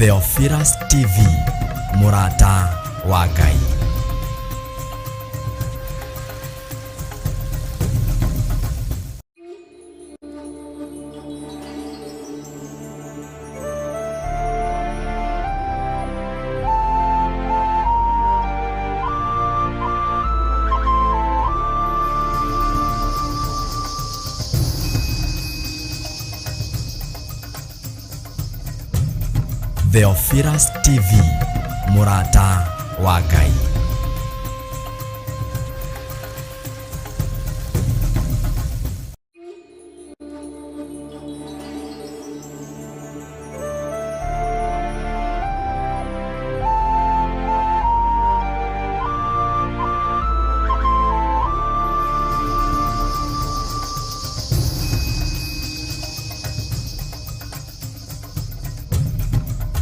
Theophilus TV, mũrata wa Ngai. Theophilus TV, mũrata wa Ngai.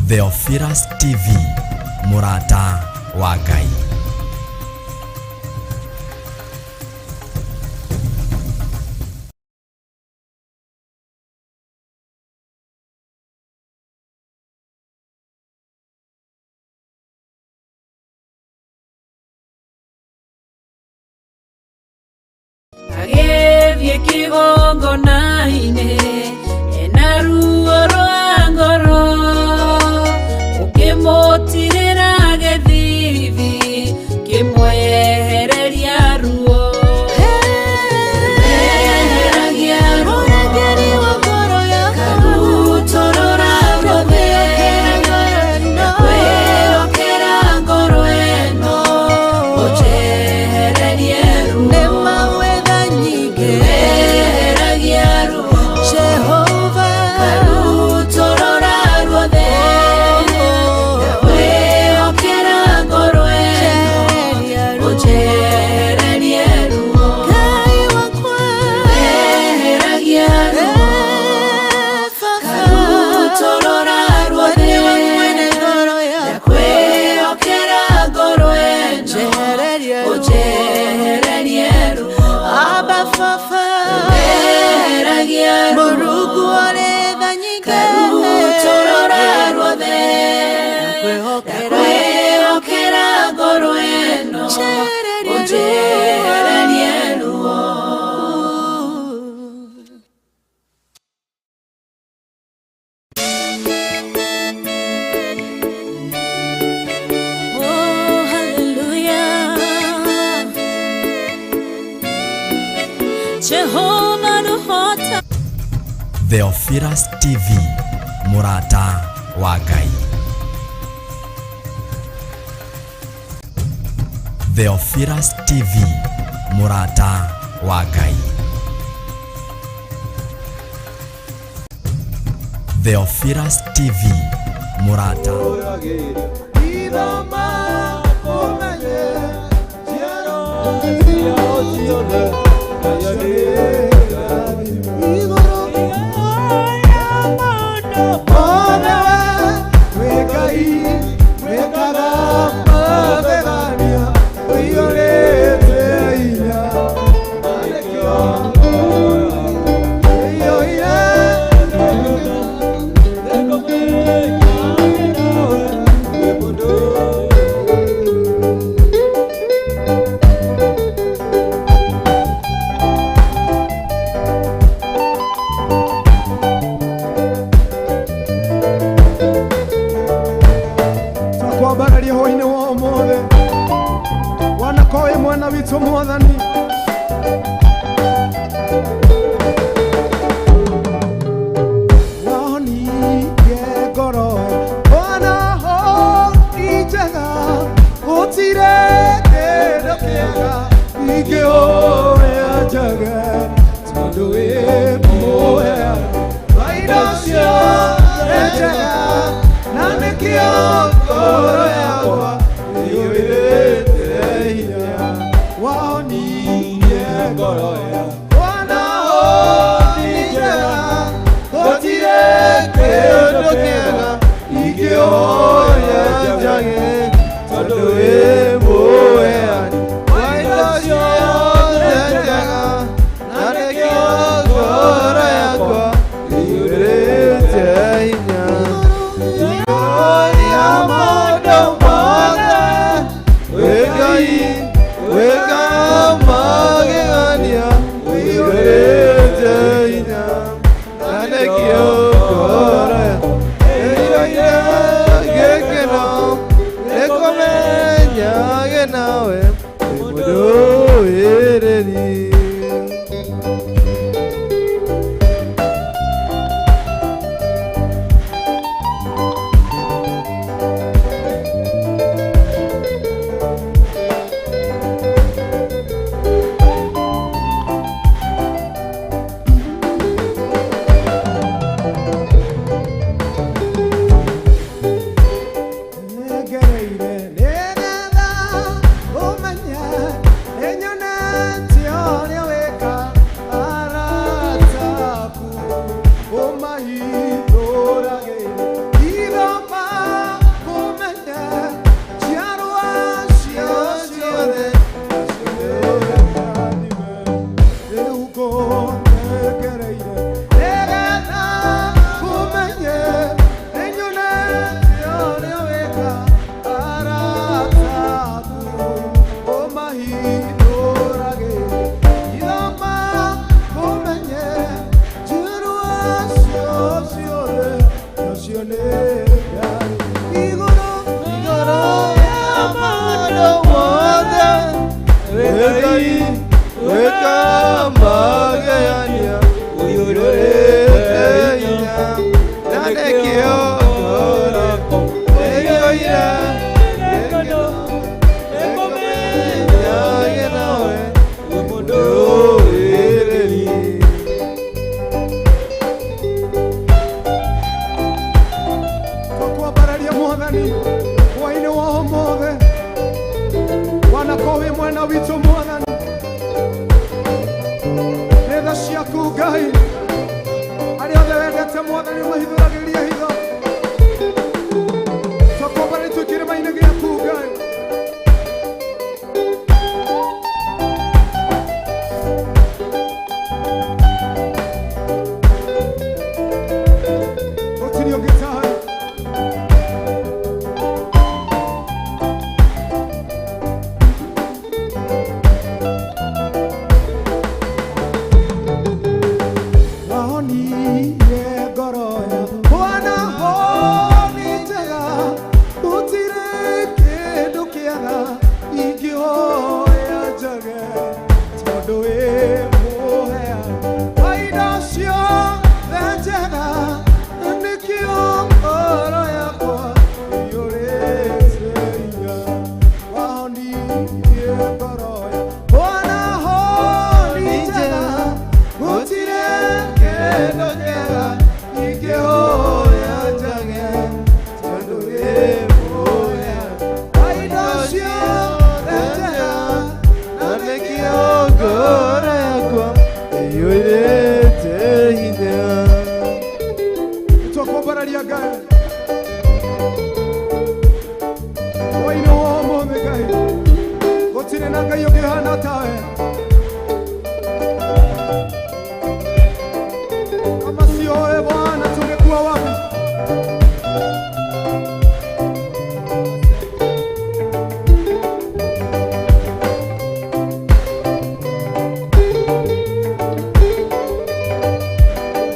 Theophilus TV, mũrata wa Ngai. Agĩthiĩ kĩgongona-inĩ ena ruo rwa ngoro, ũkĩmũtirĩra gĩthithi kĩmwehereria ruo. Eheragia ruo, karutũrũra ruothe, ndakwĩhokera ngoro ĩno, ũnjehererie ruo. Eheragia ruo, karutũrũra ruothe, ndakwĩhokera ngoro ĩno, ũnjehererie ruo. Eheragia ruo, karutũrũra ruothe, ndakwĩhokera ngoro ĩno, ũnjehererie ruo. Eheragia ruo, karutũrũra ruothe, ndakwĩhokera ngoro ĩno, ũnjehererie ruo. Oh, hallelujah. Jehovah Nuhota. Theophilus TV, mũrata wa Ngai. Theophilus TV, mũrata wa Ngai. Theophilus TV, mũrata. Twakwambararia hwainĩ wa ũmũthĩ wanakorwo wĩ mwana witũ mwathani. Wahonirie ngoro wanaho njega, gũtirĩ kĩndũ kĩega ingĩũrĩa njege, tondũ wĩ muoya wa indo ciothe njega, na nĩkĩo ngoro yakwa ĩiyũrĩte hinya. Wahonirie ngoro yakwa wanaho njega, gũtirĩ kĩndũ kĩega ingĩũrĩa njage, tondũ wĩ muoya wa indo ciothe njega, na nĩkĩo ngoro yakwa ĩiyũrĩte hinya. Igũrũ Igũrũ ya maũndũ mothe, wĩ Ngai wĩkaga magegania, ũiyũrĩte hinya, na nĩkĩo ngoro ĩiyũire gĩkeno. Nĩngũmenyage nawe wĩ mũndũĩrĩri. Twakwambararia Mwathani hwainĩ wa ũmũthĩ, wanakorwo wĩ mwena witũ Mwathani, nĩ tha ciaku Ngai. Arĩa othe wendete Mwathani mahithũragĩrie hitho. Twakwambararia twĩ kĩrĩma-inĩ gĩaku Ngai. Gũtirĩ ũngĩ tawe. Wahonirie ngoro yakwa na honi njega, gũtirĩ kĩndũ kĩega ingĩhoya njage, tondũ wĩ mũheani wa indo ciothe njega, nĩkĩo ngoro yakwa ĩiyũrĩte hinya. Wahonirie ngoro yakwa na honi njega, gũtirĩ kĩndũ kĩega ingĩhoya njage, tondũ wĩ mũheani wa indo ciothe njega, Na nĩkĩo ngoro yakwa ĩiyũrĩte hinya. Twakwambararia Ngai hwainĩ wa ũmũthĩ. Ngai, gũtirĩ na Ngai ũngĩhana tawe. Kama sio wewe Bwana, tungekuwa wapi?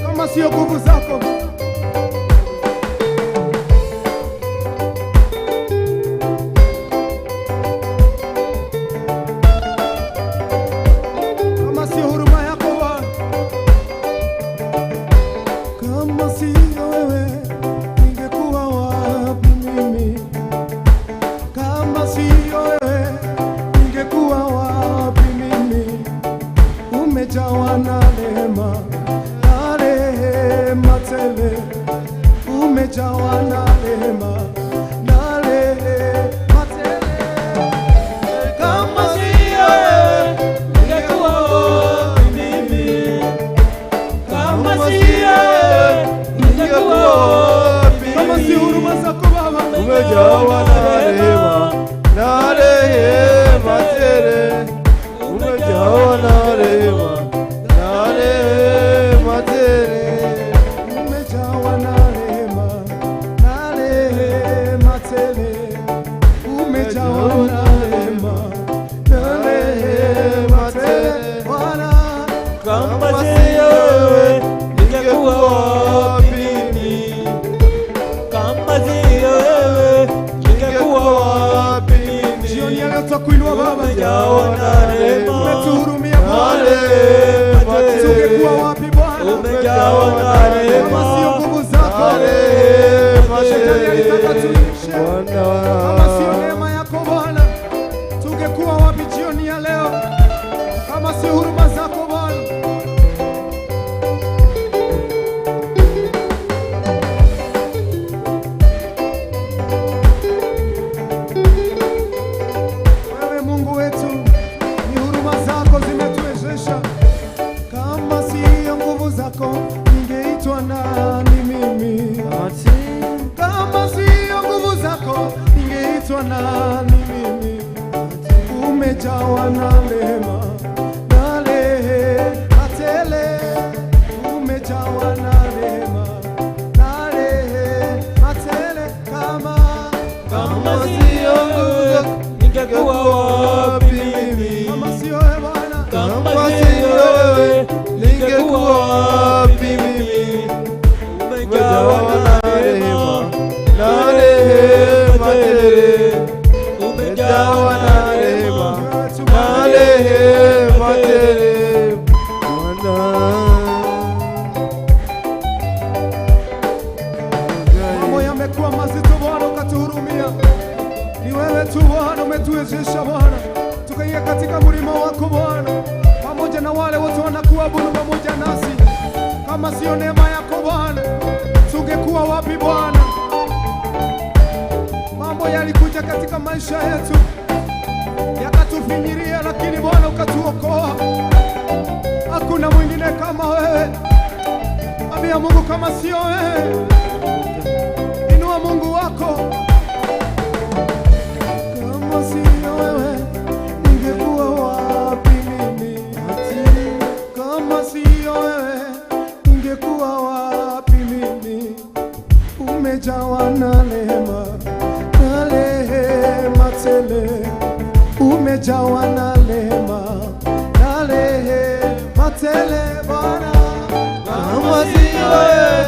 Kama sio nguvu zako. Kama sio huruma yako Bwana, kama sio wewe ningekuwa wapi mimi? Kama sio wewe ningekuwa wapi mimi? Umejawa na rehema, na rehema tele, umejawa na rehema, na rehema tele. Kama sio wewe, ningekuwa wapi mimi? Kama sio wewe, ningekuwa wapi Kama si mimi? huruma zako Baba, Umejawa na rehema, na rehema tele. Umejawa na rehema, na rehema tele. Umejawa na rehema, na rehema tele, umejawa na rehema, na rehema tele, Bwana. Kama sio wewe, ningekuwa wapi mimi? Kama sio wewe, ningekuwa wapi mimi? Jioni ya leo twakuinua Baba, Umejawa na rehema, umetuhurumia na Bwana, rehema tele. tungekuwa wapi Bwana? Umejawa na rehema, Kama sio nguvu zako, na rehema shetani alitaka tele. tuishe. Kama sio Bwana, neema yako Bwana, tungekuwa wapi jioni ya leo? Kama sio huruma zako Bwana. Wewe Mungu wetu, ni huruma zako zimetuwezesha. Kama siyo nguvu zako, ningeitwa nani mimi? Kama siyo nguvu zako, ningeitwa nani mimi? Umejawa na rehema, na rehema tele, umejawa na rehema, na rehema tele. Kama Kama sio nguvu zako, ningekuwa wapi mimi? Kama sio wewe Bwana, Kama sio wewe, ningekuwa wapi mimi? Umejawa na rehema, na tele, umejawa na rehema na rehema tele Bwana. Mambo yamekuwa mazito Bwana, ukatuhurumia. Ni wewe tu Bwana umetuwezesha Bwana, tukaingia katika mlima wako Bwana, pamoja na wale wote wanakuabudu pamoja nasi. Kama sio neema yako Bwana, tungekuwa wapi Bwana? Mambo yalikuja katika maisha yetu yakatufinyiria, lakini Bwana ukatuokoa. Hakuna mwingine kama wewe. Ambia Mungu, kama sio wewe, inua Mungu wako. Kama sio wewe, ningekuwa wapi mimi? Kama sio wewe, ningekuwa wapi mimi? Umejawa na rehema, na rehema tele. Umejawa na rehema, na rehema tele Bwana. Kama sio wewe,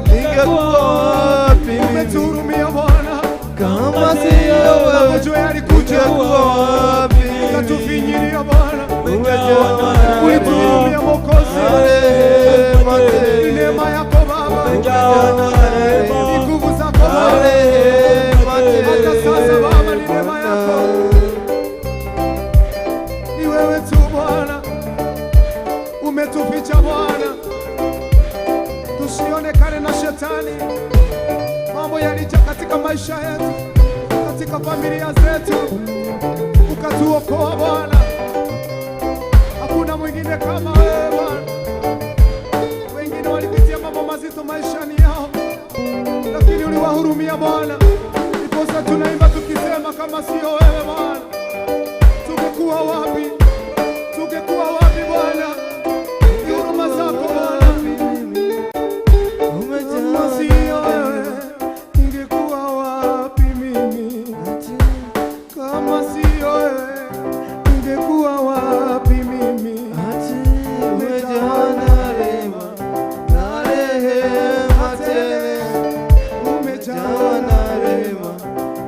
ningekuwa wapi mimi? Umetuhurumia Bwana, Kama sio wewe, magonjwa yalikuja, ningekuwa wapi mimi? ukatufinyiria Bwana, Umejawa na ulituhurumia rehema Mwokozi. na rehema Ni tele. neema yako Baba, Umejawa na rehema ni nguvu zako na Baba. rehema Hata sasa tele Baba, ni neema yako, ni wewe tu Bwana, umetuficha Bwana, tusionekane na shetani. Mambo yalija katika maisha yetu, katika familia zetu, ukatuokoa Bwana. Hakuna mwingine kama wewe Bwana. Wengine walipitia mambo mazito maishani yao, lakini uliwahurumia Bwana. Ndiposa tunaimba tukisema, kama sio wewe Bwana, tungekuwa wapi? Tungekuwa wapi Bwana? Ni huruma zako Bwana. Kama sio wewe, ningekuwa wapi mimi? Kama sio wewe, ningekuwa wapi mimi? Umejawa na rehema na rehema tele. Umejawa Umejawa na na rehema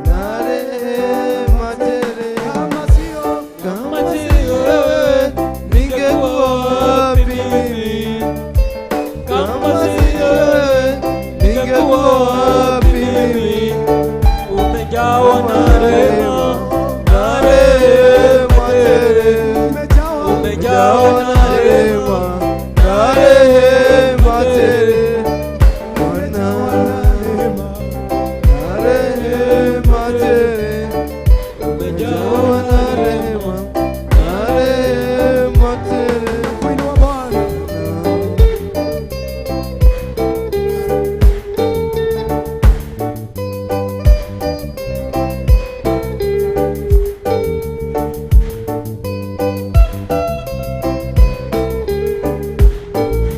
na rehema tele. kama sio Kama sio wewe, ningekuwa wapi mimi? Kama sio wewe, ningekuwa wapi mimi? Umejawa na rehema Na rehema tele. umejawa umejawa na rehema na rehema tele. Bwana, rehema. na rehema tele. umejawa Umejawa na rehema na rehema tele. Kuinua Bwana.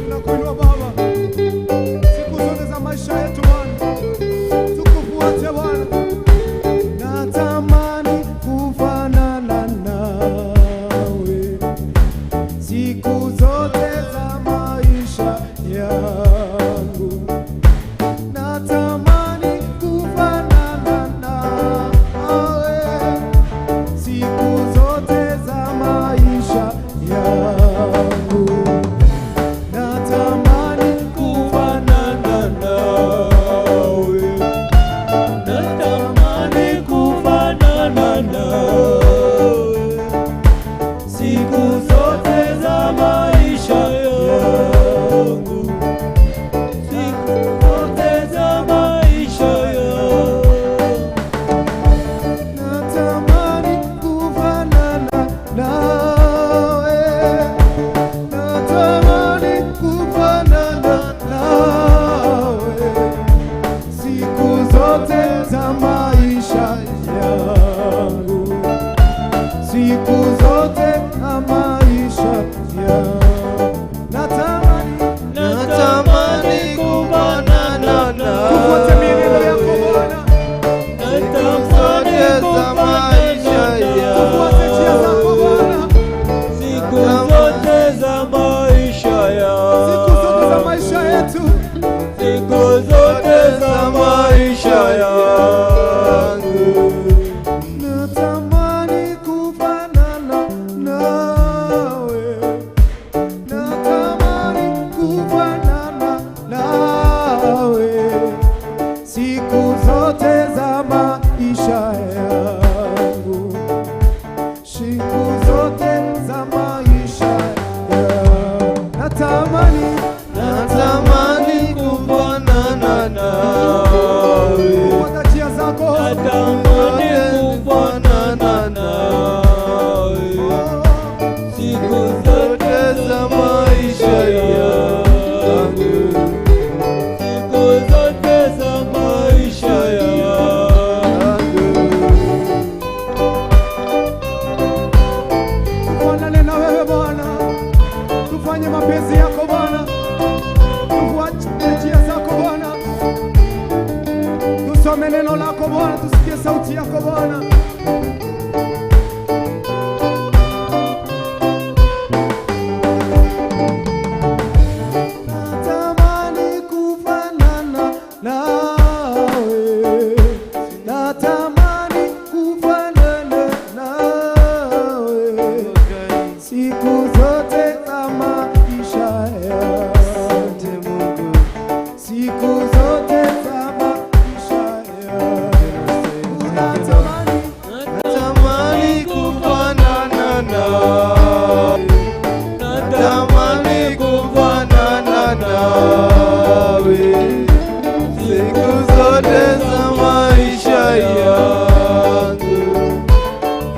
Tunakuinua Baba siku zote za maisha yetu Bwana, tukufuate Bwana. Natamani kufanana nawe siku zote za maisha yangu, natamani kufanana nawe siku zote za maisha yangu, natamani kufanana nawe, natamani kufanana nawe siku zote za maisha yangu, siku zote za maisha yangu. Natamani kufanana nawe, natamani kufanana nawe siku zote za maisha yangu, siku zote za maisha yangu. Natamani Natamani kufanana nawe. kufuata mienendo yako Bwana, Natamani Zote za maisha kufanana kufuata njia zako Bwana, siku zote za maisha siku zote za yangu, maisha yetu. siku zote za maisha yangu. neno lako Bwana, tusikie sauti yako Bwana. Natamani kufanana nawe, natamani kufanana nawe siku zote za maisha yangu, siku zote za maisha yangu. Natamani, Natamani kufanana nawe, natamani kufanana nawe siku zote za maisha yangu,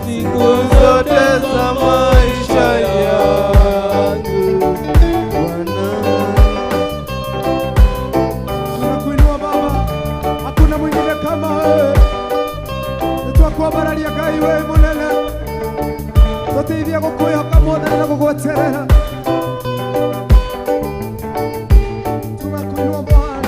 siku zote za maisha yangu Bwana. Tunakuinua Baba, hakuna mwingine kama wewe. Nitwakwambararia Ngai we munene, tũteithie gũkwĩhoka Mwathani na gũgweterera. Tunakuinua Bwana.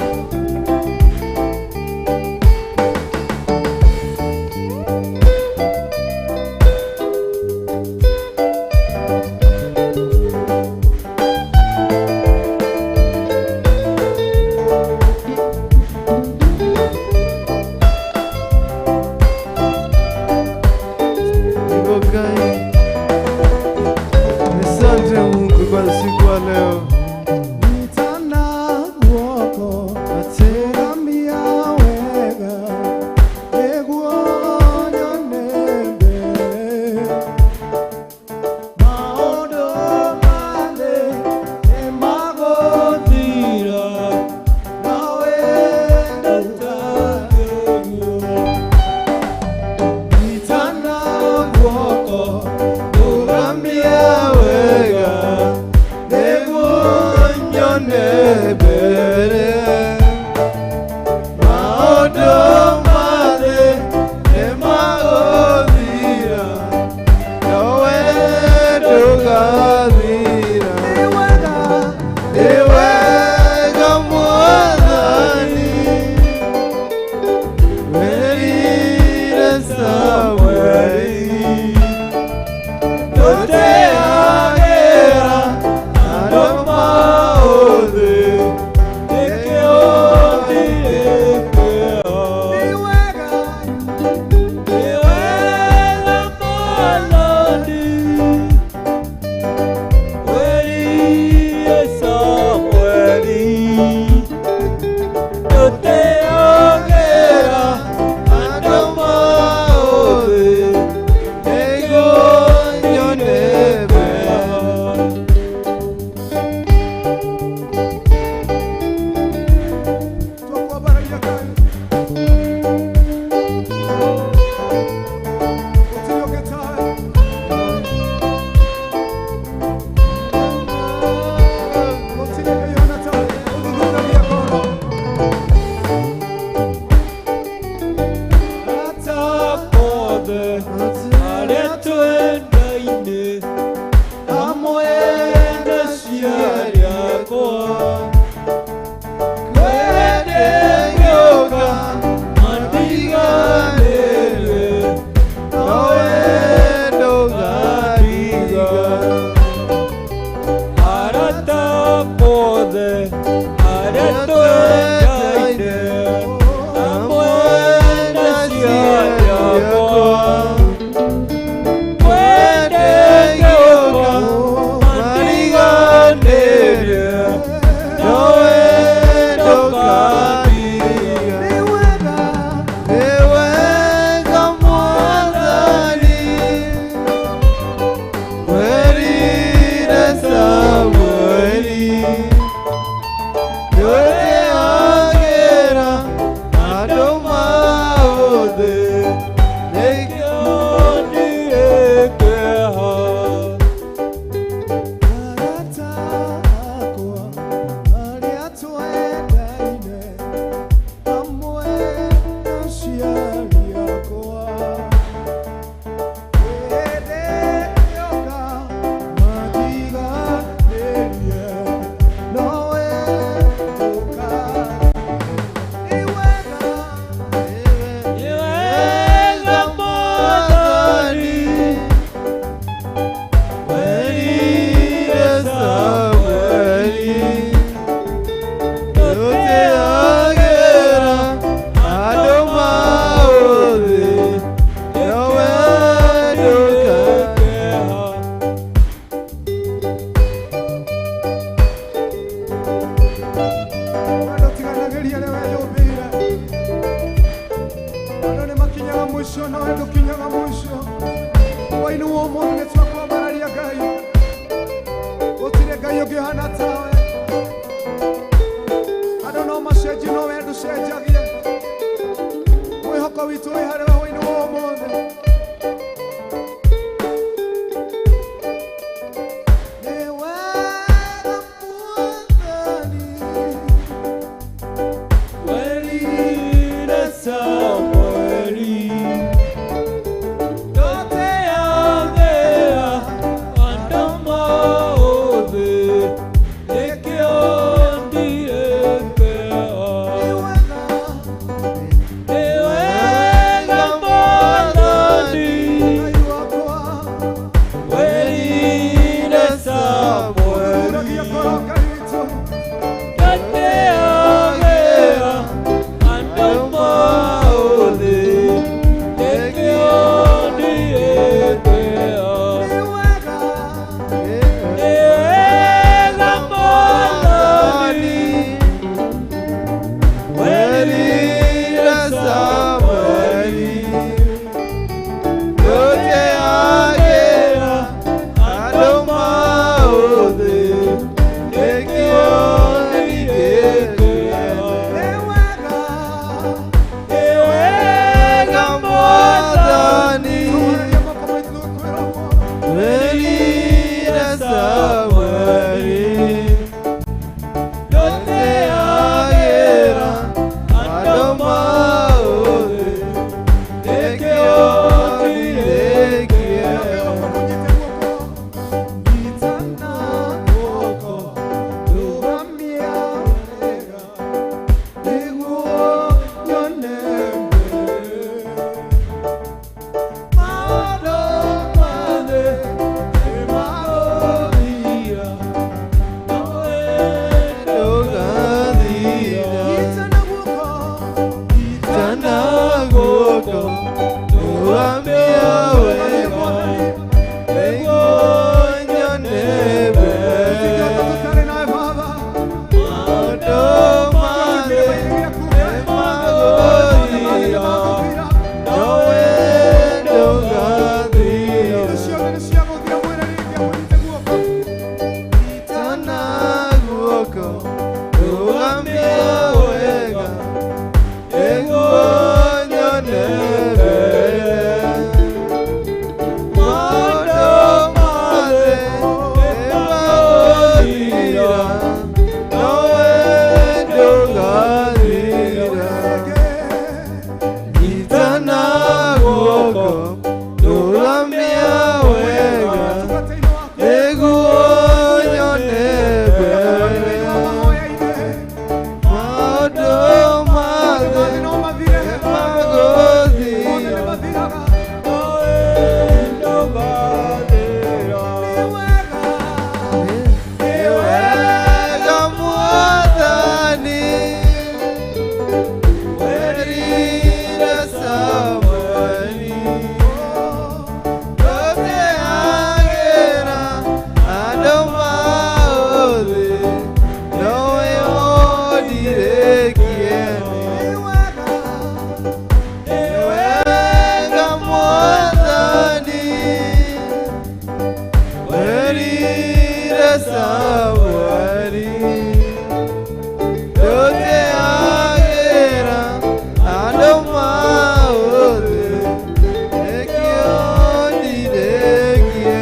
Ngai. Asante Mungu kwa siku ya leo. Nitana guoko ngamia wega nĩguo nyone mbere. Maũndũ mothe nĩmagũthira, nawe ndũkagĩrio. Nitana guoko Ngamia wega nĩguo nyone mbere. Maũndũ mothe nĩmagũthira, nawe ndũgathira. Nĩ wega, Nĩ wega Mwathani, werire Samweli, tũteagĩra andũ maũthĩ, nĩkĩo ndirĩkĩo. Nĩ wega, Nĩ wega Mwathani, werire Samweli, tũteagĩra andũ maũthĩ, nĩguo nyone mbere. Twakwambararia Ngai. Gũtirĩ ũngĩ tawe. Gũtirĩ Ngai ona tawe. Ũthuthuragia ngoro. Atakothe arĩa twendaine hamwe na aciari akwa Kwende ngĩũka mandiganĩrie nawe ndũgatiga. arata othe arĩa twendaine hamwe na aciari akwa kwende ngĩũka mandiganĩrie Nawe ndũgatiga. Nĩ wega, Nĩ wega Mwathani, werire Samweli, ndũteagĩra andũ maũthĩ, nĩkĩo ndirĩkĩha. Arata akwa arĩa twendaine hamwe na aciari akwa. Hĩndĩ ĩyoka matiganĩrie, nowe ndũka. Nĩ wega, Nĩ Mwisho nawe ndukinyaga mwisho waini wo mũthĩ nĩ twakwambararia Ngai gũtirĩ Ngai ũngĩhana tawe andũ no macenjie no we ndũcenjagie mwĩhoko witũ wĩ harĩ we hwainĩ wa ũmũthĩ. Nĩ wega Mwathani. Werire Samueli, ndoteagĩra andũ mothe, nĩkĩo ndirĩkĩo. Nĩ wega Mwathani, werire Samueli, ndoteagĩra andũ mothe, nĩkĩo ndirĩkĩo. Nĩ wega Mwathani, werire Samueli, ndoteagĩra andũ mothe, nĩkĩo ndirĩkĩo. Nĩ wega Mwathani, werire Samueli, ndoteagĩra andũ mothe, nĩkĩo ndirĩkĩo. Maũndũ mothe nĩmagũthira, nowe ndũgathira. Tana guoko, rũgamia wega, nĩguo nyone mbere. Maũndũ mothe nĩmagũthira, nowe ndũgathira. Tana guoko, rũgamia wega, nĩguo nyone mbere. Maũndũ mothe nĩmagũthira, nowe ndũgathira. Nyitana guoko, rũgamia wega, nĩguo nyone mbere. Maũndũ mothe nĩmagũthira, nowe ndũgathira. Nĩ wega Mwathani, werire Samueli, ndoteagĩra andũ mothe, nowe ũndirĩkie. Nĩ wega Mwathani, werire Samueli, ndoteagĩra andũ mothe, nĩkĩo ndirĩkie.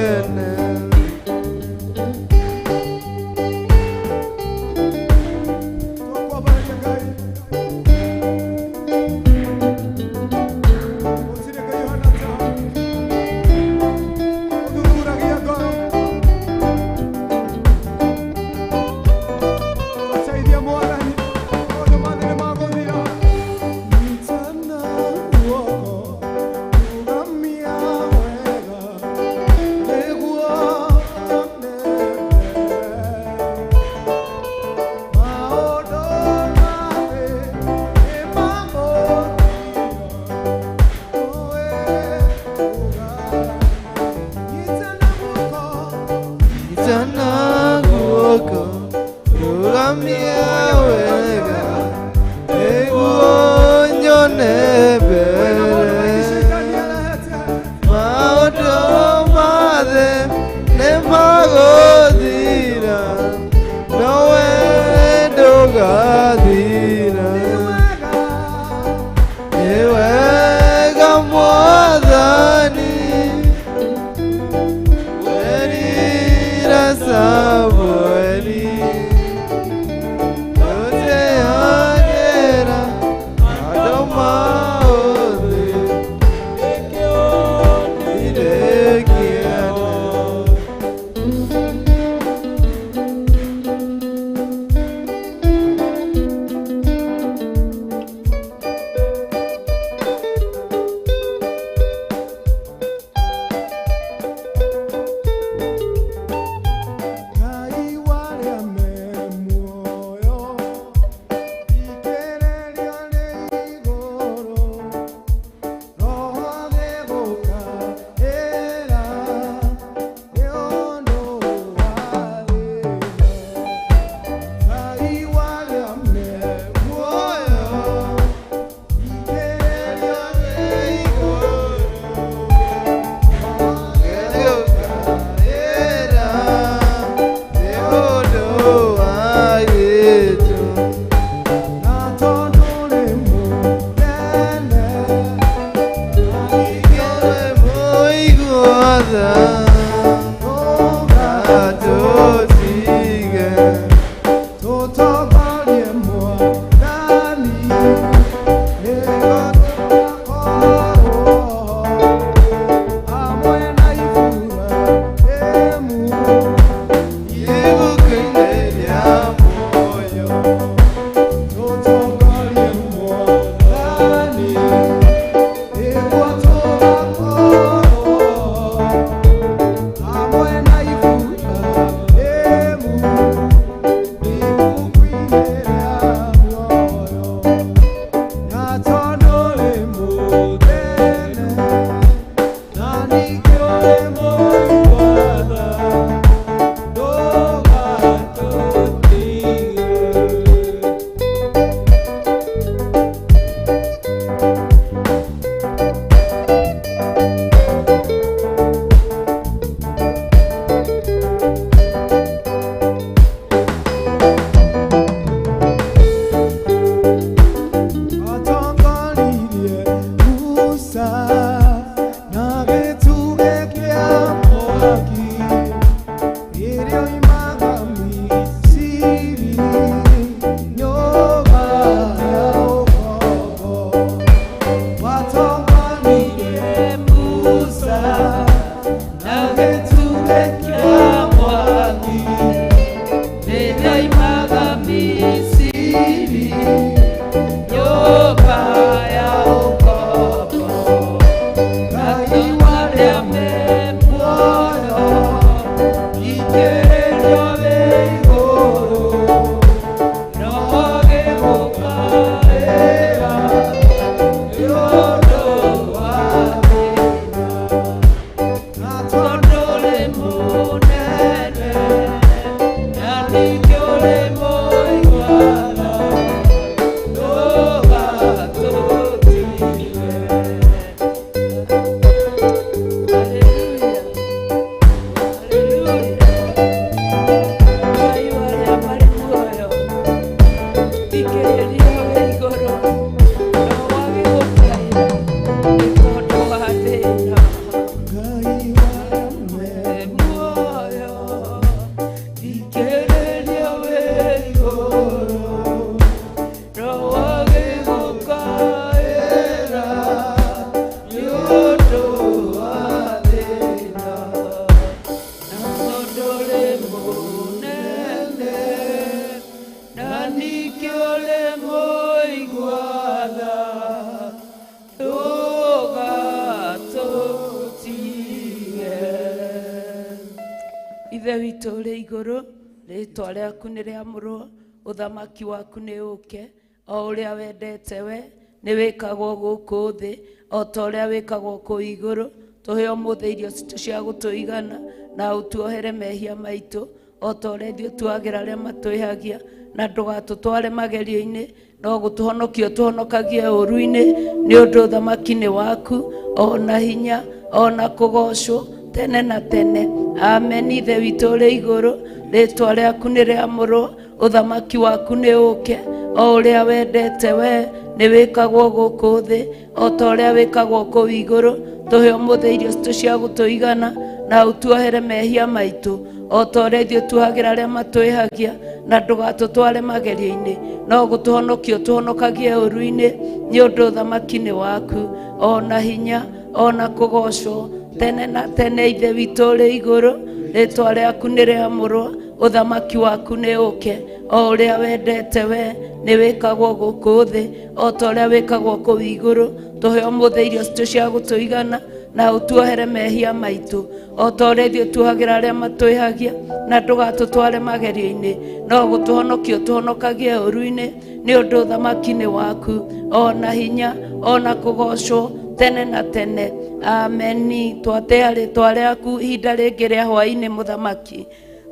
Nyitana guoko, rũgamia wega, nĩguo nyone mbere. Ithe witũ ũrĩ igũrũ, rĩtwa rĩaku nĩ rĩamũrwo, ũthamaki waku nĩ ũke, o ũrĩa wendete we nĩ wĩkagwo gũkũ thĩ o ta ũrĩa wĩkagwo kũu igũrũ. Tũhe ũmũthĩ irio citũ cia gũtũigana, na ũtuohere mehia maitũ o ta ũrĩa ithuĩ tuagĩra arĩa matwĩhagia, na ndũgatũtware magerio-inĩ, no gũtũhonokia ũtũhonokagie ũũru-inĩ, nĩ ũndũ ũthamaki nĩ waku, o na hinya, o na kũgoocwo tene na tene. Amen. Ithe witũ ũrĩ igũrũ, rĩtwa rĩaku nĩ rĩamũrwo, ũthamaki waku nĩ ũke, o ũrĩa wendete we nĩ wĩkagwo gũkũ thĩ o ta ũrĩa wĩkagwo kũu igũrũ. Tũhe ũmũthĩ irio citũ cia gũtũigana, na ũtuohere mehia maitũ o ta ũrĩa ithuĩ tuohagĩra arĩa matwĩhagia, na ndũgatũtware magerio-inĩ, no gũtũhonokia ũtũhonokagie ũũru-inĩ, nĩ ũndũ ũthamaki nĩ waku, o na hinya, o na kũgoocwo tene na tene. Ithe witũ ũrĩ igũrũ, rĩtwa rĩaku nĩ rĩamũrwo, ũthamaki waku nĩ ũke, o ũrĩa wendete we nĩ wĩkagwo gũkũ thĩ o ta ũrĩa wĩkagwo kũu igũrũ. Tũhe ũmũthĩ irio citũ cia gũtũigana, na ũtuohere mehia maitũ o ta ũrĩa ithuĩ tuohagĩra arĩa matwĩhagia, na ndũgatũtware magerio-inĩ, no gũtũhonokia ũtũhonokagie ũũru-inĩ, nĩ ũndũ ũthamaki nĩ waku, o na hinya, o na kũgoocwo tene na tene. Ameni. Twatĩa rĩtwa rĩaku ihinda rĩngĩ rĩa hwaĩ-inĩ, mũthamaki.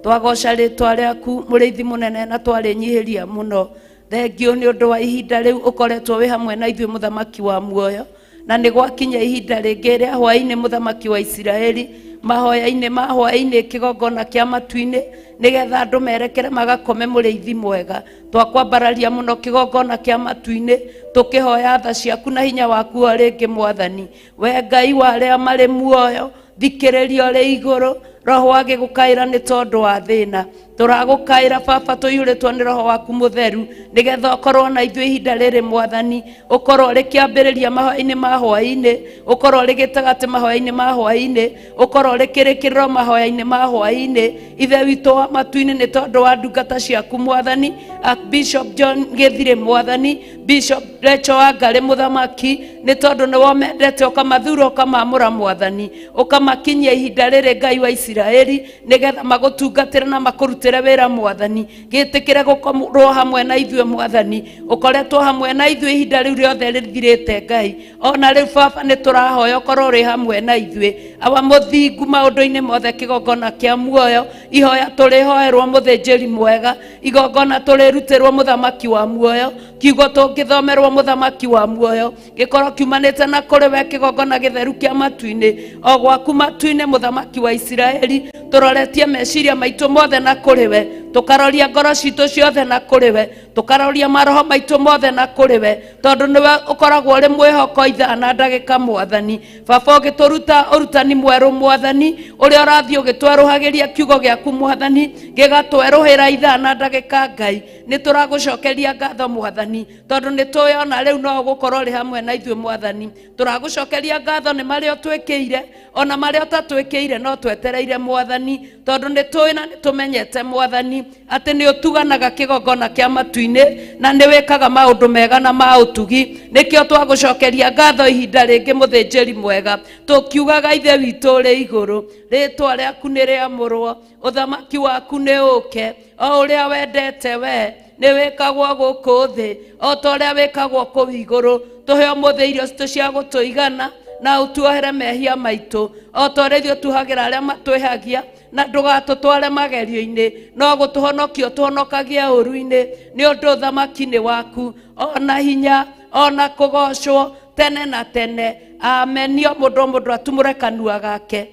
Twagoca rĩtwa rĩaku, mũrĩithi mũnene, na twarĩnyihĩria mũno. Thengio nĩ ũndũ wa ihinda rĩu ũkoretwo wĩ hamwe na ithuĩ, mũthamaki wa muoyo, na nĩ gwakinya ihinda rĩngĩ rĩa hwaĩ-inĩ, mũthamaki wa Isiraeli, mahoya-inĩ ma hwaĩ-inĩ, kĩgongona kĩa matu-inĩ, nĩgetha andũ merekere magakome. Mũrĩithi mwega, twakwambararia mũno kĩgongona kĩa matu-inĩ, tũkĩhoya tha ciaku na hinya waku o rĩngĩ. Mwathani, we Ngai wa arĩa marĩ muoyo, thikĩrĩria ũrĩ igũrũ. Roho agĩgũkaĩra nĩ tondũ wa thĩna, tũragũkaĩra baba, tũiyũrĩtwo nĩ roho waku mũtheru, nĩgetha ũkorwo na ithuĩ ihinda rĩrĩ. Mwathani, ũkorwo ũrĩ kĩambĩrĩria mahoya-inĩ ma hwaĩ-inĩ, ũkorwo ũrĩ gĩtagatĩ mahoya-inĩ ma hwaĩ-inĩ, ũkorwo ũrĩ kĩrĩkĩrĩro mahoya-inĩ ma hwaĩ-inĩ. Ithe witũ wa matu-inĩ, nĩ tondũ wa ndungata ciaku, mwathani, Archbishop John Gĩthirĩ, mwathani, Bishop Rachel Wangari, mũthamaki, nĩ tondũ nĩ womendete, ũkamathura, ũkamamũra, mwathani, ũkamakinyia ihinda rĩrĩ, Ngai wa Isiraeli, nĩgetha magũtungatĩre na makũrutĩre wĩra. Mwathani, gĩtĩkĩre gũkorwo hamwe na ithuĩ. Mwathani, ũkoretwo hamwe na ithuĩ ihinda rĩu rĩothe rĩthirĩte. Ngai, ona rĩu baba nĩ tũrahoya ũkorwo ũrĩ hamwe na ithuĩ, awa mũthingu, maũndũ-inĩ mothe. Kĩgongona kĩa muoyo, ihoya tũrĩhoerwo, mũthĩnjĩri mwega, igongona tũrĩrutĩrwo, mũthamaki wa muoyo, kiugo tũngĩthomerwo, mũthamaki wa muoyo, gĩkorwo kiumanĩte na kũrĩ we, kĩgongona gĩtheru kĩa matu-inĩ, o gwaku matu-inĩ, mũthamaki wa Isiraeli. Tũroretie meciria maitũ mothe na kũrĩ we, tũkaroria ngoro citũ ciothe na kũrĩ we, tũkaroria maroho maitũ mothe na kũrĩ we, tondũ nĩwe ũkoragwo ũrĩ mwĩhoko ithaa na ndagĩka. Mwathani baba, ũgĩtũruta ũrutani mwerũ, mwathani, ũrĩa ũrathiĩ ũgĩtwerũhagĩria kiugo gĩaku, mwathani, gĩgatwerũhĩra ithaa na ndagĩka. Ngai, nĩ tũragũcokeria ngatho, mwathani, tondũ nĩ tũĩ ona rĩu no ũgũkorwo ũrĩ hamwe na ithuĩ. Mwathani, tũragũcokeria ngatho nĩ marĩa ũtwĩkĩire, ona marĩa ũtatwĩkĩire no twetereire, mwathani, tondũ nĩ tũĩ na nĩ tũmenyete, mwathani, atĩ nĩ ũtuganaga kĩgongona kĩa matu-inĩ na nĩ wĩkaga maũndũ mega na ma ũtugi. Nĩkĩo twagũcokeria ngatho ihinda rĩngĩ, mũthĩnjĩri mwega, tũkiugaga, Ithe witũ ũrĩ igũrũ, rĩtwa rĩaku nĩ rĩamũrwo, ũthamaki waku nĩ ũke, o ũrĩa wendete we nĩ wĩkagwo gũkũ thĩ o ta ũrĩa wĩkagwo kũu igũrũ. Tũhe ũmũthĩ irio citũ cia gũtũigana, na ũtuohere mehia maitũ o ta ũrĩa ithuĩ tuohagĩra arĩa matwĩhagia, na ndũgatũtware magerio-inĩ, no gũtũhonokia ũtũhonokagie ũũru-inĩ, nĩ ũndũ ũthamaki nĩ waku, o na hinya, o na kũgocwo tene na tene. Amen. O mũndũ o mũndũ atumũre kanua gake,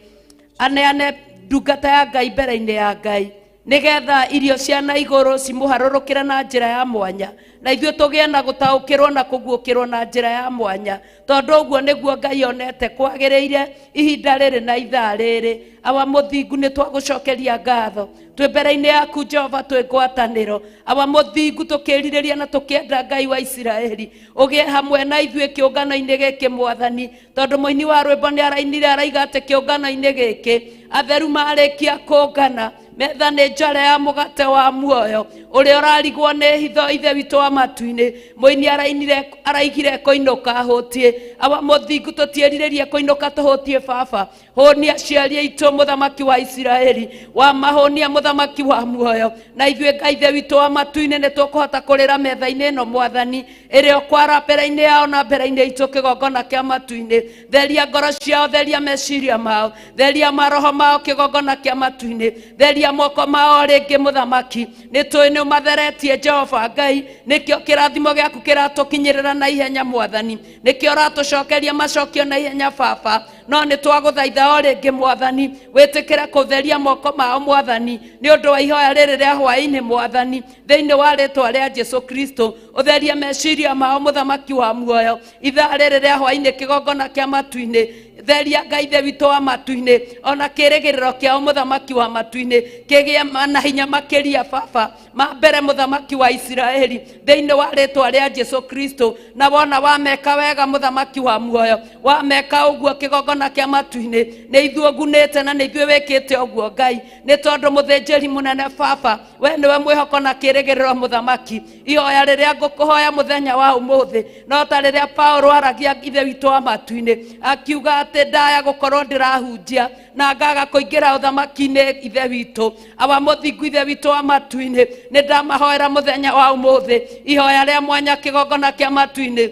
aneane ndungata ya Ngai mbere-inĩ ya Ngai, nĩgetha irio cia na igũrũ cimũharũrũkĩre na njĩra ya mwanya, na ithuĩ tũgĩe na gũtaũkĩrwo na kũguũkĩrwo na njĩra ya mwanya, tondũ ũguo nĩguo Ngai onete kwagĩrĩire ihinda rĩrĩ na ithaa rĩrĩ. Awa mũthingu, nĩ twagũcokeria ngatho. Twĩ mbere-inĩ yaku, Jehova, twĩ ngwatanĩro, awa mũthingu, tũkĩrirĩria na tũkĩenda, Ngai wa Isiraeli, ũgĩe hamwe na ithuĩ kĩũngano-inĩ gĩkĩ, mwathani, tondũ mũini wa rwĩmbo nĩ arainire araiga atĩ kĩũngano-inĩ gĩkĩ atheru marĩkia kũngana. Metha nĩ njare ya mũgate wa muoyo ũrĩa ũrarigwo nĩ hitho ithe witũ wa matu-inĩ. Mũini arainire araigire kũinũka hũtie. Awa mũthingu tũtiĩrirĩrie kũinũka tũhũtie baba. Hũnia aciari aitũ mũthamaki wa Isiraeli, wa mahũnia mũthamaki wa muoyo. Na ithuĩ Ngai ithe witũ wa matu-inĩ nĩ tũkũhota kũrĩra metha-inĩ ĩno mwathani, ĩrĩa ũkwara mbere-inĩ yao na mbere-inĩ itũ kĩgongona kĩa matu-inĩ. Theria ngoro ciao, theria meciria mao, theria maroho mao kĩgongona kĩa matu-inĩ, theria moko mao rĩngĩ mũthamaki. Nĩ tũĩ nĩ ũmatheretie Jehova Ngai, nĩkĩo kĩrathimo gĩaku kĩratũkinyĩrĩra na ihenya mwathani, nĩkĩo ũratũcokeria macokio na ihenya baba. No nĩ twagũthaitha o rĩngĩ mwathani, wĩtĩkĩre kũtheria moko mao mwathani, nĩ ũndũ wa ihoya rĩrĩ rĩa hwaĩ-inĩ mwathani, thĩinĩ wa rĩtwa rĩa Jesu Kristo. Ũtherie meciria mao mũthamaki wa muoyo, ithaa rĩrĩ rĩa hwaĩ-inĩ kĩgongona kĩa matu-inĩ. Theria Ngai ithe witũ wa matu-inĩ, ona kĩrĩgĩrĩro kĩao mũthamaki wa matu-inĩ kĩgĩe na hinya makĩria baba, ma mbere mũthamaki wa Isiraeli, thĩinĩ wa rĩtwa rĩa Jesu Kristo. Na wona wameka wega mũthamaki wa muoyo, wameka ũguo kĩgongona kĩa matu-inĩ, nĩ ithuĩ ũgunĩte na nĩ ithuĩ wĩkĩte ũguo Ngai, nĩ tondũ mũthĩnjĩri mũnene baba, we nĩwe mwĩhoko na kĩrĩgĩrĩro mũthamaki. Ihoya rĩrĩa ngũkũhoya mũthenya wa ũmũthĩ no ta rĩrĩa Paulo aragia ithe witũ wa matu-inĩ, akiuga atĩ ndaya gũkorwo ndĩrahunjia na ngaga kũingĩra ũthamaki-inĩ ithe witũ. Awa mũthingu ithe witũ wa matu-inĩ, nĩ ndamahoera mũthenya wa ũmũthĩ ihoya rĩa mwanya kĩgongona kĩa matu-inĩ.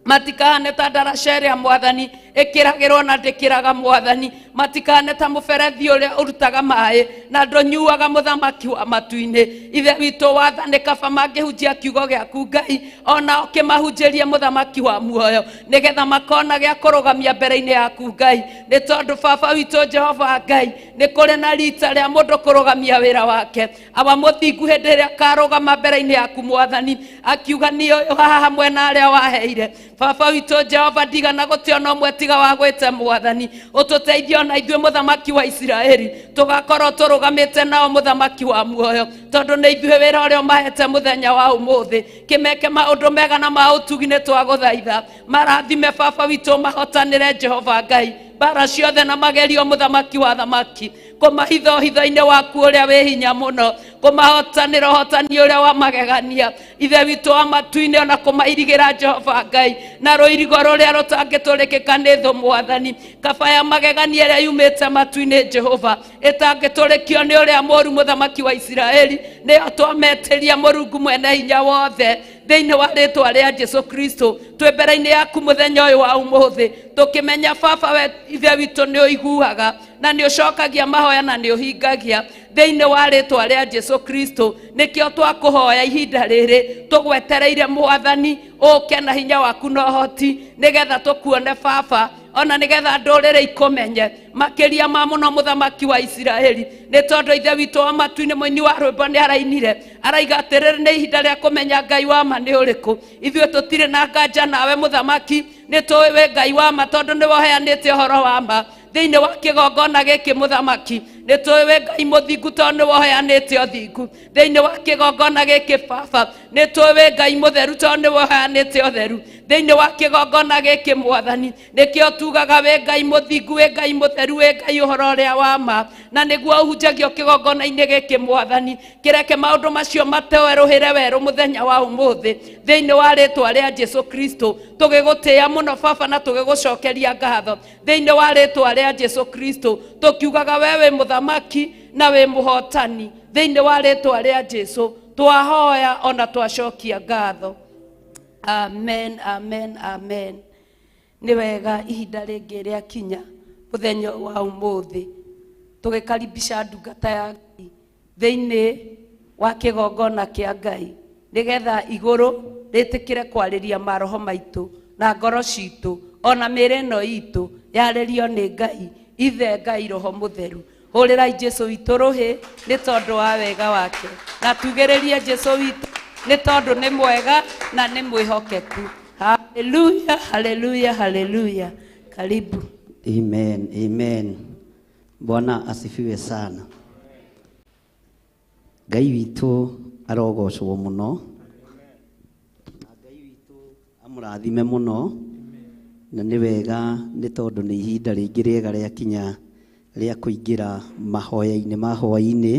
Matikahane ta ndaraca ĩrĩa mwathani ĩkĩragĩrwo na ndĩkĩraga mwathani, matikahane ta mũberethi ũrĩa ũrutaga maĩ na ndũnyuaga mũthamaki wa matu-inĩ. Ithe witũ wathani, kaba mangĩhunjia kiugo gĩaku Ngai, ona ũkĩmahunjĩrie mũthamaki wa muoyo, nĩgetha makona gĩa kũrũgamia mbere-inĩ yaku Ngai. Nĩ tondũ baba witũ Jehova Ngai, nĩ kũrĩ na rita rĩa mũndũ kũrũgamia wĩra wake. Awa mũthingu hĩndĩ ĩrĩa akarũgama mbere-inĩ yaku mwathani, akiuga niĩ ũyũ haha hamwe na arĩa waheire. Baba witũ Jehova, ndigana gũtĩ ona ũmwe tiga wa gwĩte mwathani, ũtũteithie ona ithuĩ mũthamaki wa Isiraeli, tũgakorwo tũrũgamĩte nao mũthamaki wa muoyo, tondũ nĩ ithuĩ wĩra ũrĩa ũmahete mũthenya wa ũmũthĩ. Kĩmeke maũndũ mega na ma ũtugi nĩ twagũthaitha. Marathime baba witũ, mahotanĩre Jehova Ngai mbara ciothe na magerio mũthamaki wa thamaki, kũmahitha ũhitho-inĩ waku ũrĩa wĩ hinya mũno, kũmahotanĩra ũhotani ũrĩa wa magegania ithe witũ wa matu-inĩ, ona kũmairigĩra Jehova Ngai na rũirigo rũrĩa rũtangĩtũrĩkĩka nĩ thũ mwathani. Kaba ya magegania ĩrĩa yumĩte matu-inĩ Jehova ĩtangĩtũrĩkio nĩ ũrĩa mũũru mũthamaki wa Isiraeli, nĩyo twametĩria Mũrungu mwene hinya wothe, thĩinĩ wa rĩtwa rĩa Jesu Kristo. Twĩ mbere-inĩ yaku mũthenya ũyũ wa ũmũthĩ, tũkĩmenya baba we ithe witũ nĩ ũiguaga na nĩ ũcokagia mahoya na nĩ ũhingagia, thĩinĩ wa rĩtwa rĩa Jesu Kristo. Nĩkĩo twakũhoya ihinda rĩrĩ tũgwetereire mwathani, ũke na hinya waku na ũhoti, nĩgetha tũkuone baba, ona nĩgetha ndũrĩrĩ ikũmenye makĩria ma mũno mũthamaki wa Isiraeli. Nĩ tondũ ithe witũ wa matu-inĩ mũini wa rwĩmbo nĩ arainire araiga atĩrĩrĩ, nĩ ihinda rĩa kũmenya Ngai wa ma nĩ ũrĩkũ. Ithuĩ tũtirĩ na nganja nawe mũthamaki, nĩ tũĩ wĩ Ngai wa ma tondũ nĩwe ũheanĩte ũhoro wa ma thĩinĩ wa kĩgongona gĩkĩ mũthamaki. Nĩ tũĩ wĩ Ngai mũthingu tondũ nĩwe ũheanĩte ũthingu thĩinĩ wa kĩgongona gĩkĩ baba. Nĩ tũĩ wĩ Ngai mũtheru tondũ nĩwe ũheanĩte ũtheru thĩinĩ wa kĩgongona gĩkĩ mwathani. Nĩkĩo tugaga wĩ Ngai mũthingu, wĩ Ngai mũtheru, wĩ Ngai ũhoro ũrĩa wa ma, na nĩguo ũhunjagio kĩgongona-inĩ gĩkĩ mwathani. Kĩreke maũndũ macio matewerũhĩre werũ mũthenya wa ũmũthĩ thĩinĩ wa rĩtwa rĩa Jesu Kristo. Tũgĩgũtĩĩa mũno baba na tũgĩgũcokeria ngatho thĩinĩ wa rĩtwa rĩa Jesu Kristo, tũkiugaga we wĩ mũthamaki na wĩ mũhotani thĩinĩ wa rĩtwa rĩa Jesu. Twahoya ona twacokia ngatho. Amen, amen, amen. Nĩ wega ihinda rĩngĩ rĩakinya mũthenya wa ũmũthĩ, tũgĩkaribisha ndungata ya Ngai thĩinĩ wa kĩgongona kĩa Ngai, nĩgetha igũrũ rĩtĩkĩre kwarĩria maroho maitũ na ngoro citũ, ona mĩĩrĩ ĩno itũ yarĩrio nĩ Ngai Ithe, Ngai Roho Mũtheru. Hũrĩrai Jesu witũ rũhĩ nĩ tondũ wa wega wake, na tugĩrĩrie Jesu witũ nĩ tondũ nĩ mwega na nĩ mwĩhokeku. Haleluya, haleluya, haleluya. Karibu. Amen, amen. Bwana asifiwe sana. Ngai witũ arogocwo mũno. Na Ngai witũ amũrathime mũno. Na nĩ wega nĩ tondũ nĩ ihinda rĩngĩ rĩega rĩakinya rĩa kũingĩra mahoya-inĩ ma hwaĩ-inĩ,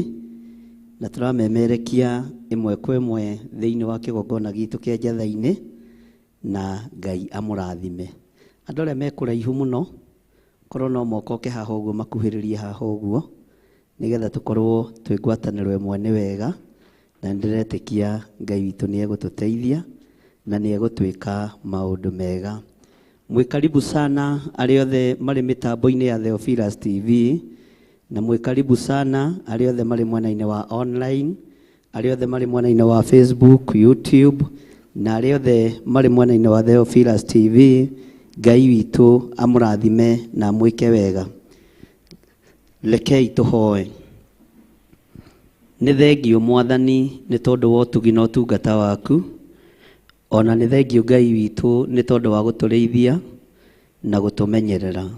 na tũramemerekia ĩmwe kwa ĩmwe thĩinĩ wa kĩgongona gitũ kĩa Njatha-inĩ, na Ngai amũrathime. Andũ arĩa me kũraihu mũno, korwo no mokoke haha ũguo, makuhĩrĩrie haha ũguo, nĩgetha tũkorwo twĩ ngwatanĩro ĩmwe nĩ wega, na nĩndĩretĩkia Ngai witũ nĩ egũtũteithia na nĩ egũtwĩka maũndũ mega. Mwĩ karibu sana arĩa othe marĩ mĩtambo-inĩ ya Theophilus TV, na mwĩ karibu sana arĩa othe marĩ mwena-inĩ wa online, arĩa othe marĩ mwena-inĩ wa Facebook, YouTube, na arĩa othe marĩ mwena-inĩ wa Theophilus TV. Ngai witũ amũrathime na amwĩke wega. Rekei tũhoe. Nĩ thengio Mwathani nĩ tondũ wa ũtugi na ũtungata waku, ona nĩ thengio Ngai witũ nĩ tondũ wa gũtũrĩithia na gũtũmenyerera.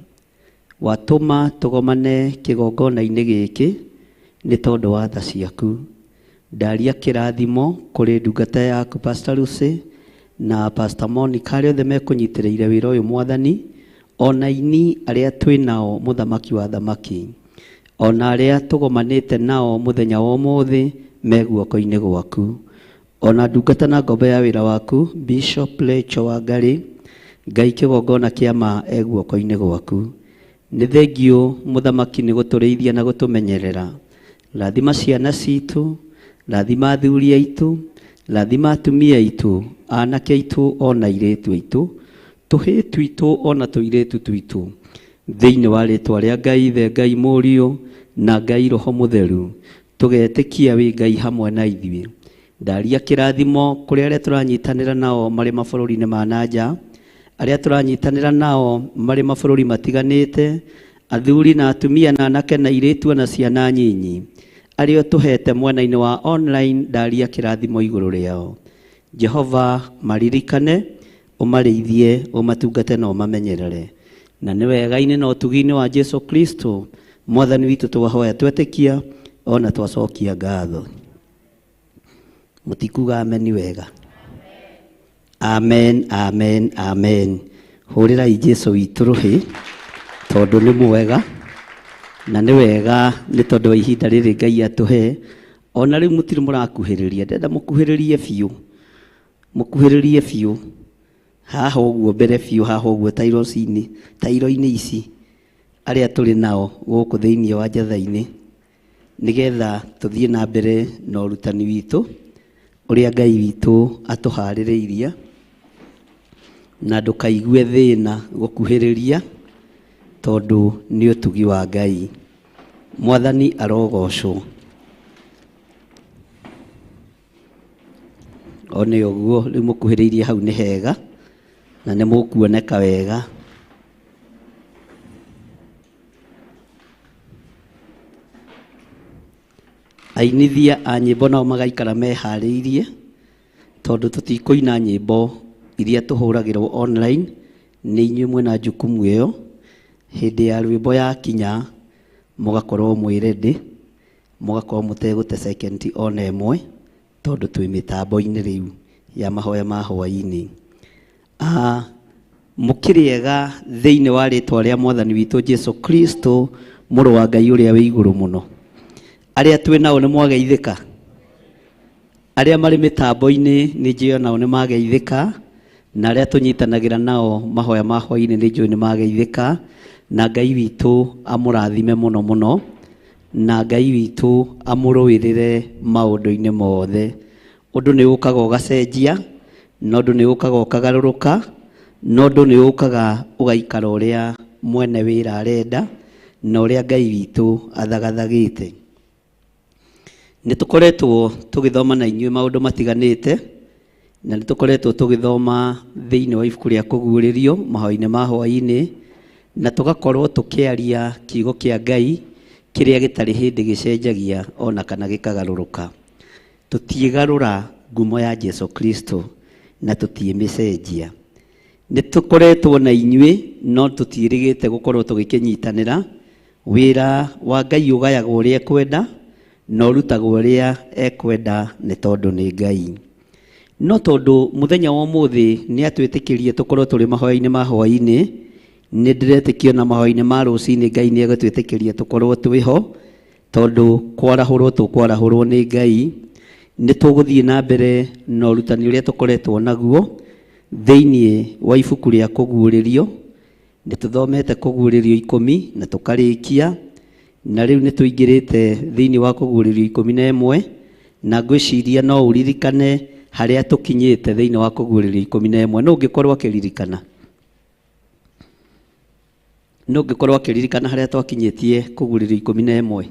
Watũma tũgomane kĩgongona-inĩ gĩkĩ nĩ tondũ wa tha ciaku. Ndaria kĩrathimo kũrĩ ndungata yaku Pastor Lucy na Pastor Monica, arĩa othe mekũnyitĩrĩire wĩra ũyũ Mwathani, ona aini arĩa twĩ nao mũthamaki wa thamaki, ona arĩa tũgomanĩte nao mũthenya wa ũmũthĩ me guoko-inĩ gwaku, ona ndungata na ngombo ya wĩra waku Bishop Rachel Wangari, Ngai kĩgongona kĩa ma e guoko-inĩ gwaku. Nĩ thengio mũthamaki nĩ gũtũrĩithia na gũtũmenyerera. Rathima ciana citũ, rathima athuri aitũ, rathima atumia aitũ, anake aitũ ona airĩtu aitũ, tũhĩĩ twitũ ona tũirĩtu twitũ, thĩinĩ wa rĩtwa rĩa Ngai Ithe, Ngai Mũriũ na Ngai Roho Mũtheru, tũgetĩkia wĩ Ngai hamwe na ithuĩ. Ndaria kĩrathimo kũrĩ arĩa tũranyitanĩra nao marĩ mabũrũri-inĩ ma na nja, arĩa tũranyitanĩra nao marĩ mabũrũri matiganĩte, athuri na atumia na anake na airĩtu na ciana nyinyi, arĩa ũtũhete mwena-inĩ wa online, ndaria kĩrathimo igũrũ rĩao. Jehova maririkane, ũmarĩithie, ũmatungate na ũmamenyerere. Na nĩ wega-inĩ na ũtugi-inĩ wa Jesu Kristo Mwathani witũ twahoya twetĩkia ona twacokia ngatho. Mũtikuga ameni wega? Amen, amen, amen. Hũrĩrai Jesu witũ rũhĩ tondũ nĩ mwega, na nĩ wega nĩ tondũ wa ihinda rĩrĩ Ngai atũhe. Ona rĩu mũtirĩ mũrakuhĩrĩria, ndĩrenda mũkuhĩrĩrie biũ, mũkuhĩrĩrie biũ haha ũguo mbere biũ, haha ũguo tairo-inĩ, tairo-inĩ ici arĩa tũrĩ nao gũkũ thĩinĩ wa Njatha-inĩ, nĩgetha tũthiĩ na mbere na ũrutani witũ ũrĩa Ngai witũ atũharĩrĩirie, na ndũkaigue thĩna gũkuhĩrĩria tondũ nĩ ũtugi wa Ngai. Mwathani arogocwo. One ũguo rĩu mũkuhĩrĩirie hau nĩ hega na nĩ mũkuoneka wega. Ainithia a nyĩmbo nao magaikara meharĩirie tondũ tũtikũina nyĩmbo iria tũhũragĩrwo online, nĩ inyuĩ mwĩna jukumu ĩyo. Hĩndĩ ya rwĩmbo yakinya mũgakorwo mwĩ ready, mũgakorwo mũtegũte second ona ĩmwe tondũ twĩ mĩtambo-inĩ rĩu ya mahoya ma hwaĩ-inĩ. Mũkĩrĩega thĩinĩ wa rĩtwa rĩa Mwathani witũ Jesu Kristo, mũrũ wa Ngai ũrĩa wĩ igũrũ mũno. Arĩa twĩ nao nĩ mwageithĩka, arĩa marĩ mĩtambo-inĩ nĩ njũĩ nao nĩ mageithĩka, na arĩa tũnyitanagĩra nao mahoya ma hwaĩ-inĩ nĩ njũĩ nĩ mageithĩka, na Ngai witũ amũrathime mũno mũno, na Ngai witũ amũrũĩrĩre maũndũ-inĩ mothe. Ũndũ nĩ ũkaga ũgacenjia, na ũndũ nĩ ũkaga ũkagarũrũka, na ũndũ nĩ ũkaga ũgaikara ũrĩa mwene wĩra arenda, na ũrĩa Ngai witũ athagathagĩte. Nĩ tũkoretwo tũgĩthoma na inyuĩ maũndũ matiganĩte, na nĩ tũkoretwo tũgĩthoma thĩinĩ wa ibuku rĩa Kũguũrĩrio mahoya-inĩ ma hwaĩ-inĩ, na tũgakorwo tũkĩaria kiugo kĩa Ngai kĩrĩa gĩtarĩ hĩndĩ gĩcenjagia ona kana gĩkagarũrũka. Tũtiĩgarũra ngumo ya Jesu Kristo na tũtiĩmĩcenjia. Nĩ tũkoretwo na inyuĩ no tũtiĩrĩgĩte gũkorwo tũgĩkĩnyitanĩra. Wĩra wa Ngai ũgayagwo ũrĩa ekwenda na ũrutagwo ũrĩa ekwenda nĩ tondũ nĩ Ngai. No tondũ mũthenya wa ũmũthĩ nĩ atwĩtĩkĩrie tũkorwo tũrĩ mahoya-inĩ ma hwaĩ-inĩ, Nĩ ndĩretĩkio na mahoya-inĩ ma rũcinĩ Ngai nĩ egũtwĩtĩkĩria tũkorwo twĩho, tondũ kwarahũrwo tũkwarahũrwo nĩ Ngai. Nĩ tũgũthiĩ na mbere na ũrutani ũrĩa tũkoretwo naguo thĩinĩ wa ibuku rĩa kũguũrĩrio. Nĩ tũthomete kũguũrĩrio 10 na tũkarĩkia, na rĩu nĩ tũingĩrĩte thĩinĩ wa kũguũrĩrio 11, na ngwĩciria no ũririkane harĩa tũkinyĩte thĩinĩ wa kũguũrĩrio 11. No ũngĩkorwo akĩririkana, no ũngĩkorwo akĩririkana harĩa twakinyĩtie kũguũrĩrio 11.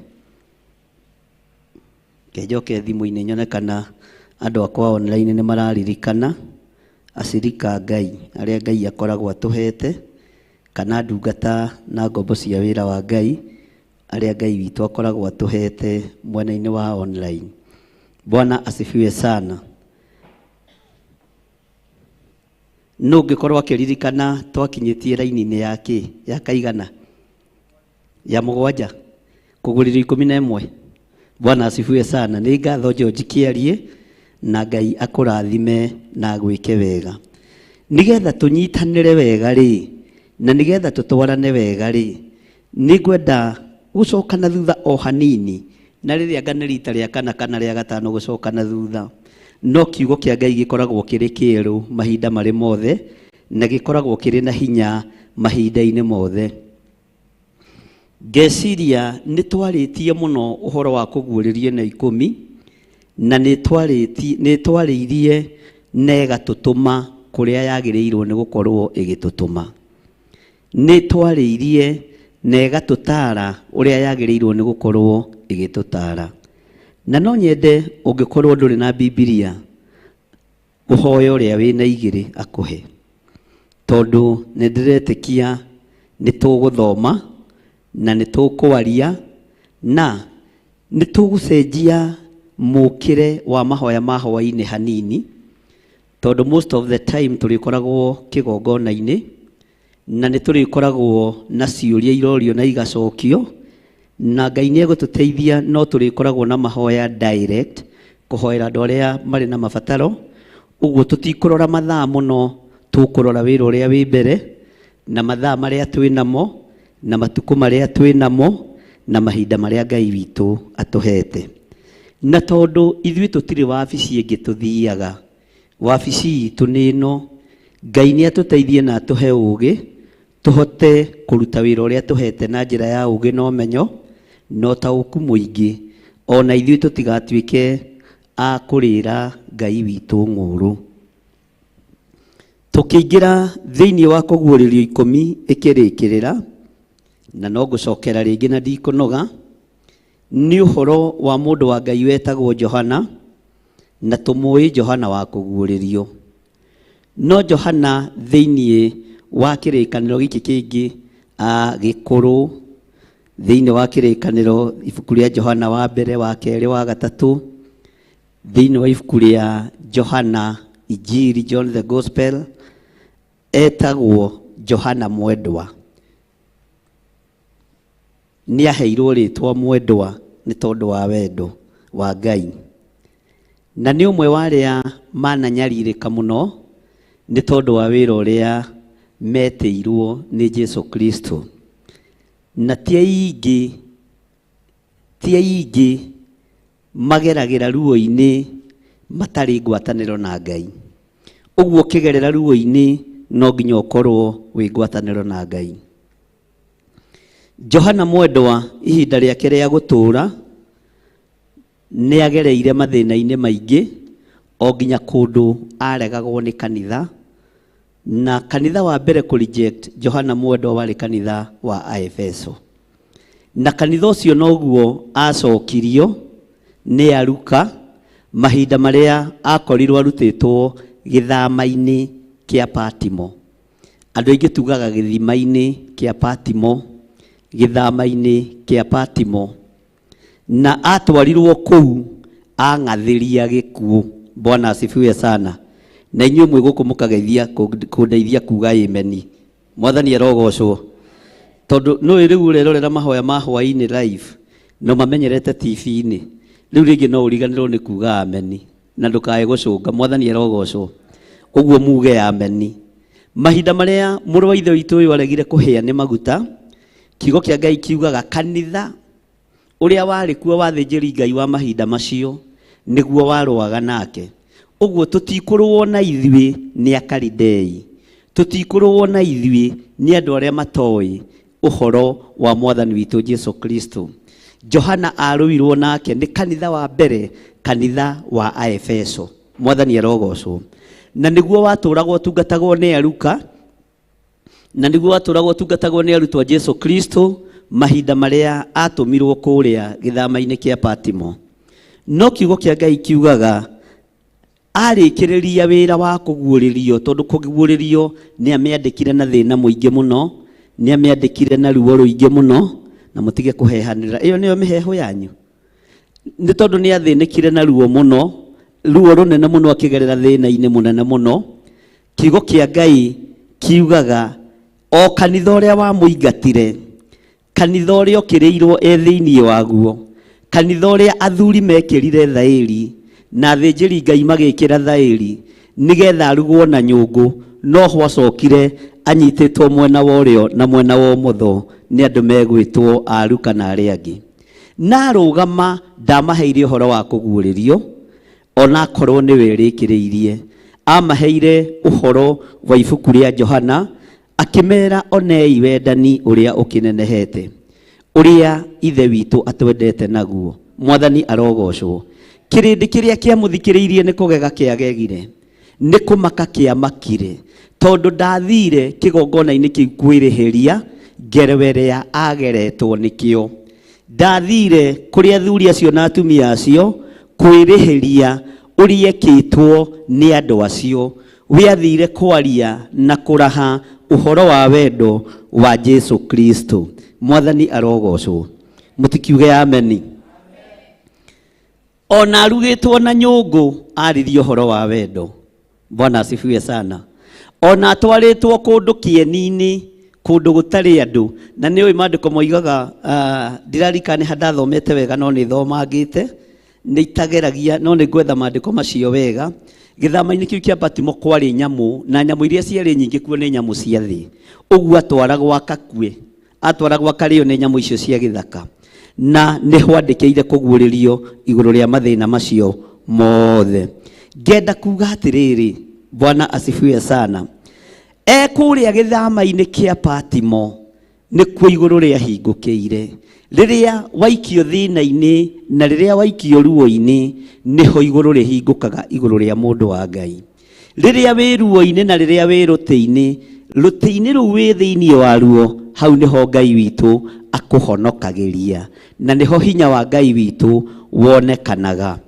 Njoke thimũ-inĩ nyone kana andũ akwa online nĩ mararirikana, acirika Ngai arĩa Ngai akoragwo atũhete, kana ndungata na ngombo cia wĩra wa Ngai arĩa Ngai witũ akoragwo atũhete mwena-inĩ wa online. Bwana asifiwe sana. No ũngĩkorwo akĩririkana twakinyĩtie raini-inĩ ya kĩ, ya kaigana, ya 7, kũguũrĩrio 11. Bwana asifiwe sana. Nĩ ngatho George Kĩarie, na Ngai akũrathime na agwĩke wega. Nĩgetha tũnyitanĩre wega rĩ, na nĩgetha tũtwarane wega rĩ, nĩngwenda gũcoka na thutha o hanini, na rĩrĩa nga nĩ rita rĩa kana kana rĩa gatano gũcoka na thutha. No kiugo kĩa Ngai gĩkoragwo kĩrĩ kĩerũ mahinda marĩ mothe, na gĩkoragwo kĩrĩ na hinya mahinda-inĩ mothe. Ngeciria nĩ twarĩtie mũno ũhoro wa kũguũrĩrio na 10, na nĩ twarĩirie na ĩgatũtũma kũrĩa yagĩrĩirwo nĩ gũkorwo ĩgĩtũtũma. Nĩ twarĩirie na ĩgatũtara ũrĩa yagĩrĩirwo nĩ gũkorwo ĩgĩtũtara. Na no nyende ũngĩkorwo ndũrĩ na Bibilia, ũhoe ũrĩa wĩna igĩrĩ akũhe, tondũ nĩ ndĩretĩkia nĩ tũgũthoma na nĩ tũkwaria na nĩ tũgũcenjia mũkĩre wa mahoya ma hwaĩ-inĩ hanini, tondũ most of the time tũrĩkoragwo kĩgongona-inĩ na nĩ tũrĩkoragwo na ciũria irorio na igacokio, na Ngai nĩ egũtũteithia, no tũrĩkoragwo na mahoya direct kũhoera andũ arĩa marĩ na mabataro. Ũguo tũtikũrora mathaa mũno, tũkũrora wĩra ũrĩa wĩ mbere na mathaa marĩa twĩ namo na matukũ marĩa twĩ namo na mahinda marĩa Ngai witũ atũhete. Na tondũ ithuĩ tũtirĩ wabici ĩngĩ tũthiaga, wabici itũ nĩ ĩno, Ngai nĩ atũteithie na atũhe ũũgĩ tũhote kũruta wĩra ũrĩa tũhete na njĩra ya ũũgĩ na ũmenyo na ũtaũku mũingĩ, ona ithuĩ tũtigatuĩke a kũrĩra Ngai witũ ng'ũũrũ. Tũkĩingĩra thĩinĩ wa kũguũrĩrio 10 ĩkĩrĩkĩrĩra, na no ngũcokera rĩngĩ na ndikũnoga, nĩ ũhoro wa mũndũ wa Ngai wetagwo Johana, na tũmũĩ Johana wa kũguũrĩrio. No Johana thĩinĩ wa kĩrĩkanĩro gĩkĩ kĩngĩ gĩkũrũ, thĩinĩ wa kĩrĩkanĩro ibuku rĩa Johana wa mbere, wa kerĩ, wa gatatũ, thĩinĩ wa ibuku rĩa Johana Injiri, John the Gospel, etagwo Johana Mwendwa. Nĩ aheirwo rĩtwa Mwendwa nĩ tondũ wa wendo wa Ngai, na nĩ ũmwe wa arĩa mananyarirĩka mũno nĩ tondũ wa wĩra ũrĩa metĩirwo nĩ Jesu Kristo. Na ti aingĩ mageragĩra ruo-inĩ matarĩ ngwatanĩro na Ngai. Ũguo ũkĩgerera ruo-inĩ no nginya ũkorwo wĩ ngwatanĩro na Ngai. Johana Mwendwa ihinda rĩake rĩa gũtũũra nĩ agereire mathĩna-inĩ maingĩ, o nginya kũndũ aregagwo nĩ kanitha, na kanitha wa mbere kũ reject Johana Mwendwa warĩ kanitha wa Aefeso. Na kanitha ũcio noguo acokirio nĩ Aruka mahinda marĩa akorirwo arutĩtwo gĩthama-inĩ kĩa Patimo. Andũ aingĩ tugaga gĩthima-inĩ kĩa Patimo, gĩthama-inĩ kĩa Patimo. Na atwarirwo kũu ang'athĩria gĩkuũ. Bwana asifiwe sana. Na inyuĩ mwĩ gũkũ mũkageithia kũndeithia kuga ameni. Mwathani arogocwo. Tondũ nũĩ rĩu ũrerorera mahoya ma hwaĩ-inĩ live, no mamenyerete TV-inĩ. Rĩu rĩngĩ no ũriganĩrwo nĩ kuga ameni na ndũkae gũcũnga. Mwathani arogocwo. Ũguo muge ameni. Mahinda marĩa mũrũ wa ithe witũ ũyũ aregire kũhĩa nĩ maguta, kiugo kĩa Ngai kiugaga kanitha ũrĩa warĩ kuo wa athĩnjĩri Ngai wa mahinda macio nĩguo warũaga nake. Ũguo tũtikũrũo na ithuĩ nĩ Akalidei, tũtikũrũo na ithuĩ nĩ andũ arĩa matoĩ ũhoro wa Mwathani witũ Jesu Kristo. Johana arũirwo nake nĩ kanitha wa mbere, kanitha wa Aefeso. Mwathani arogocwo. Na nĩguo watũragwo ũtungatagwo nĩ aruka, na nĩguo watũragwo ũtungatagwo nĩ arutwo a Jesu Kristo mahinda marĩa atũmirwo kũrĩa gĩthama-inĩ kĩa Patimo. No kiugo kĩa Ngai kiugaga arĩkĩrĩria wĩra wa kũguũrĩrio, tondũ kũguũrĩrio nĩ amĩandĩkire na thĩna mũingĩ mũno, nĩ amĩandĩkire na ruo rũingĩ mũno, na mũtige kũhehanĩra. Ĩyo nĩyo mĩheho yanyu. Nĩ tondũ nĩ athĩnĩkire na ruo mũno, ruo rũnene mũno, akĩgerera thĩna-inĩ mũnene mũno. Kiugo kĩa Ngai kiugaga o kanitha ũrĩa wamũingatire, kanitha ũrĩa ũkĩrĩirwo e thĩinĩ waguo, kanitha ũrĩa athuri mekĩrire thaĩri na athĩnjĩri Ngai magĩkĩra thaĩri nĩgetha arugwo na nyũngũ, no hwacokire anyitĩtwo mwena wa ũrĩo na mwena wa ũmotho nĩ andũ megwĩtwo aruka na arĩa angĩ. Na arũgama ndamaheire ũhoro wa kũguũrĩrio, ona akorwo nĩwe rĩkĩrĩirie. Amaheire ũhoro wa ibuku rĩa Johana, akĩmera onei wendani ũrĩa ũkĩnenehete, ũrĩa Ithe witũ atwendete naguo. Mwathani arogocwo. Kĩrĩndĩ kĩrĩa kĩamũthikĩrĩirie nĩ kũgega kĩagegire, nĩ kũmaka kĩamakire, tondũ ndathire kĩgongona-inĩ kĩu kwĩrĩhĩria ngero ĩrĩa ageretwo nĩkĩo. Ndathire kũrĩ athuri acio na atumia acio kwĩrĩhĩria ũrĩa ekĩtwo nĩ andũ acio. We athire kwaria na kũraha ũhoro wa wendo wa Jesu Kristo. Mwathani arogocwo. Mũtikiuge ameni. Ona arugĩtwo na nyũngũ aririe ũhoro wa wendo. Bwana asifiwe sana. Ona atwarĩtwo kũndũ kĩeni-inĩ, kũndũ gũtarĩ andũ, na nĩ ũĩ maandĩko moigaga, ndirarikana nĩ ha ndathomete wega no nĩ thomangĩte, nĩ itageragia no nĩ ngwetha maandĩko macio wega. Gĩthama-inĩ kĩu kĩa Patimo kwarĩ nyamũ, na nyamũ iria ciarĩ nyingĩ kuo nĩ nyamũ cia thĩ. Ũguo atwaragwo akakue, atwaragwo akarĩo nĩ nyamũ icio cia gĩthaka. Na nĩ hwandĩkĩire kũguũrĩrio igũrũ rĩa mathĩna macio mothe. Ngenda kuga atĩrĩrĩ, Bwana asifiwe sana. E kũrĩa gĩthama-inĩ kĩa Patimo nĩkuo igũrũ rĩahingũkĩire. Rĩrĩa waikio thĩna-inĩ na rĩrĩa waikio ruo-inĩ, nĩho igũrũ rĩhingũkaga igũrũ rĩa mũndũ wa Ngai. Rĩrĩa wĩ ruo-inĩ na rĩrĩa wĩ rũtĩ-inĩ, rũtĩ-inĩ rũu wĩ thĩinĩ waruo, hau nĩho Ngai witũ akũhonokagĩria, na nĩho hinya wa Ngai witũ wonekanaga.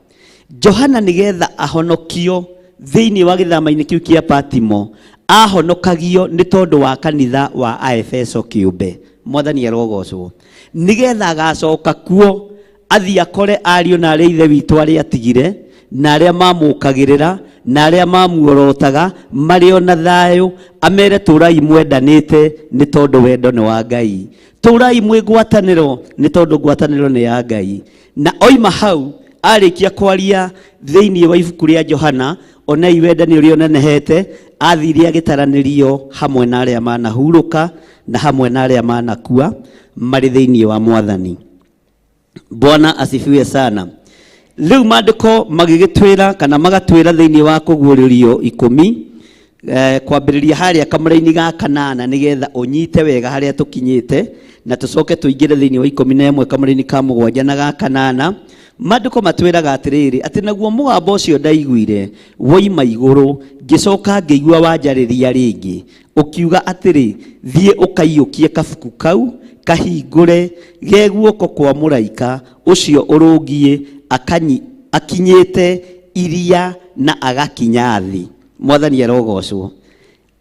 Johana nĩgetha ahonokio thĩinĩ wa gĩthama-inĩ kĩu kĩa Patimo, ahonokagio nĩ tondũ wa kanitha wa Aefeso kĩũmbe. Mwathani arogocwo. Nĩgetha agacoka kuo athiĩ akore ariũ na arĩa ithe witũ arĩa atigire, na arĩa mamũkagĩrĩra, na arĩa mamuorotaga, marĩ o na thayũ, amere tũrai mwendanĩte nĩ tondũ wendo nĩ wa Ngai. Tũrai mwĩ ngwatanĩro nĩ tondũ ngwatanĩro nĩ ya Ngai. Na oima hau, arĩkia kwaria thĩinĩ wa ibuku rĩa Johana, onei wendani ũrĩa ũnenehete, athire agĩtaranĩrio hamwe na arĩa manahurũka na hamwe na arĩa manakua marĩ thĩinĩ wa Mwathani. Bwana asifiwe sana. Rĩu maandĩko magĩgĩtwĩra kana magatwĩra thĩinĩ wa kũguũrĩrio 10, kwambĩrĩria harĩa kamũra-inĩ ga 8 nĩgetha ũnyite wega harĩa tũkinyĩte, na tũcoke tũingĩre thĩinĩ wa 11 kamũra-inĩ ka 7 na ga 8. Maandĩko matwĩraga atĩrĩrĩ, atĩ naguo mũgambo ũcio ndaiguire woima igũrũ, ngĩcoka ngĩigua wanjarĩria rĩngĩ, ũkiuga atĩrĩ, thiĩ ũkaiyũkie kabuku kau kahingũre ge guoko kwa mũraika ũcio ũrũngiĩ akinyĩte iria na agakinya thĩ. Mwathani arogocwo.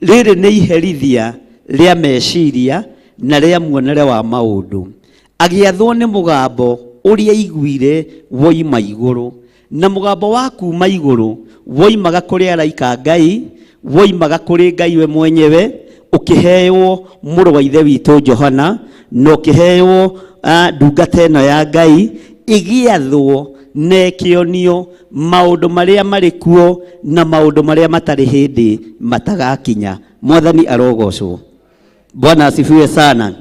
Rĩrĩ nĩ iherithia rĩa meciria na rĩa muonere wa maũndũ. Agĩathwo nĩ mũgambo ũrĩa aiguire woima igũrũ, na mũgambo wa kuma igũrũ woimaga kũrĩ araika a Ngai, woimaga kũrĩ Ngai we mwenyewe, ũkĩheywo mũrũ wa ithe witũ Johana, na ũkĩheywo ndungata ĩno ya Ngai, ĩgĩathwo Na ĩkĩonio maũndũ marĩa marĩ kuo na maũndũ marĩa matarĩ hĩndĩ matagakinya. Mwathani arogocwo. Bwana asifiwe sana.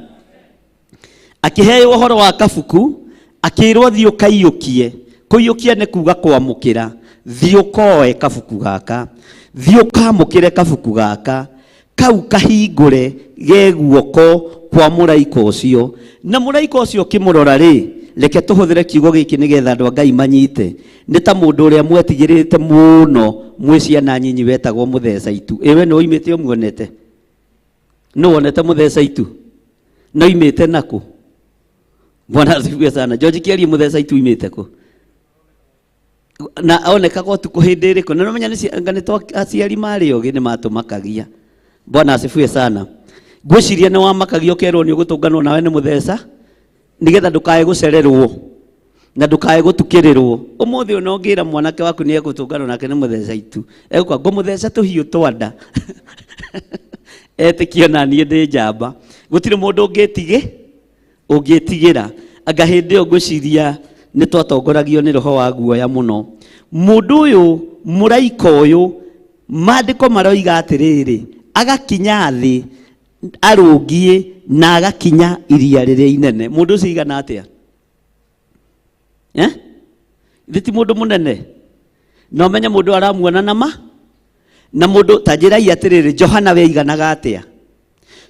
Akĩheo ũhoro wa kabuku, akĩrwo thiĩ ũkaiyũkie. Kũiyũkia nĩ kuga kwamũkĩra. Thiĩ ũkoe kabuku gaka, thiĩ ũkamũkĩre kabuku gaka, kau kahingũre ge guoko kwa mũraika ũcio. Na mũraika ũcio ũkĩmũrora rĩ, reke tũhũthĩre kiugo gĩkĩ nĩgetha andũ a Ngai manyite, nĩ ta mũndũ ũrĩa mwetigĩrĩte mũno mwĩ ciana nyinyi wetagwo mũtheca itu. Ĩwe nĩ woimĩte ũmuonete? Nĩ wonete mũtheca itu? Na oimĩte nakũ? Bwana asifiwe sana. George Kĩarie, mũtheca itu oimĩte kũ? Na onekaga ũtukũ hĩndĩ ĩrĩkũ? Na nĩmenya anga nĩ aciari marĩ ogĩ nĩ matũmakagia. Bwana asifiwe sana. Ngwĩciria nĩ wamakagia ũkerwo nĩ ũgũtũnganwo nawe nĩ mũtheca nĩgetha ndũkae gũcererwo na ndũkae gũtukĩrĩrwo. Ũmũthĩ ona ũngĩra mwanake waku nĩ egũtũnganwo nake nĩ mũtheca itu, egũka ngũmũtheca tũhiũ twa nda etĩkio na niĩ ndĩ njamba. Gũtirĩ mũndũ ũngĩtigĩra. Anga hĩndĩ ĩyo ngwĩciria nĩ twatongoragio nĩ roho wa guoya mũno. Mũndũ ũyũ, mũraika ũyũ, maandĩko maroiga atĩrĩrĩ, agakinya thĩ arũngiĩ na agakinya iria rĩrĩa inene. Mũndũ ũcio aigana atĩa? Eh? Githĩ ti mũndũ mũnene? Na ũmenye mũndũ aramuona na ma? Na mũndũ ta njĩrai atĩrĩrĩ, Johana we aiganaga atĩa?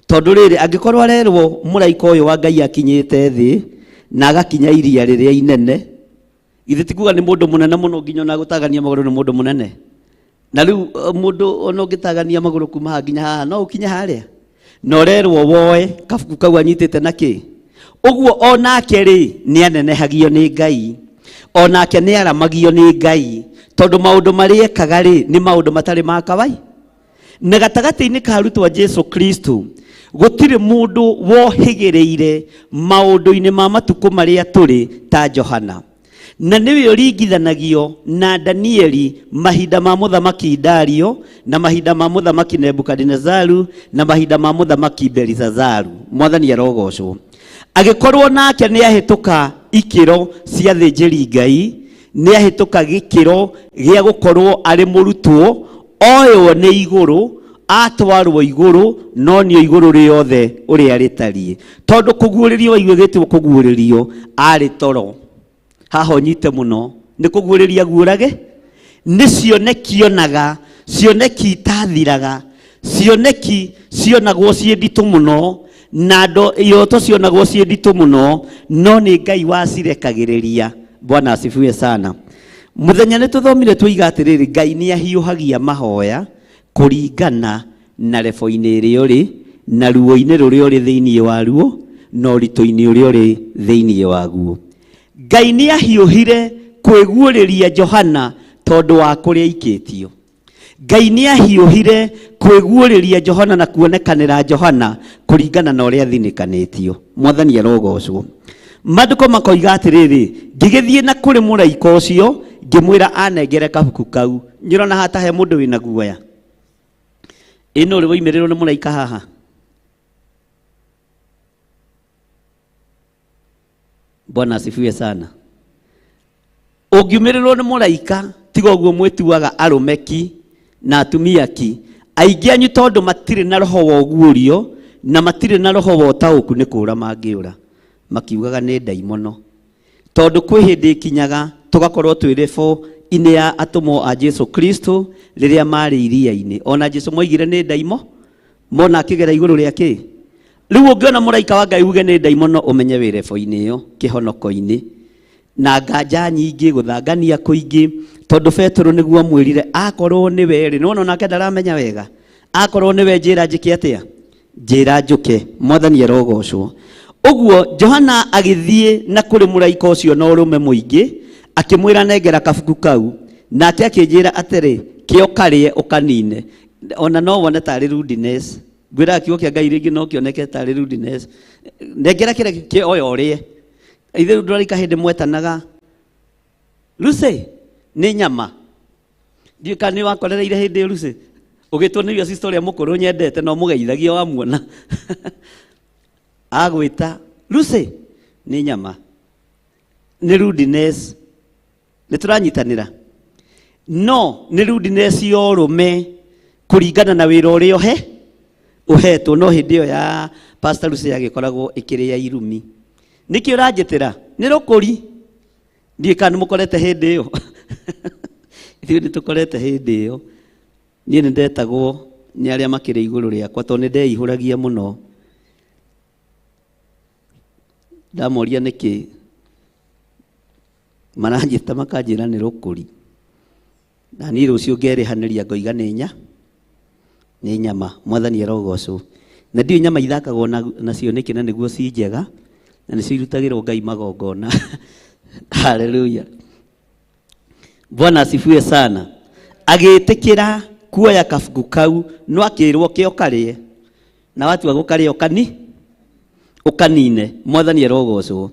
Tondũ rĩrĩ, angĩkorwo arerwo mũraika ũyũ wa Ngai akinyĩte thĩ na agakinya iria rĩrĩa inene, githĩ ti kuga nĩ mũndũ mũnene mũno nginya ona gũtagania magũrũ nĩ mũndũ mũnene? Na rĩu mũndũ ona ũngĩtagania magũrũ kuma haha nginya haha no ũkinye harĩa? Na ũrerwo woe kabuku kau anyitĩte na kĩ? Ũguo onake rĩ, nĩ anenehagio nĩ Ngai, onake nĩ aramagio nĩ Ngai, tondũ maũndũ marĩa ekaga rĩ, nĩ maũndũ matarĩ ma kawai. Na gatagatĩ-inĩ ka arutwo a Jesu Kristo gũtirĩ mũndũ wohĩgĩrĩire maũndũ-inĩ ma matukũ marĩa tũrĩ ta Johana. Na nĩwe ũringithanagio na Danieli mahinda ma mũthamaki Dario, na mahinda ma mũthamaki Nebukadinezaru, na mahinda ma mũthamaki Belisazaru. Mwathani arogocwo. Agĩkorwo nake nĩ ahĩtũka ikĩro cia thĩnjĩri Ngai, nĩ ahĩtũka gĩkĩro gĩa gũkorwo arĩ mũrutwo, oywo nĩ igũrũ, atwarwo igũrũ, no nĩ igũrũ rĩothe ũrĩa rĩtariĩ. Tondũ kũguũrĩrio waigua gĩtwo kũguũrĩrio, arĩ toro. Haha ũnyite mũno, nĩ kũguũrĩria guũrage, nĩ cioneki onaga, cioneki itathiraga, cioneki cionagwo ciĩ nditũ mũno, na iroto cionagwo ciĩ nditũ mũno, no nĩ Ngai wacirekagĩrĩria. Bwana asifiwe sana. Mũthenya nĩ tũthomire twoiga atĩrĩrĩ, Ngai nĩ ahiũhagia mahoya kũringana na rebo-inĩ ĩrĩa ũrĩ, na ruo-inĩ rũrĩa ũrĩ thĩinĩ waruo, na ũritũ-inĩ ũrĩa ũrĩ thĩinĩ waguo. Ngai nĩ ahiũhire kwĩguũrĩria Johana tondũ wa kũrĩa aikĩtio. Ngai nĩ ahiũhire kwĩguũrĩria Johana na kuonekanĩra Johana kũringana na ũrĩa athinĩkanĩtio. Mwathani arogocwo. Maandĩko makoiga atĩrĩrĩ, ngĩgĩthiĩ na kũrĩ mũraika ũcio, ngĩmwĩra anengere kabuku kau. Nyũrona haha ta he mũndũ wĩna guoya. Ĩ nũ ũrĩ woimĩrĩrwo nĩ mũraika haha? Bwana asifiwe sana. Ũngiumĩrĩrwo nĩ mũraika, tiga ũguo mwĩtuaga arũme ki na atumia ki. Aingĩ anyu tondũ matirĩ na roho wa ũguũrio na matirĩ na roho wa ũtaũku nĩ kũũra mangĩũra, makiugaga nĩ ndaimono. Tondũ kwĩ hĩndĩ ĩkinyaga tũgakorwo twĩ rebo-inĩ ya atũmwo a Jesu Kristo rĩrĩa marĩ iria-inĩ. Ona Jesu moigire nĩ ndaimo, mona akĩgera igũrũ rĩa kĩ? Rĩu ũngĩona mũraika wa Ngai uge nĩ ndaimono, ũmenye wĩ rebo-inĩ ĩyo, kĩhonoko-inĩ. Na nganja nyingĩ, gũthangania kũingĩ, tondũ Petero nĩguo amwĩrire akorwo nĩwe rĩ, nĩwona onake ndaramenya wega, akorwo nĩwe njĩra njĩke atĩa? Njĩra njũke. Mwathani arogocwo. Ũguo Johana agĩthiĩ na kũrĩ mũraika ũcio na ũrũme mũingĩ, akĩmwĩra nengera kabuku kau. Nake akĩnjĩra atĩrĩ, kĩo karĩe ũkanine. Ona no wone tarĩ rudeness. Ngwĩraga kiugo kĩa Ngai rĩngĩ no kĩoneke tarĩ rudeness. Nengera kĩrĩa kĩ oya ũrĩe. Ithe ndũrarika hĩndĩ mwetanaga Lucy nĩ nyama. Ndiũĩ kana nĩ wakorereire hĩndĩ ĩyo Lucy. Ũgĩtwo nĩ your sister ũrĩa mũkũrũ nyendete na ũmũgeithagia wamuona. Agwĩta Lucy nĩ nyama. Nĩ rudeness. Nĩ tũranyitanĩra no nĩ rudeness ya ũrũme kũringana na wĩra ũrĩa ũhe ũhetwo. No hĩndĩ ĩyo ya Pastor Lucy yagĩkoragwo ĩkĩrĩ ya irumi. Nĩkĩ ũranjĩtĩra nĩ rũkũri? Ndiũĩ kana nĩ mũkorete hĩndĩ ĩyo. Ithuĩ nĩ tũkorete hĩndĩ ĩyo. Niĩ nĩ ndetagwo nĩ arĩa makĩrĩ igũrũ rĩakwa tondũ nĩ ndeihũragia mũno. Ndamoria nĩkĩ maranjĩta, makanjĩra nĩ rũkũri. Na niĩ rũciũ ngerĩhanĩria ngoiga nĩ nya nĩ nyama. Mwathani arogocwo. Na ndiũĩ nyama ithakagwo nacio nĩkĩ, na nĩguo ci njega na nĩcio irutagĩrwo Ngai magongona. Haleluya, Bwana asifiwe sana. Agĩtĩkĩra kuoya kabuku kau, no akĩrwo kĩo karĩe na watua gũkarĩa ũkani ũkanine. Mwathani arogocwo.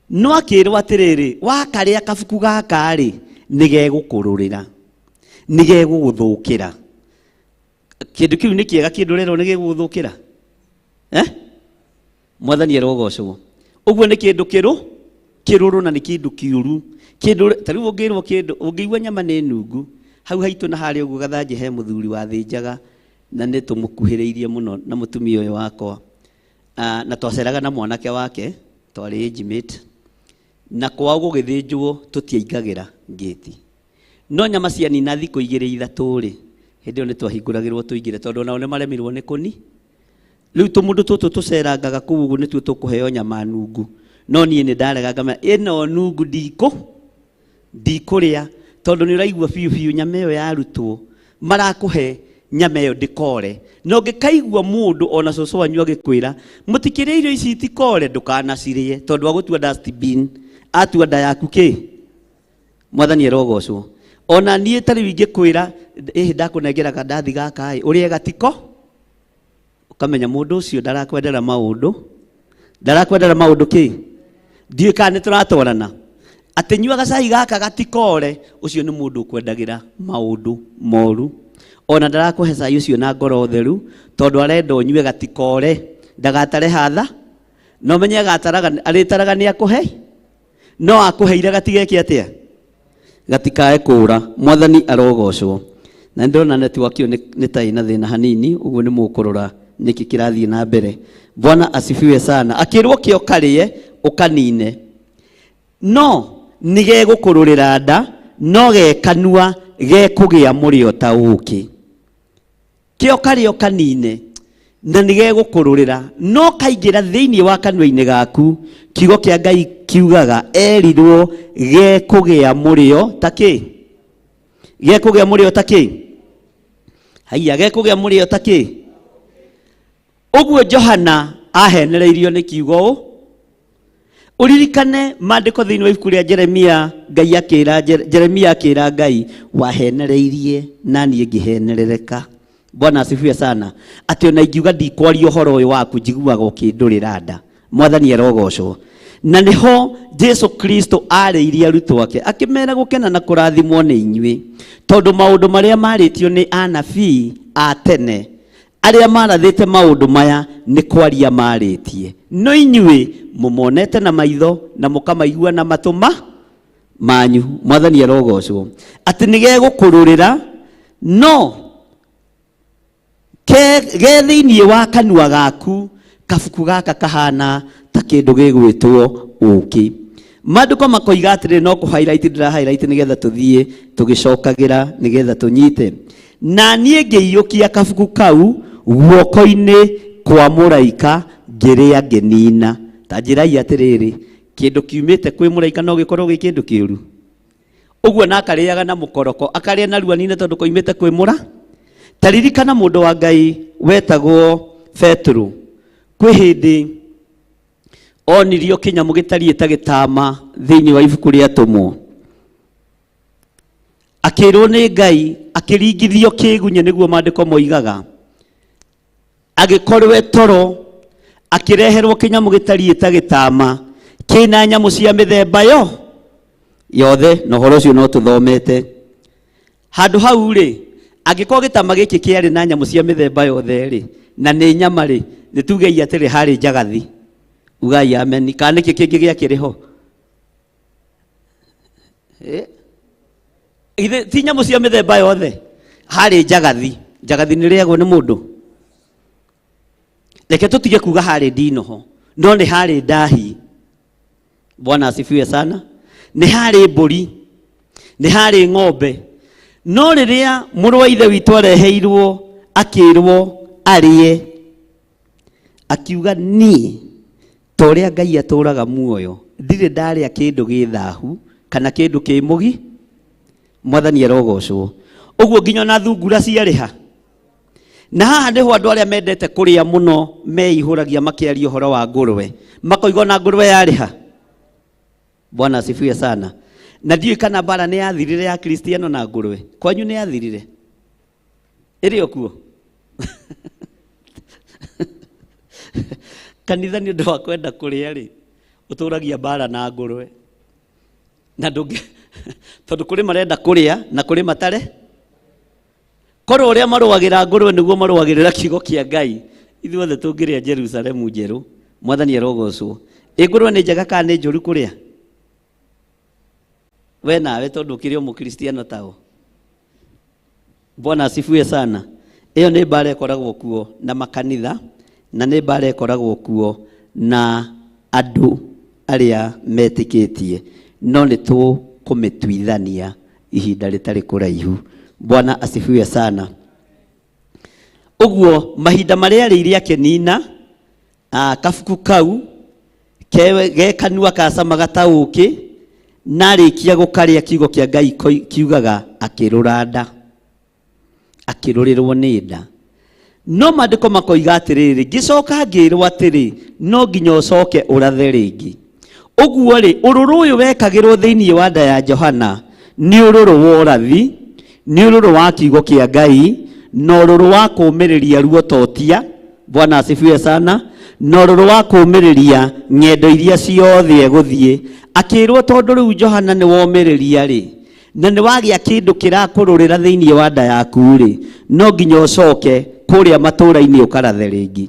No akĩrwo atĩrĩrĩ, wakarĩa kabuku gaka rĩ, nĩ gegũkũrũrĩra, nĩ gegũgũthũkĩra. Kĩndũ kĩu nĩ kĩega, kĩndũ ũrerwo nĩ gĩgũgũthũkĩra, eh? Mwathani arogocwo. Ũguo nĩ kĩndũ kĩrũ kĩrũrũ na nĩ kĩndũ kĩũru. Kĩndũ ta rĩu ũngĩrwo kĩndũ, ũngĩigua nyama nĩ nungu hau haitũ na harĩa ũguo gathanjĩ, he mũthuri wathĩnjaga na nĩ tũmũkuhĩrĩirie mũno na mũtumia ũyũ wakwa. Ah, na twaceraga na mwanake wake, twarĩ age mate, na kwao gũgĩthĩnjwo tũtiaingagĩra ngĩti, no nyama cianina thikũ igĩrĩ ithatũ rĩ, hĩndĩ ĩyo nĩ twahingũragĩrwo tũingĩre, tondũ onao nĩ maremirwo nĩ kũni. Rĩu tũmũndũ tũtũ tũcerangaga kũu ũguo nĩtuo tũkũheo nyama nungu. No niĩ nĩ ndarega, ngamera ĩno nungu ndikũrĩa, tondũ nĩ ũraigua biũ biũ nyama ĩyo yarutwo marakũhe nyama ĩyo ndĩkore. Na ũngĩkaigua mũndũ ona cũcũ wanyu agĩkwĩra mũtikĩrĩe irio ici itikore, ndũkanacirĩe, tondũ agũtua dustbin, atua nda yaku kĩ. Mwathani arogocwo. Ona niĩ ta rĩu ingĩkwĩra ĩhĩ ndakũnengera kandathi gaka ĩ ũrĩe gatiko, ũkamenya mũndũ ũcio ndarakwendera maũndũ, ndarakwendera maũndũ kĩ. Ndiũĩ kana nĩ tũratwarana atĩ nyua gacai gaka gatikore. Ũcio nĩ mũndũ ũkwendagĩra maũndũ moru, ona ndarakũhe cai ũcio na ngoro theru, tondũ arenda ũnyue gatikore, ndagatare hatha. Na ũmenye agataraga, arĩtaraga nĩ akũhe, no akũheire gatigeke atĩa, gatikae kũra. Mwathani arogocwo. Na ndĩrona network ĩyo nĩ ta ĩna thĩna hanini, ũguo nĩ mũkũrora nĩkĩ kĩrathiĩ na mbere. Bwana asifiwe sana. Akĩrwo kĩo karĩe ũkanine, no nĩ gegũkũrũrĩra nda, no gekanua gekũgĩa mũrĩo ta ũkĩ. Kĩo karĩo kanine na nĩ gegũkũrũrĩra, no kaingĩra thĩinĩ wa kanua-inĩ gaku, kiugo kĩa Ngai kiugaga erirwo gekũgĩa mũrĩo ta kĩ, gekũgĩa mũrĩo ta kĩ, haiya, gekũgĩa mũrĩo ta kĩ. Ũguo Johana ahenereirio nĩ kiugo ũ. Ũririkane maandĩko thĩinĩ wa ibuku rĩa Jeremia, Ngai akĩra Jeremia, akĩra Ngai, wahenereirie na niĩ ngĩhenerereka. Bwana asifiwe sana. Atĩ ona ingiuga ndikwaria ũhoro ũyũ waku, njiguaga ũkĩndũrĩra nda. Mwathani arogocwo. Na nĩho Jesu Kristo arĩirie arutwo ake akĩmera, gũkena na kũrathimwo nĩ inyuĩ, tondũ maũndũ marĩa marĩtio nĩ anabii a tene arĩa marathĩte maũndũ maya nĩ kwaria marĩtie, no inyuĩ mũmonete na maitho na mũkamaigua na matũ ma manyu. Mwathani arogocwo. Atĩ nĩ gegũkũrũrĩra, no ge thĩinĩ wa kanua gaku, kabuku gaka kahana ta kĩndũ gĩgwĩtwo ũkĩ. Maandĩko makoiga atĩrĩ, no kũ highlight ndĩra highlight nĩgetha tũthiĩ tũgĩcokagĩra nĩgetha tũnyite. Na niĩ ngĩiyũkia kabuku kau guoko-inĩ kwa mũraika, ngĩrĩa ngĩnina. Ta njĩrai atĩrĩrĩ, kĩndũ kiumĩte kwĩ mũraika no gĩkorwo gĩ kĩndũ kĩũru? Ũguo na akarĩaga na mũkoroko, akarĩa narua nine, tondũ koimĩte kwĩ mũra. Ta ririkana mũndũ wa Ngai wetagwo Petero, kwĩ hĩndĩ onirio kĩnyamũ gĩtariĩ ta gĩtama thĩinĩ wa ibuku rĩa Tũmwo, akĩrwo nĩ Ngai akĩringithio kĩgunyĩ, nĩguo maandĩko moigaga, agĩkorwo e toro, akĩreherwo kĩnyamũ gĩtariĩ ta gĩtama kĩna nyamũ cia mĩthemba yo yothe. Na ũhoro ũcio no tũthomete handũ hau rĩ, angĩkorwo gĩtama gĩkĩ kĩarĩ na nyamũ cia mĩthemba yothe rĩ, na nĩ nyama rĩ, nĩ tugei atĩrĩ harĩ njagathi. Ugai ameni. Kana nĩkĩ kĩngĩ gĩakĩrĩ ho? Eh? Ithe ti nyamũ cia mĩthemba yothe. Harĩ njagathi, njagathi nĩ rĩagwo nĩ mũndũ. Reke tũtige kuga harĩ ndinoho, no nĩ harĩ ndahi. Bwana asifiwe sana. Nĩ harĩ mbũri, nĩ harĩ ng'ombe. No rĩrĩa mũrũ wa ithe witũ areheirwo akĩrwo arĩe, akiuga niĩ ta ũrĩa Ngai atũraga muoyo, ndirĩ ndarĩa kĩndũ gĩ thahu kana kĩndũ kĩ mũgi. Mwathani arogocwo. Ũguo nginya ona thungura ciarĩha. Na haha nĩho andũ arĩa mendete kũrĩa mũno meihũragia makĩaria ũhoro wa ngũrwe, makoiga ona ngũrwe yarĩha. Bwana asifiwe sana. Na ndiũĩ kana mbara nĩ yathirire ya Kristiano na ngũrwe. Kwanyu nĩ yathirire? Ĩrĩ o kuo? Kanitha nĩ ũndũ wa kwenda kũrĩa rĩ, ũtũragia mbara na ngũrwe. Na ndũngĩ tondũ kũrĩ marenda kũrĩa na kũrĩ matare. Korwo ũrĩa marũagĩra ngũrwe nĩguo marũagĩrĩra kiugo kĩa Ngai, ithuothe tũngĩrĩa Jerusalemu njerũ. Mwathani arogocwo. Ĩ ngũrwe nĩ njega kana nĩ njũru kũrĩa? We nawe tondũ ũkĩrĩ o mũkristiano tao. Bwana asifiwe sana. Ĩyo nĩ mbara ĩkoragwo kuo na makanitha na nĩ mbara ĩkoragwo kuo na andũ arĩa metĩkĩtie, no nĩ tũkũmĩtuithania ihinda rĩtarĩ kũraihu. Bwana asifiwe sana. Ũguo mahinda marĩa arĩire akĩnina kabuku kau ge kanua kacamaga ta ũkĩ, na arĩkia gũkarĩa kiugo kĩa Ngai kiugaga akĩrũra nda, akĩrũrĩrwo nĩ nda. No maandĩko makoiga atĩrĩrĩ, ngĩcoka ngĩrwo atĩrĩ, no nginya ũcoke ũrathe rĩngĩ. Ũguo rĩ, ũrũrũ ũyũ wekagĩrwo thĩinĩ wa nda ya Johana nĩ ũrũrũ wa ũrathi, nĩ ũrũrũ wa kiugo kĩa Ngai, na ũrũrũ wa kũũmĩrĩria ruo totia. Bwana asifiwe sana. Na ũrũrũ wa kũũmĩrĩria ng'endo iria ciothe egũthiĩ. Akĩrwo tondũ rĩu Johana nĩ womĩrĩria rĩ, na nĩ wagĩa kĩndũ kĩrakũrũrĩra thĩinĩ wa nda yaku rĩ, no nginya ũcoke kũrĩa matũũra-inĩ ũkarathe rĩngĩ.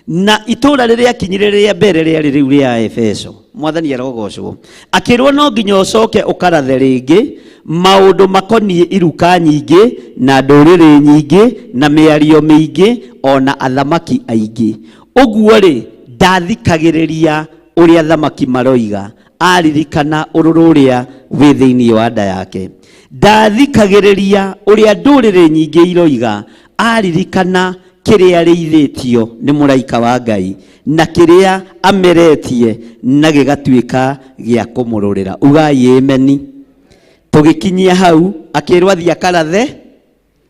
Na itũũra rĩrĩa akinyire rĩa mbere rĩarĩ rĩu rĩa Efeso. Mwathani arogocwo. Akĩrwo no nginya ũcoke ũkarathe rĩngĩ maũndũ makoniĩ iruka nyingĩ na ndũrĩrĩ nyingĩ na mĩario mĩingĩ ona athamaki aingĩ. Ũguo rĩ, ndathikagĩrĩria ũrĩa athamaki maroiga, aririkana ũrũrũ ũrĩa wĩ thĩinĩ wa nda yake. Ndathikagĩrĩria ũrĩa ndũrĩrĩ nyingĩ iroiga, aririkana kĩrĩa arĩithĩtio nĩ mũraika wa Ngai na kĩrĩa ameretie na gĩgatuĩka gĩa kũmũrũrĩra. Ugai ameni. Tũgĩkinyia hau akĩrwo athiĩ akarathe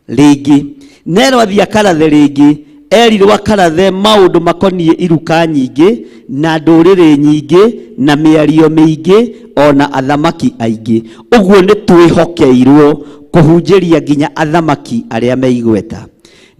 rĩngĩ. Nerwo athiĩ akarathe rĩngĩ, erirwo akarathe maũndũ makoniĩ iruka nyingĩ na ndũrĩrĩ nyingĩ na mĩario mĩingĩ ona athamaki aingĩ. Ũguo nĩ twĩhokeirwo kũhunjĩria nginya athamaki arĩa me igweta.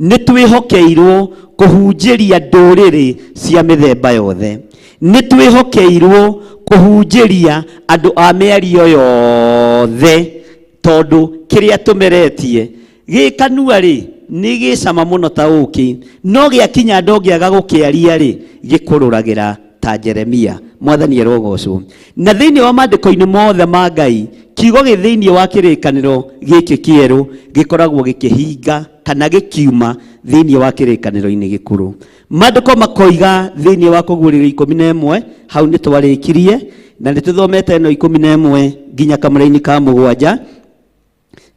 Nĩ twĩhokeirwo kũhunjĩria ndũrĩrĩ cia mĩthemba yothe. Nĩ twĩhokeirwo kũhunjĩria andũ a mĩario yothe, tondũ kĩrĩa tũmeretie gĩ kanua rĩ nĩ gĩcama mũno ta ũkĩ, no gĩakinya ndũngĩaga gũkĩaria rĩ, gĩkũrũragĩra ta Jeremia. Mwathani arogocwo. Na thĩinĩ wa maandĩko-inĩ mothe ma Ngai, kiugo gĩ thĩinĩ wa kĩrĩkanĩro gĩkĩ kĩerũ gĩkoragwo gĩkĩhinga kana gĩkiuma thĩinĩ wa kĩrĩkanĩro-inĩ gĩkũrũ. Maandĩko makoiga thĩinĩ wa kũguũrĩrio 11, hau nĩ twarĩkirie na nĩ tũthomete ĩno 11 nginya kamũra-inĩ ka 7,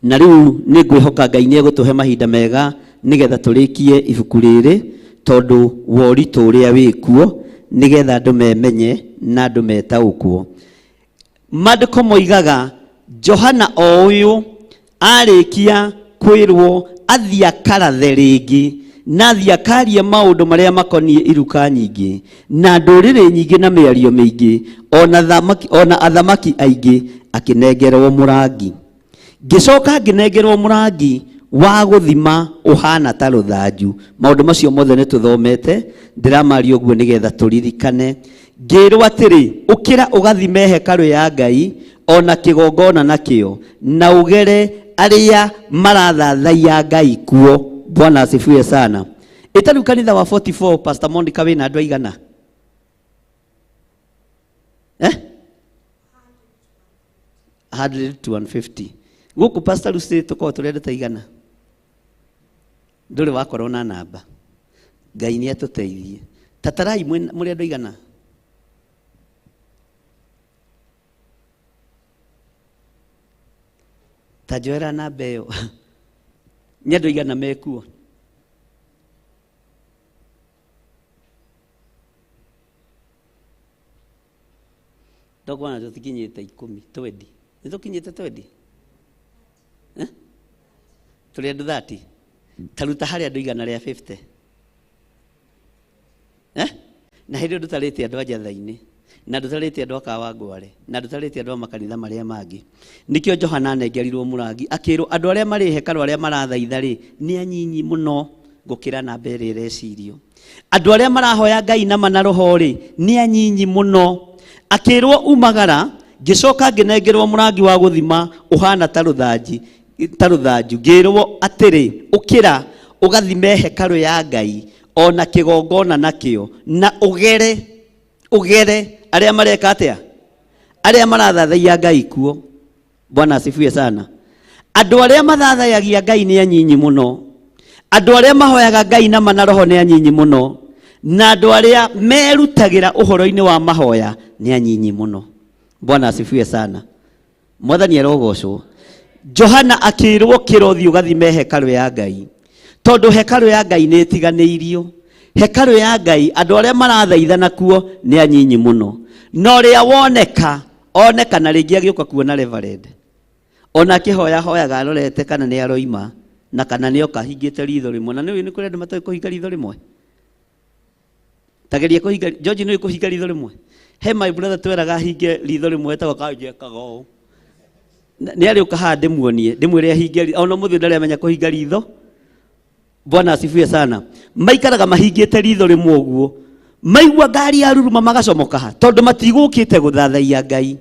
na rĩu nĩ ngwĩhoka Ngai nĩ egũtũhe mahinda mega nĩgetha tũrĩkie ibuku rĩrĩ, tondũ wa ũritũ ũrĩa wĩkuo, nĩgetha andũ memenye na andũ metaũkwo. Maandĩko moigaga Johana o ũyũ arĩkia kwĩrwo athiĩ akarathe rĩngĩ, na athiĩ akarie maũndũ marĩa makoniĩ iruka nyingĩ na ndũrĩrĩ nyingĩ na mĩario mĩingĩ, ona athamaki aingĩ, akĩnengerwo mũrangi. Ngĩcoka ngĩnengerwo mũrangi wa gũthima ũhana ta rũthanju. Maũndũ macio mothe nĩ tũthomete, ndĩramaria ũguo nĩgetha tũririkane. Ngĩrwo atĩrĩ, ũkĩra ũgathime hekarũ ya Ngai ona kĩgongona nakĩo, na ũgere arĩa marathathaiya Ngai kuo. Bwana asifiwe sana. Ĩta rĩu kanitha wa 44, Pastor Monica, wĩna andũ aigana? 100 to 150. Gũkũ Pastor Lucy tũkoragwo tũrĩ andũ ta igana. Ndũrĩ wakorwo na namba. Ngai nĩ atũteithie. Tatarai mũrĩ andũ igana. Ta njoera namba ĩyo. Nĩ andũ igana mekuo. Ndokwana tũtikinyĩte ikũmi, twendi. Nĩ tũkinyĩte twendi? Eh? Tũrĩ andũ 30. Ta ruta harĩ andũ igana rĩa 50. Eh? Na hĩndĩ ĩyo ndũtarĩte andũ a njatha-inĩ, na ndũtarĩte andũ a Kawangware, na ndũtarĩte andũ a makanitha marĩa mangĩ. Nĩkĩo Johana anengerirwo mũrangi, akĩrwo andũ arĩa marĩ hekarũ arĩa marathaitha rĩ, nĩ anyinyi mũno gũkĩra namba ĩrĩa ĩrecirio. Andũ arĩa marahoya Ngai nama na roho rĩ, nĩ anyinyi mũno. Akĩrwo umagara, ngĩcoka ngĩnengerwo mũrangi wa gũthima ũhana ta rũthanji, ta rũthanju, ngĩrwo atĩrĩ, ũkĩra ũgathime hekarũ ya Ngai o na kĩgongona nakĩo, na ũgere, ũgere arĩa mareka atĩa? Arĩa marathathaiya Ngai kuo. Bwana asifiwe sana. Andũ arĩa mathathayagia Ngai nĩ anyinyi mũno. Andũ arĩa mahoyaga Ngai nama na roho nĩ anyinyi mũno. Na andũ arĩa merutagĩra ũhoro-inĩ wa mahoya nĩ anyinyi mũno. Bwana asifiwe sana. Mwathani arogocwo. Johana akĩrwo kĩro thiĩ ũgathime hekarũ ya Ngai. Tondũ hekarũ ya Ngai nĩ ĩtiganĩirio. Hekarũ ya Ngai andũ arĩa marathaithana kuo nĩ anyinyi mũno. Na ũrĩa woneka, oneka na rĩngĩ agĩũka kuona reverend. Ona akĩhoya hoyaga arorete kana nĩ aroima na kana nĩ oka ahingĩte ritho rĩmwe. Na nĩ ũĩ nĩ kũrĩ andũ matoĩ kũhinga ritho rĩmwe. Tageria kũhinga, George nĩ ũĩ kũhinga ritho rĩmwe? He my brother tweraga ahinge ritho rĩmwe etagwo Kanjũ ekaga ũũ. Nĩ arĩũka haha ndĩmuonie, ndĩmwĩre ahinge ritho. Ona ũmũthĩ ndarĩ amenya kũhinga ritho. Bwana asifiwe sana. Maikaraga mahingĩte ritho rĩmwe ũguo. Maigua ngari ya ruruma magacomoka ha, tondũ matigũkĩte gũthathaiya Ngai.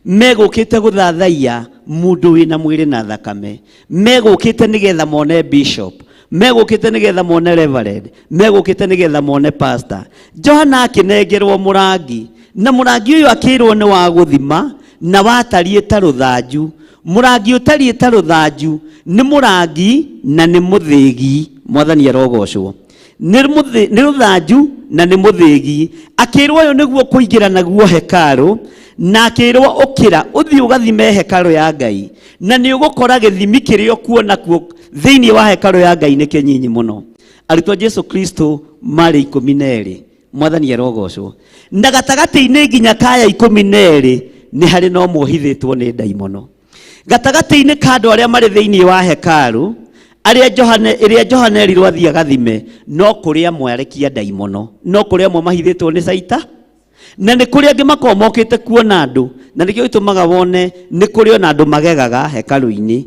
Megũkĩte gũthathaiya mũndũ wĩna mwĩrĩ na thakame. Megũkĩte nĩgetha mone bishop. Megũkĩte nĩgetha mone reverend. Megũkĩte nĩgetha mone pastor. Johana akĩnengerwo mũrangi, na mũrangi ũyũ akĩrwo nĩ wa gũthima na watariĩ ta rũthanju. Mũrangi ũtariĩ ta rũthanju nĩ mũrangi na nĩ mũthĩgi. Mwathani arogocwo. Nĩ rũthanju na nĩ mũthĩgi. Akĩrwo ũyũ nĩguo kũingĩra naguo hekarũ, na akĩrwo ũkĩra ũthiĩ ũgathime hekarũ ya Ngai, na nĩ ũgũkora gĩthimi kĩrĩa ũkuona kuo thĩinĩ wa hekarũ ya Ngai nĩ kĩnyinyi mũno. Arutwo a Jesu Kristo marĩ ikũmi na erĩ. Mwathani arogocwo. Na gatagatĩ-inĩ nginya kaya ikũmi na erĩ nĩ harĩ na ũmwe ũhithĩtwo nĩ ndaimono. Gatagatĩ-inĩ ka andũ arĩa marĩ thĩinĩ wa hekarũ, arĩa Johane, ĩrĩa Johana erirwo athiĩ agathime, no kũrĩ amwe arekia ndaimono, no kũrĩ amwe mahithĩtwo nĩ caita, na nĩ kũrĩ angĩ makoragwo mokĩte kuona andũ, na nĩkĩo gĩtũmaga wone nĩ kũrĩ ona andũ magegaga hekarũ-inĩ,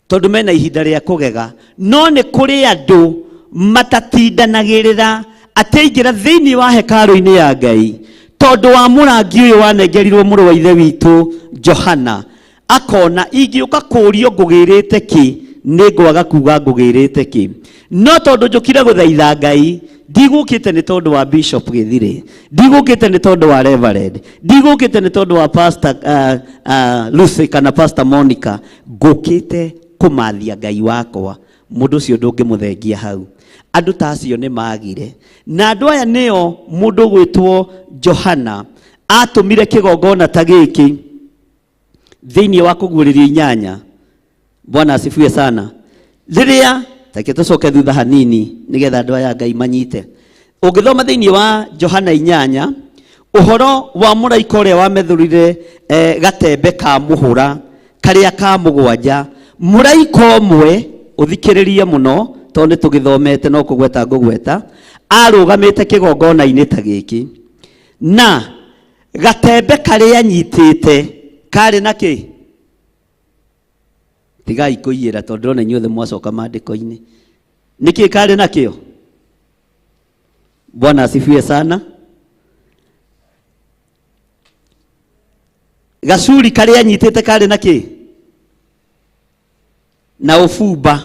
tondũ mena ihinda rĩa kũgega. No nĩ kũrĩ andũ matatindanagĩrĩra atĩ aingĩra thĩinĩ wa hekarũ-inĩ ya Ngai, tondũ wa mũrangi ũyũ wanengerirwo mũrũ wa ithe witũ Johana, akona ingĩũka kũũrio ngũgĩrĩte kĩ, nĩ ngwaga kuga ngũgĩrĩte kĩ. No tondũ njũkire gũthaitha Ngai, ndigũkĩte nĩ tondũ wa Bishop Gĩthirĩ, ndigũkĩte nĩ tondũ wa Reverend, ndigũkĩte nĩ tondũ wa Pastor Lucy kana Pastor Monica, ngũkĩte kũmathia Ngai wakwa. Mũndũ ũcio ndũngĩmũthengia hau. Andũ ta acio nĩ magire. Na andũ aya nĩo mũndũ ũgwĩtwo Johana atũmire kĩgongona ta gĩkĩ thĩinĩ wa kũguũrĩrio inyanya. Bwana asifiwe sana. Rĩrĩa take tũcoke thutha hanini nĩgetha andũ aya Ngai manyite. Ũngĩthoma thĩinĩ wa Johana inyanya ũhoro wa mũraika ũrĩa wamethũrire gatembe ka mũhũra karĩa ka mũgwanja, mũraika ũmwe ũthikĩrĩrie mũno tondũ nĩ tũgĩthomete no kũgweta ngũgweta, arũgamĩte kĩgongona-inĩ ta gĩkĩ, na gatembe karĩa anyitĩte karĩ na kĩ? Tigai kũiyĩra tondũ ndĩrona inyuothe mwacoka maandĩko-inĩ. Nĩkĩ karĩ nakĩo? Bwana asifiwe sana. Gacuri karĩa anyitĩte karĩ na kĩ? Na ũbumba.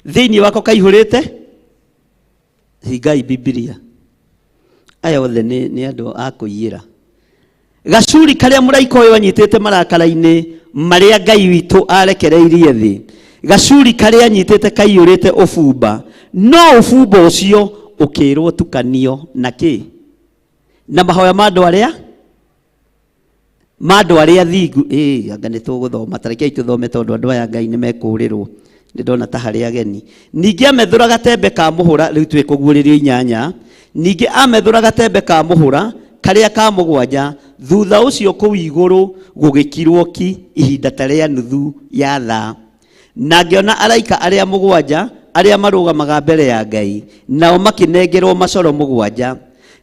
Thĩinĩ wako kaihũrĩte? Hingai Bibilia. Aya othe nĩ andũ a kũiyĩra. Gacuri karĩa mũraika ũyũ anyitĩte marakara-inĩ marĩa Ngai witũ arekereirie thĩ, gacuri karĩa anyitĩte kaiyũrĩte ũbumba, no ũbumba ũcio ũkĩrwo tukanio na kĩ? Na mahoya ma andũ arĩa ma andũ arĩa thingu. Ĩĩ, anga nĩ tũgũthoma, ta rekei tũthome tondũ andũ aya Ngai nĩ mekũũrĩrwo. Nĩ ndona ta harĩ ageni. Ningĩ amethũra gatembe ka mũhũra, rĩu twĩ kũguũrĩrio inyanya. Ningĩ amethũra gatembe ka mũhũra karĩa ka mũgwanja, thutha ũcio kũu igũrũ gũgĩkirwo ki ihinda ta rĩa nuthu ya thaa. Na ngĩona araika arĩa mũgwanja arĩa marũgamaga mbere ya Ngai, nao makĩnengerwo macoro mũgwanja.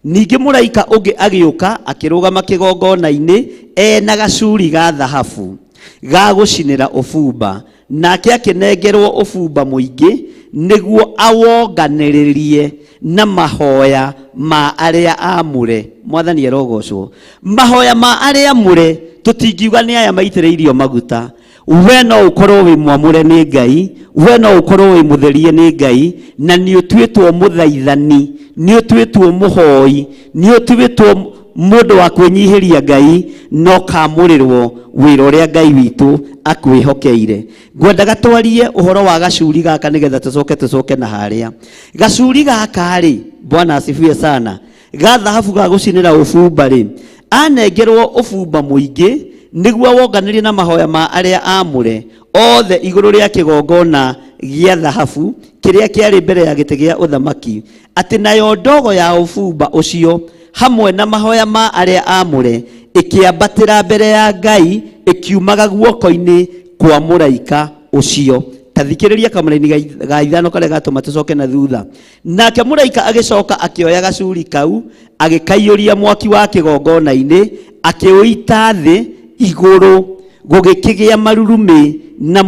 Ningĩ mũraika ũngĩ agĩũka akĩrũgama kĩgongona-inĩ e na gacuri ga thahabu ga gũcinĩra ũbumba, nake akĩnengerwo ũbumba mũingĩ nĩguo awonganĩrĩrie na mahoya ma arĩa aamũre. Mwathani arogocwo. Mahoya ma arĩa amũre tũtingiuga nĩ aya maitĩrĩirio maguta. We no ũkorwo wĩ mwamũre nĩ Ngai, we no ũkorwo wĩ mũtherie nĩ Ngai, na nĩ ũtuĩtwo mũthaithani, nĩ ũtuĩtwo mũhoi, nĩ ũtuĩtwo mũndũ wa kwĩnyihĩria Ngai, na ũkamũrĩrwo wĩra ũrĩa Ngai witũ akwĩhokeire. Ngwendaga twarie ũhoro wa gacuri gaka nĩgetha tũcoke tũcoke na harĩa. Gacuri gaka rĩ, Bwana asifiwe sana, ga thahabu ga gũcinĩra ũbumba rĩ, anengerwo ũbumba mũingĩ nĩguo wonganĩrie na mahoya ma arĩa aamũre othe igũrũ rĩa kĩgongona gĩa thahabu kĩrĩa kĩarĩ mbere ya gĩtĩ gĩa ũthamaki, atĩ nayo ndogo ya ũbumba ũcio hamwe na mahoya ma arĩa aamũre ĩkĩambatĩra mbere ya Ngai ĩkiumaga guoko-inĩ kwa mũraika ũcio. Ta thikĩrĩria kamũraini ga ithano karĩa gatũma tũcoke na thutha. Nake mũraika agĩcoka akĩoya gacuri kau agĩkaiyũria mwaki wa kĩgongona-inĩ akĩũita thĩ igũrũ, gũgĩkĩgĩa marurumĩ na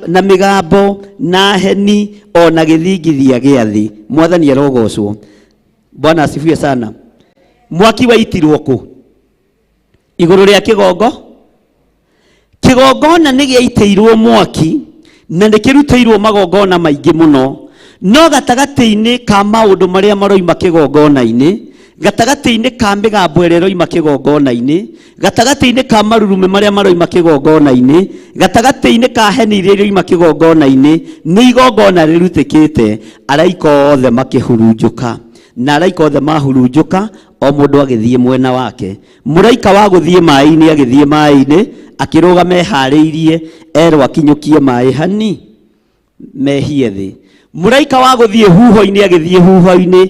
na mĩgambo na heni o na gĩthingithia gĩa thĩ. Mwathani arogocwo. Bwana asifiwe sana. Mwaki waitirwo kũ? Igũrũ rĩa kĩgongo. Kĩgongona nĩ gĩaitĩirwo mwaki na nĩ kĩrutĩirwo magongona maingĩ mũno, no gatagatĩ-inĩ ka maũndũ marĩa maroima kĩgongona-inĩ, gatagatĩ-inĩ ka mĩgambo ĩrĩa ĩroima kĩgongona-inĩ, gatagatĩ-inĩ ka marurumĩ marĩa maroima kĩgongona-inĩ, gatagatĩ-inĩ ka heni iria iroima kĩgongona-inĩ, nĩ igongona rĩrutĩkĩte, araika othe makĩhurunjũka. Na araika othe mahurunjũka, o mũndũ agĩthiĩ mwena wake. Mũraika wa gũthiĩ maĩ-inĩ agĩthiĩ maĩ-inĩ, akĩrũgama eharĩirie, erwo akinyũkie maĩ hani mehie thĩ. Mũraika wa gũthiĩ huho-inĩ agĩthiĩ huho-inĩ,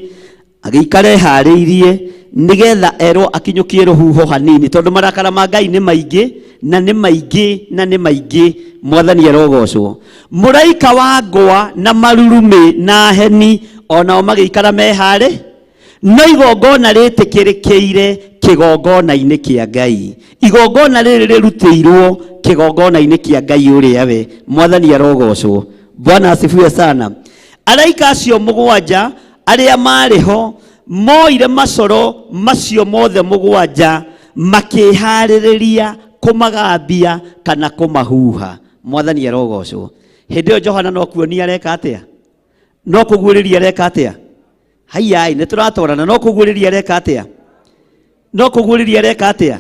agĩikara eharĩirie nĩgetha erwo akinyũkie rũhuho hanini, tondũ marakara ma Ngai nĩ maingĩ na nĩ maingĩ na nĩ maingĩ. Mwathani arogocwo. Mũraika wa ngwa na marurumĩ na heni onao magĩikara meharĩ, no igongona rĩtĩkĩrĩkĩire kĩgongona-inĩ kĩa Ngai. Igongona rĩrĩ rĩrutĩirwo kĩgongona-inĩ kĩa Ngai ũrĩa we. Mwathani arogocwo. Bwana asifiwe sana. Araika acio mũgwanja arĩa marĩ ho moire macoro macio mothe mũgwanja makĩharĩrĩria kũmagambia kana kũmahuha. Mwathani arogocwo. Hĩndĩ ĩyo Johana no kuonia areka atĩa? No kũguũrĩria areka atĩa? Haiai, nĩ tũratwarana. No kũguũrĩria areka atĩa? No kũguũrĩria areka atĩa?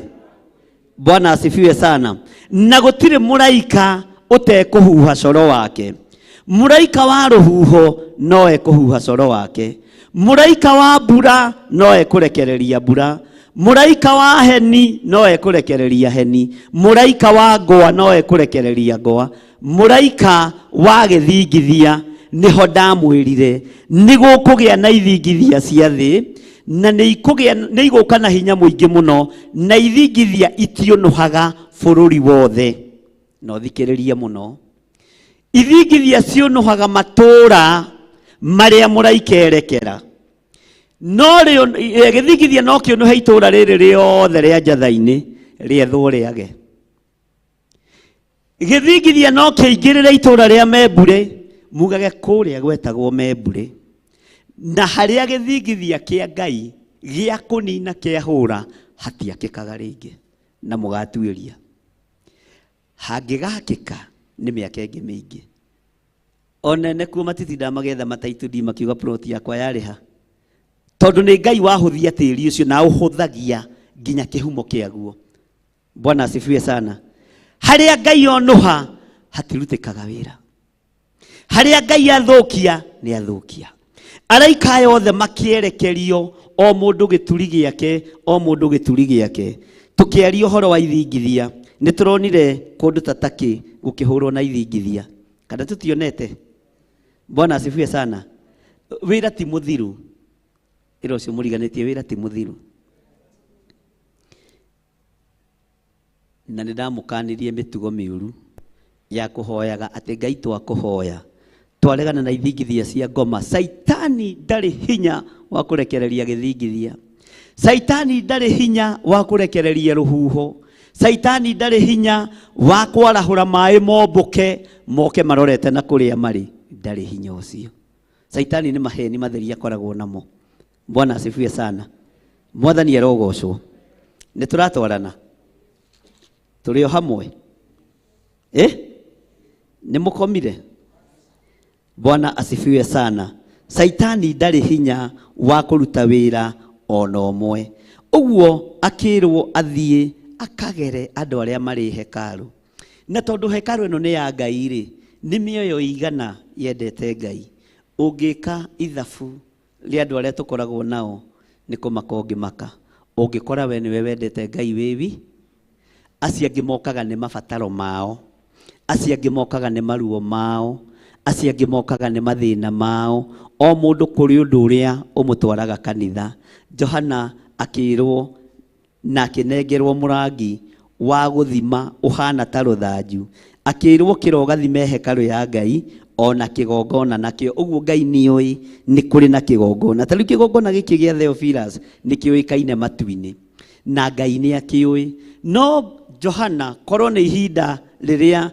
Bwana asifiwe sana. Na gũtirĩ mũraika ũtekũhuha coro wake. Mũraika wa rũhuho no ekũhuha coro wake. Mũraika wa mbura no ekũrekereria mbura. Mũraika wa heni no ekũrekereria heni. Mũraika wa ngwa no ekũrekereria ngwa. Mũraika wa gĩthingithia nĩho ndamwĩrire nĩ gũkũgĩa na ithingithia cia thĩ, na nĩ igũka na hinya mũingĩ mũno, na ithingithia itiũnũhaga bũrũri wothe. Na ũthikĩrĩrie mũno, ithingithia ciũnũhaga matũũra marĩa mũraika erekera. No gĩthingithia no kĩũnũhe itũũra rĩrĩ rĩothe rĩa Njatha-inĩ rĩethwo rĩage. Gĩthingithia no kĩingĩrĩre itũũra rĩa Membure, mugage kũrĩa gwetagwo Membure, na harĩa gĩthingithia kĩa Ngai gĩa kũnina kĩahũra hatiakĩkaga rĩngĩ, na mũgatuĩria hangĩgakĩka nĩ mĩaka ĩngĩ mĩingĩ. Onene kuo matitindaga magetha mataitũ makiuga plot yakwa yarĩha, tondũ nĩ Ngai wahũthia tĩri ũcio na ũhũthagia. Nginya kĩhumo kĩaguo. Bwana asifiwe sana. Harĩa Ngai onũha hatirutĩkaga wĩra, harĩa Ngai athũkia nĩ athũkia. Araika aya othe makĩerekerio o mũndũ gĩturi gĩake, o mũndũ gĩturi gĩake. Tũkĩaria ũhoro wa ithingithia, nĩ tũronire kũndũ ta Takĩ gũkĩhũrwo na ithingithia, kana tũtionete? Bwana asifiwe sana. Wĩra ti mũthiru, ĩra ũcio mũriganĩtie, wĩra ti mũthiru. Na nĩ ndamũkanirie mĩtugo mĩũru ya kũhoyaga atĩ Ngai twakũhoya twaregana na ithingithia cia ngoma. Saitani ndarĩ hinya wa kũrekereria gĩthingithia, Saitani ndarĩ hinya wa kũrekereria rũhuho, Saitani ndarĩ hinya wa kwarahũra maĩ mombũke moke marorete na kũrĩa marĩ, ndarĩ hinya ũcio. Saitani nĩ maheni matheri akoragwo namo. Bwana asifiwe sana. Mwathani arogocwo. Nĩ tũratwarana, tũrĩ o hamwe, eh? Nĩ mũkomire? Bwana asifiwe sana. Saitani ndarĩ hinya wa kũruta wĩra ona ũmwe. Ũguo akĩrwo athiĩ akagere andũ arĩa marĩ hekarũ, na tondũ hekarũ ĩno nĩ ya Ngai rĩ, nĩ mĩoyo igana yendete Ngai. Ũngĩka ithabu rĩa andũ arĩa tũkoragwo nao, nĩ kũmaka ũngĩmaka ũngĩkora we nĩwe wendete Ngai wĩwi. Acio angĩ mokaga nĩ mabataro mao, acio angĩ mokaga nĩ maruo mao, acio angĩ mokaga nĩ mathĩna mao. O mũndũ kũrĩ ũndũ ũrĩa ũmũtwaraga kanitha. Johana akĩrwo na akĩnengerwo mũrangi wa gũthima ũhana ta rũthanju, akĩrwo kĩro gathime hekarũ ya Ngai ona kĩgongona nakĩo. Ũguo Ngai nĩoĩ nĩ kũrĩ na kĩgongona. Ta rĩu kĩgongona gĩkĩ gĩa Theophilus nĩ kĩũĩkaine matu-inĩ, na Ngai nĩ akĩũĩ. No Johana korwo nĩ ihinda rĩrĩa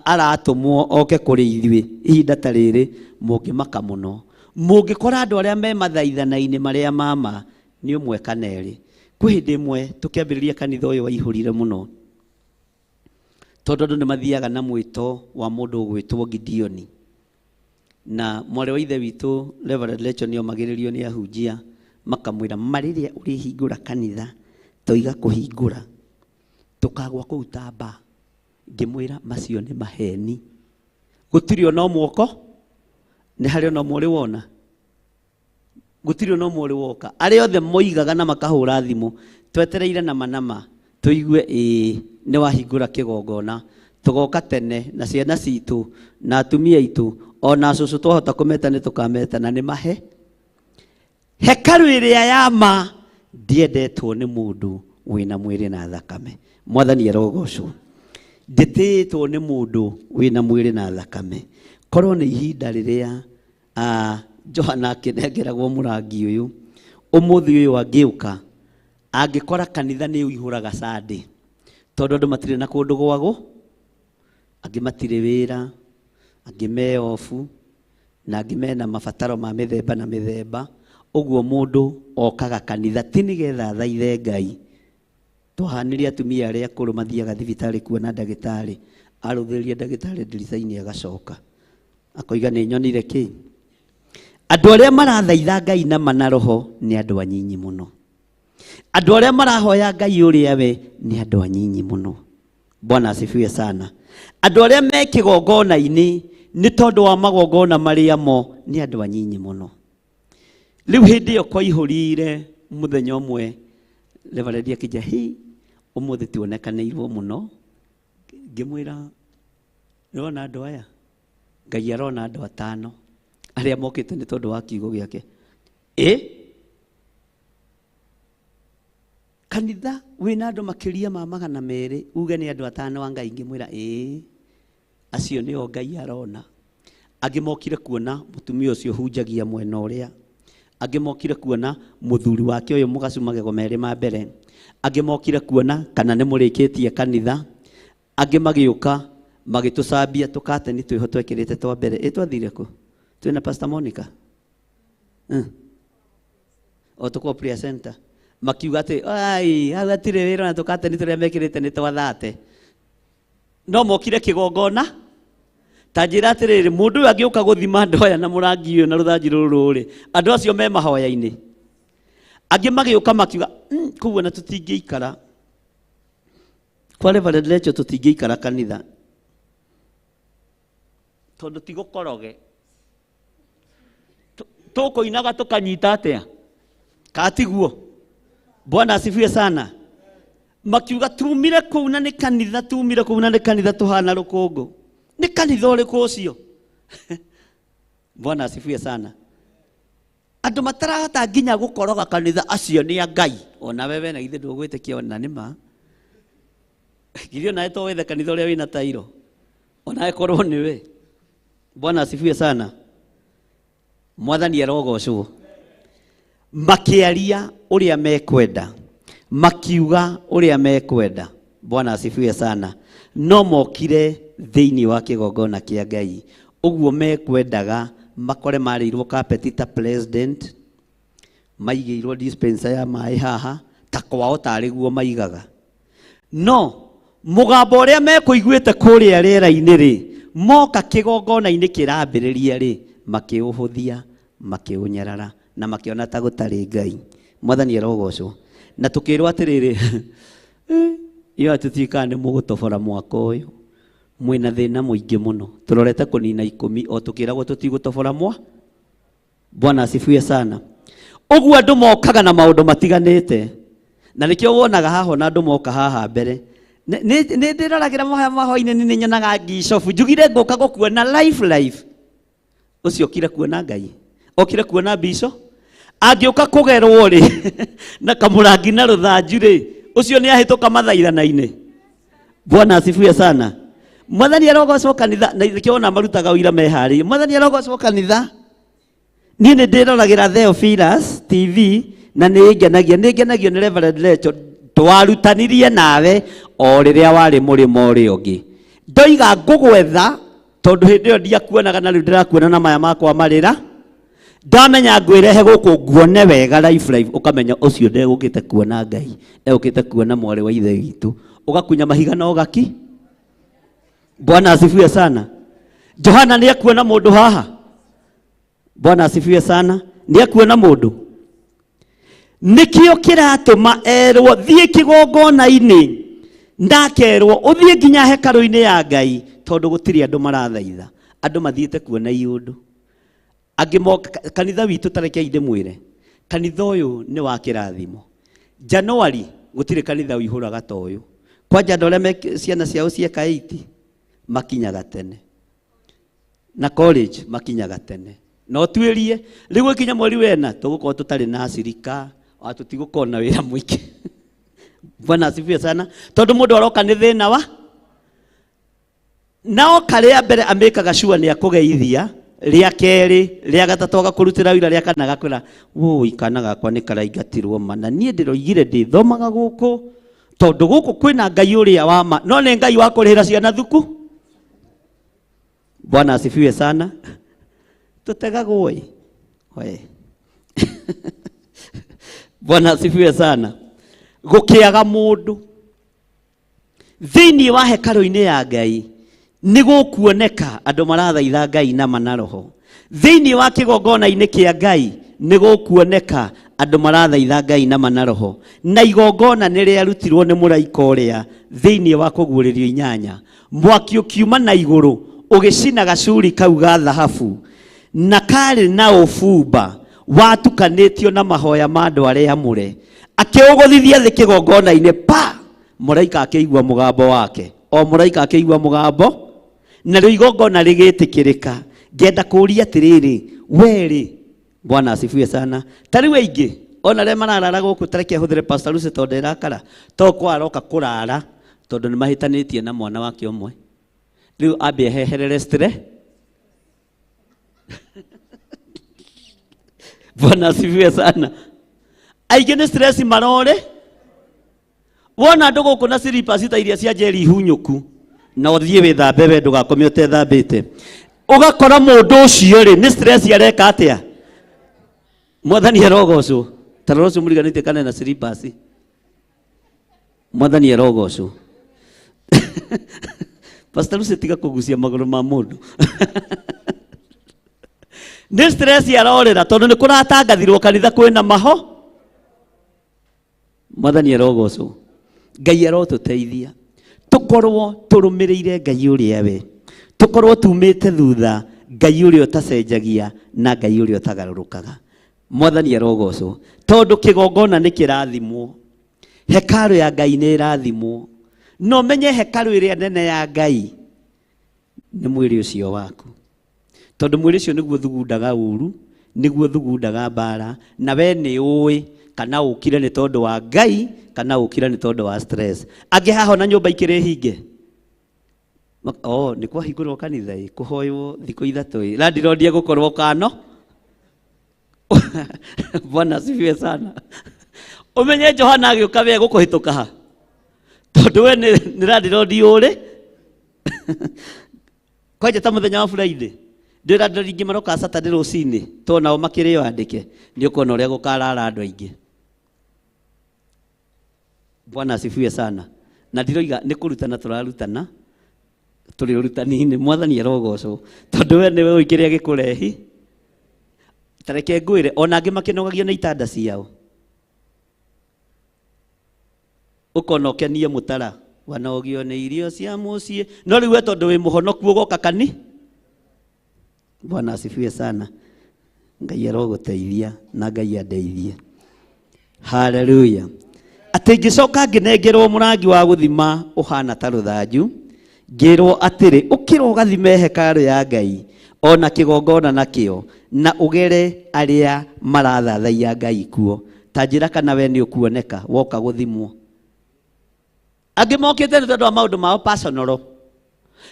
aratũmwo oke kũrĩ ithuĩ, ihinda ta rĩrĩ mũngĩmaka mũno mũngĩkora andũ arĩa me mathaithana-inĩ marĩa mama nĩ ũmwe kana erĩ. Kwĩ hĩndĩ ĩmwe tũkĩambĩrĩria kanitha ũyũ waihũrire mũno, tondũ andũ nĩ mathiaga na mwĩto wa mũndũ ũgwĩtwo Gideoni, na mwarĩ wa ithe witũ Reverend Lecho nĩ omagĩrĩrio nĩ ahunjia makamwĩra marĩrĩa ũrĩhingũra kanitha toiga kũhingũra tũkagwa kũu tamba. Ngĩmwĩra macio nĩ maheni, gũtirĩ ona ũmwe ũko nĩ harĩ ona ũmwe ũrĩ wona, gũtirĩ ona ũmwe ũrĩ woka. Arĩa othe moigaga na makahũra thimũ, twetereire nama nama tũigue ĩĩ nĩ wahingũra kĩgongona, tũgoka tene na ciana citũ na atumia aitũ ona cũcũ twahota kũmeta nĩ tũkameta, na nĩ mahe. Hekarũ ĩrĩa ya ma ndiendetwo nĩ mũndũ wĩna mwĩrĩ na thakame. Mwathani arogocwo. Ndĩtĩĩtwo nĩ mũndũ wĩna mwĩrĩ na thakame. Korwo nĩ ihinda rĩrĩa Johana akĩnengeragwo mũrangi ũyũ, ũmũthĩ ũyũ angĩũka angĩkora kanitha nĩ ũihũraga Sunday, tondũ andũ matirĩ na kũndũ gwagwo, angĩ matirĩ wĩra, angĩ me obu, na angĩ mena mabataro ma mĩthemba na mĩthemba. Ũguo mũndũ okaga kanitha ti nĩgetha athaithe Ngai. Twahanire atumia arĩa akũrũ mathiaga thibitarĩ kuona ndagĩtarĩ, arũthĩrĩria ndagĩtarĩ ndirica-inĩ agacoka akoiga nĩ nyonire kĩ. Andũ arĩa marathaitha Ngai na mana roho nĩ andũ anyinyi mũno. Andũ arĩa marahoya Ngai ũrĩa we nĩ andũ anyinyi mũno. Bwana asifiwe sana. Andũ arĩa me kĩgongona-inĩ nĩ tondũ wa magongona marĩa mo nĩ andũ anyinyi mũno. Rĩu hĩndĩ ĩyo kwaihũrire mũthenya ũmwe Reverend akĩnjĩra, hi ũmũthĩ tuonekanĩirwo mũno. Ngĩmwĩra nĩwona andũ aya, Ngai arona andũ atano arĩa mokĩte nĩ tondũ wa kiugo gĩake. Ĩ kanitha wĩna andũ makĩria ma 200 uge nĩ andũ atano a Ngai? Ngĩmwĩra ĩĩ, acio nĩo Ngai arona. Angĩ mokire kuona mũtumia ũcio hunjagia mwena ũrĩa, angĩ mokire kuona mũthuri wake ũyũ mũgacu magego merĩ ma mbere, angĩ mokire kuona kana nĩ mũrĩkĩtie kanitha, angĩ magĩũka magĩtũcambia tũkateni twĩho twekĩrĩte twa mbere. Ĩ twathire kũ? Twĩna Pastor Monica o tũkorwo prayer center, makiuga atĩ ai hau hatirĩ wĩra na tũkateni tũrĩa mekĩrĩte nĩ twathate. No mokire kĩgongona. Ta njĩra atĩrĩrĩ, mũndũ ũyũ angĩũka gũthima andũ aya na mũrangi ũyũ na rũthanju rũrũ rĩ, andũ acio me mahoya-inĩ, Angĩ magĩũka makiuga, kũu ona tũtingĩikara. Kwa Reverend Rachel tũtingĩikara kanitha. Tondũ ti gũkoroge. Tũkũinaga tũkanyita atĩa? Katiguo. Bwana asifiwe sana. Makiuga tumire kũu na nĩ kanitha, tumire kũu na nĩ kanitha tũhana rũkũngũ. Nĩ kanitha ũrĩkũ ũcio? Bwana asifiwe sana. Andũ matarahota nginya gũkoroga kanitha acio nĩ a Ngai. Ona wewe na githĩ ndũgwĩtĩkia ona nĩ ma. Githĩ onawe to wethe kanitha ũrĩa wĩna tairo. Onawe korwo nĩwe. Bwana asifiwe sana. Mwathani arogocwo. Makĩaria ũrĩa mekwenda, makiuga ũrĩa mekwenda. Bwana asifiwe sana. No mokire thĩinĩ wa kĩgongona kĩa Ngai ũguo mekwendaga, makore marĩirwo kapeti ta president, maigĩirwo dispenser ya maĩ haha ta kwao tarĩ guo maigaga. No mũgambo ũrĩa mekũiguĩte kũrĩa rĩera-inĩ rĩ, moka kĩgongona-inĩ kĩrambĩrĩria rĩ, makĩũhũthia, makĩũnyarara na makĩona ta gũtarĩ Ngai. Mwathani arogocwo. Na tũkĩrwo atĩrĩrĩ, iyo tũtiũĩ kana nĩ mũgũtobora mwaka ũyũ, mwĩna thĩna mũingĩ mũno, tũrorete kũnina 10 o tũkĩragwo tũtigũtobora mwa. Bwana asifiwe sana. Ũguo andũ mokaga na maũndũ matiganĩte, na nĩkĩo wonaga haha ona andũ moka haha mbere. Nĩ ndĩroragĩra mahoya-inĩ, nĩ nyonaga ngicobu, njugire ngũka gũkuona life life. Ũcio okire kuona Ngai, okire kuona mbico. Angĩũka kũgerwo rĩ na kamũrangi na rũthanju rĩ, ũcio nĩ ahĩtũka mathaithana-inĩ. Bwana asifiwe sana. Mwathani arogocwo kanitha, na nĩkĩo wona marutaga ũira meharĩirie. Mwathani arogocwo kanitha. Niĩ nĩ ndĩroragĩra Theophilus TV na nĩ ngenagia, nĩ ngenagio nĩ Reverend Rachel. Twarutanirie nawe o rĩrĩa warĩ mũrĩmo ũrĩa ũngĩ. Ndoiga ngũgwetha tondũ hĩndĩ ĩyo ndiakuonaga na rĩu ndĩrakuona na maya makwa marĩra. Ndamenya ngwĩrehe gũkũ nguone wega life life, ũkamenya ũcio ndegũkĩte kuona Ngai, egũkĩte kuona mwarĩ wa ithe witũ. Ũgakunya mahiga na ũgaki. Bwana asifiwe sana. Johana nĩ ekuona mũndũ haha. Bwana asifiwe sana. Nĩ ekuona mũndũ. Nĩkĩo kĩratũma erwo thiĩ kĩgongona-inĩ, ndakerwo ũthiĩ nginya hekarũ-inĩ ya Ngai, tondũ gũtirĩ andũ marathaitha. Andũ mathiĩte kuona iũndũ. Angĩ moka kanitha witũ, ta rekei ndĩmwĩre, kanitha ũyũ nĩ wa kĩrathimo. January gũtirĩ kanitha ũihũraga ta ũyũ. Kwanja andũ arĩa me ciana ciao cieka 8 makinyaga tene, na college makinyaga tene. No tuĩrie rĩu gũkinya mweri wena tũgũkorwo tũtarĩ na acirika, o tũtigũkorwo na wĩra mũingĩ. Bwana asifiwe sana. Tondũ mũndũ aroka nĩ thĩna wa nao karĩa mbere amĩkaga sure nĩ akũgeithia, rĩa kerĩ, rĩa gatatũ agakũrutĩra wĩra, rĩa kana agakwĩra wũi kana gakwa nĩ karaingatirwo ma, na niĩ ndĩroigire ndĩthomaga gũkũ tondũ gũkũ kwĩna Ngai ũrĩa wa ma, no nĩ Ngai wa kũrĩhĩra ciana thuku. Bwana asifiwe sana. Tũtegagwo ĩ. Oe. Bwana asifiwe sana. Gũkĩaga mũndũ thĩinĩ wa hekarũ-inĩ ya Ngai nĩ gũkuoneka andũ marathaitha Ngai na mana roho. Thĩinĩ wa kĩgongona-inĩ kĩa Ngai nĩ gũkuoneka andũ marathaitha Ngai na mana roho. Na igongona nĩ rĩarutirwo nĩ mũraika ũrĩa thĩinĩ wa kũguũrĩrio 8. Mwaki ũkiuma na igũrũ ũgĩcina gacuri kau ga thahabu, na karĩ na ũbumba watukanĩtio na mahoya ma andũ arĩa amũre. Akĩũgũthithia thĩ kĩgongona-inĩ pa, mũraika akĩigua mũgambo wake. O mũraika akĩigua mũgambo, narĩo igongona rĩgĩtĩkĩrĩka. Ngenda kũũria atĩrĩrĩ, we rĩ, Bwana asifiwe sana. Ta rĩu aingĩ ona arĩa mararara gũkũ, ta reke hũthĩre Pastor Lucy tondũ nderakara, to kwa aroka kũrara tondũ nĩ mahĩtanĩtie na mwana wake ũmwe. Rĩu ambe eheherere stress. Bwana asifiwe sana. Aingĩ nĩ stress marore. Wona andũ gũkũ na slippers ta iria cia njeri hunyũku, na ũthiĩ wĩthambe we ndũgakome ũtethambĩte. Ũgakora mũndũ ũcio rĩ nĩ stress areka atĩa? Mwathani arogocwo. Ta rora ũcio mũriganĩtie kana na slippers. Mwathani arogocwo. Pastor Lucy tiga kũgucia magũrũ ma mũndũ. Nĩ stress arorĩra tondũ nĩ kũratangathirwo kanitha kwĩna maho. Mwathani arogocwo. Ngai arotũteithia tũkorwo tũrũmĩrĩire Ngai ũrĩa we, tũkorwo tumĩte thutha Ngai ũrĩa ũtacenjagia na Ngai ũrĩa ũtagarũrũkaga. Mwathani arogocwo, tondũ kĩgongona nĩ kĩrathimwo, hekarũ ya Ngai nĩ ĩrathimwo. No menye hekarũ ĩrĩa nene ya Ngai nĩ mwĩrĩ ũcio waku, tondũ mwĩrĩ ũcio nĩguo thugundaga ũru, nĩguo thugundaga mbara, na we nĩ ũĩ kana ũkire nĩ tondũ wa Ngai kana ũkire nĩ tondũ wa stress. Angĩ haha ona nyũmba ikĩrĩ hinge. Oh, nĩ kwahingũrwo kanitha ĩ, kũhoywo thikũ ithatũ ĩ, landlord egũkorwo kano. Bwana asifiwe sana. Ũmenye Johana agĩũka we egũkũhĩtũka ha, tondũ we nĩ landlord ũrĩ kwanja ta mũthenya wa Friday ndĩ landlord ingĩ maroka Saturday rũcinĩ, to nao makĩrĩo andĩke, nĩ ũkuona ũrĩa gũkarara andũ aingĩ. Bwana asifiwe sana. Na ndiroiga nĩ kũrutana tũrarutana, tũrĩ ũrutani-inĩ. Mwathani arogocwo, tondũ we nĩwe ũĩ kĩrĩa gĩkũrehi. Ta reke ngwĩre, ona angĩ makĩnogagio nĩ itanda ciao, ũkona ũkenie mũtara wanogio nĩ irio cia mũciĩ, no rĩu we tondũ wĩ mũhonoku ũgoka kani. Bwana asifiwe sana. Ngai arogũteithia na Ngai andeithie. Haleluya. Atĩ ngĩcoka ngĩnengerwo mũrangi wa gũthima ũhana ta rũthanju, ngĩrwo atĩrĩ, ũkĩra ũgathime hekarũ ya Ngai ona kĩgongona nakĩo, na ũgere arĩa marathathaiya Ngai kuo. Ta njĩra kana we nĩ ũkuoneka woka gũthimwo. Angĩ mokĩte nĩ tondũ wa maũndũ mao personal,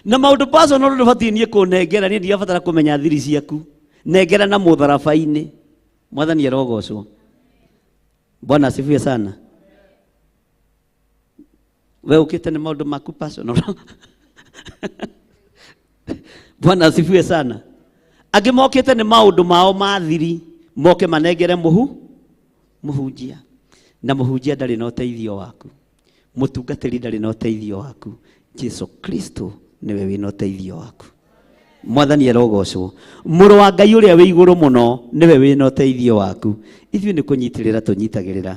na maũndũ personal ndũbatiĩ niĩ kũnengera, niĩ ndirabatara kũmenya thiri ciaku, nengera na mũtharaba-inĩ. Mwathani arogocwo. Bwana asifiwe sana. We ũkĩte nĩ maũndũ maku personal. Bwana asifiwe sana. Angĩ mokĩte nĩ maũndũ mao ma thiri, moke manengere mũhunjia, na mũhunjia ndarĩ na ũteithio waku, mũtungatĩri ndarĩ na ũteithio waku, Jesu Kristo nĩwe wĩna ũteithio waku. Mwathani arogocwo. Mũrũ wa Ngai ũrĩa wĩ igũrũ mũno nĩwe wĩna ũteithio waku. Ithuĩ nĩ kũnyitĩrĩra tũnyitagĩrĩra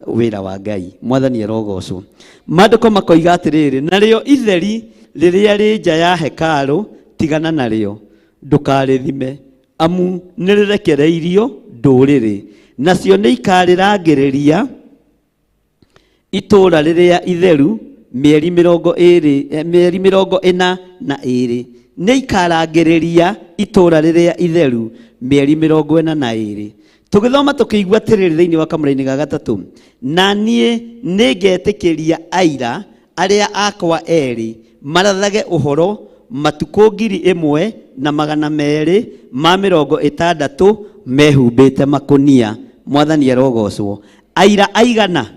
wĩra wa Ngai. Mwathani arogocwo. Maandĩko makoiga atĩrĩrĩ, narĩo itheri rĩrĩa rĩ nja ya hekarũ tigana narĩo, ndũkarĩthime, amu nĩrĩrekereirio ndũrĩrĩ, nacio nĩikarĩrangĩrĩria itũũra rĩrĩa itheru mĩeri mĩrongo ĩrĩ, mĩeri mĩrongo ĩna na ĩrĩ. Nĩikarangĩrĩria itũũra rĩrĩa itheru mĩeri mĩrongo ĩna na ĩrĩ. Tũgĩthoma tũkĩigua atĩrĩrĩ thĩinĩ wa kamũra-inĩ ga gatatũ, na niĩ nĩngetĩkĩria aira arĩa akwa erĩ marathage ũhoro matukũ 1260 mehumbĩte makũnia. Mwathani arogocwo. Aira aigana?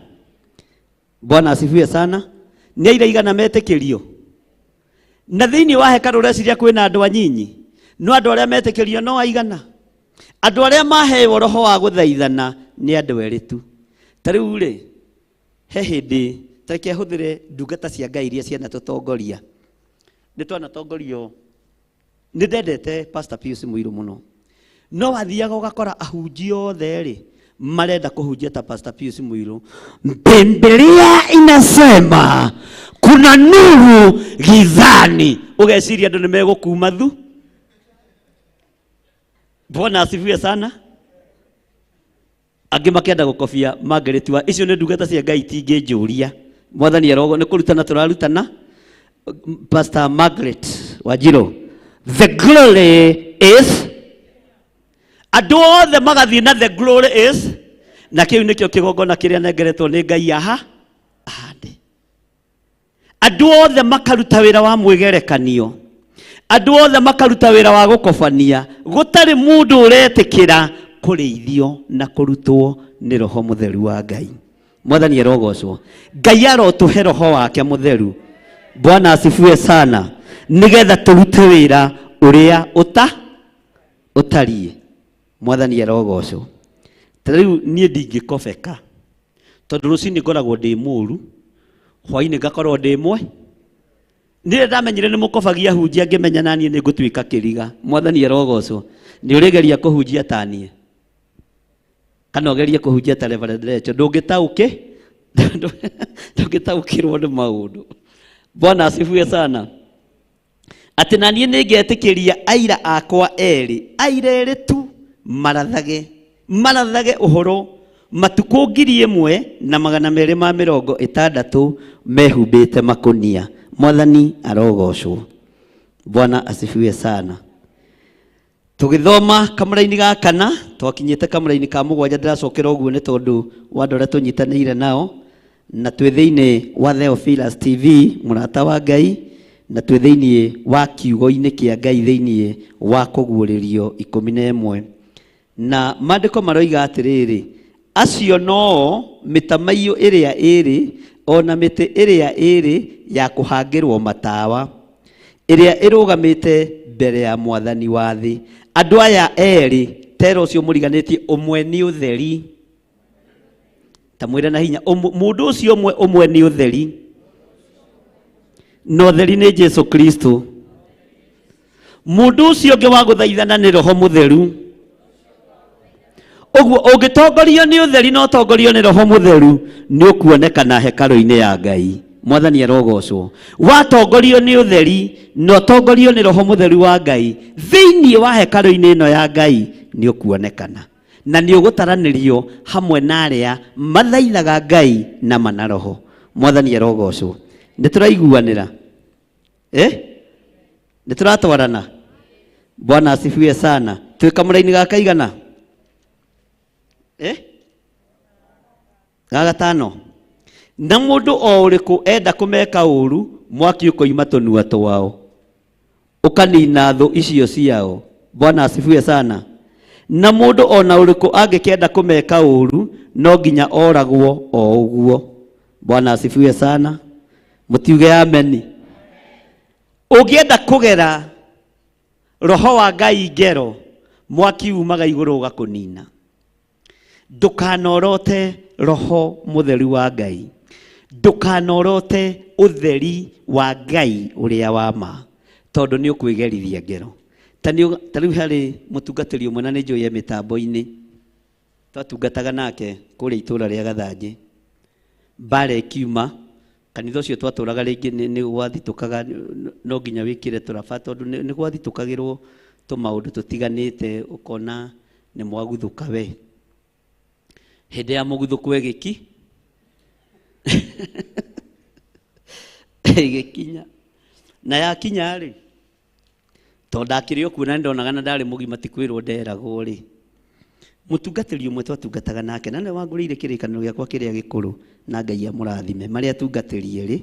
Bwana asifiwe sana. Nĩ aira aigana metĩkĩrio? Na thĩinĩ wa hekarũ ũreciria kwĩna andũ anyinyi, no andũ arĩa metĩkĩrio no aigana? Andũ arĩa maheo roho wa gũthaithana nĩ andũ erĩ tu. Ta rĩu rĩ, he hĩndĩ ta reke hũthĩre ndungata cia Ngai iria cianatũtongoria. Nĩ twanatongorio, nĩ ndendete Pastor Pius Muiru mũno, no wathiaga ũgakora ahunjia othe rĩ marenda kũhunjia ta Pastor Pius Muiru. Biblia inasema kuna nuru gizani, ũgeciria andũ nĩ megũkuma thu. Bwana asifiwe sana. Angĩ makenda gũkobia Margaret wa icio nĩ ndungata cia Ngai itingĩnjũria. Mwathani arogo nĩ kũrutana tũrarutana. Pastor Margaret Wanjiru, the glory is, andũ othe magathiĩ na the glory is, na kĩu nĩkĩo kĩgongona kĩrĩa nengeretwo nĩ Ngai aha ahande. Andũ othe makaruta wĩra wa mwĩgerekanio, andũ othe makaruta wĩra wa gũkobania, gũtarĩ mũndũ ũretĩkĩra kũrĩithio na kũrutwo nĩ Roho Mũtheru wa Ngai. Mwathani arogocwo. Ngai arotũhe Roho wake Mũtheru. Bwana asifiwe sana. Nĩgetha tũrute wĩra ũrĩa ũtariĩ. Mwathani arogocwo. Ta rĩu niĩ ndingĩkobeka, tondũ rũcinĩ ngoragwo ndĩ mũru, hwainĩ ngakorwo ndĩ mwe. Nĩ ndamenyire nĩ mũkobagia hunjia, ngĩmenya na niĩ nĩ ngũtuĩka kĩriga. Mwathani arogocwo. Nĩ ũrĩgeria kũhunjia ta niĩ, kana ũgerie kũhunjia ta Reverend Rachel, ndũngĩtaũkĩ. Ndũngĩtaũkĩrwo nĩ maũndũ. Bwana asifiwe sana. Atĩ na niĩ nĩngetĩkĩria aira akwa erĩ, aira erĩ tu marathage, marathage ũhoro matukũ 1260 mehumbĩte makũnia. Mwathani arogocwo. Bwana asifiwe sana. Tũgĩthoma kamũra-inĩ ga kana, twakinyĩte kamũra-inĩ ka mũgwanja, ndĩracokera ũguo nĩ tondũ wa andũ arĩa tũnyitanĩire nao, na twĩ thĩinĩ wa Theophilus TV, mũrata wa Ngai, na twĩ thĩinĩ wa kiugo-inĩ kĩa Ngai thĩinĩ wa kũguũrĩrio 11. Na maandĩko maroiga atĩrĩrĩ, acio noo mĩtamaiyũ ĩrĩa ĩrĩ, ona mĩtĩ ĩrĩa ĩrĩ ya kũhangĩrwo matawa, ĩrĩa ĩrũgamĩte mbere ya mwathani wa thĩ. Andũ aya erĩ, tera ũcio mũriganĩtie, ũmwe nĩ ũtheri. Ta mwĩre na hinya, mũndũ ũcio ũmwe, ũmwe nĩ ũtheri. Na ũtheri nĩ Jesu Kristo. Mũndũ ũcio ũngĩ wa gũthaithana nĩ Roho Mũtheru. Ũguo ũngĩtongorio nĩ ũtheri na ũtongorio nĩ Roho Mũtheru, nĩ ũkuonekana hekarũ-inĩ ya Ngai. Mwathani arogocwo. Watongorio nĩ ũtheri na ũtongorio nĩ Roho Mũtheru wa Ngai, thĩinĩ wa hekarũ-inĩ ĩno ya Ngai nĩ ũkuonekana. Na nĩ ũgũtaranĩrio hamwe na arĩa mathaithaga Ngai na mana roho. Mwathani arogocwo. Nĩ tũraiguanĩra? Nĩ tũratwarana? Bwana asifiwe sana. Twĩ kamũra-inĩ ga kaigana? Ga gatano. Na mũndũ o ũrĩkũ enda kũmeka ũru, mwaki ũkoima tũnua twao, ũkanina thũ icio ciao. Bwana asifiwe sana. Na mũndũ ona ũrĩkũ angĩkenda kũmeka ũru, no nginya oragwo o ũguo. Bwana asifiwe sana. Mũtiuge ameni. Ũngĩenda kũgera roho wa Ngai ngero, mwaki umaga igũrũ ũgakũnina. Ndũkanorote roho mũtheru wa Ngai. Ndũkanorote ũtheri wa Ngai ũrĩa wa ma, tondũ nĩ ũkwĩgerithia ngero. Ta rĩu harĩ mũtungatĩri ũmwe na nĩ njũĩ e mĩtambo-inĩ, twatungataga nake kũrĩa itũũra rĩa Gathanjĩ. Mbara ĩkiuma, kanitha ũcio twatũraga rĩngĩ nĩ gwathitũkaga, no nginya wĩkĩre tũraba tondũ nĩ gwathitũkagĩrwo tũmaũndũ tũtiganĩte, ũkona nĩ mwaguthũka we. Hĩndĩ ya mũguthũko ĩgĩki ĩgĩkinya. Na yakinya rĩ, tondũ ndakĩrĩ o kuo na nĩndonaga na ndarĩ mũgima ti kwĩrwo nderagwo rĩ, mũtungatĩri ũmwe twatungataga nake na nĩwe wangũrĩire kĩrĩkanĩro gĩakwa kĩrĩa gĩkũrũ, na Ngai amũrathime, marĩa atungatĩri erĩ,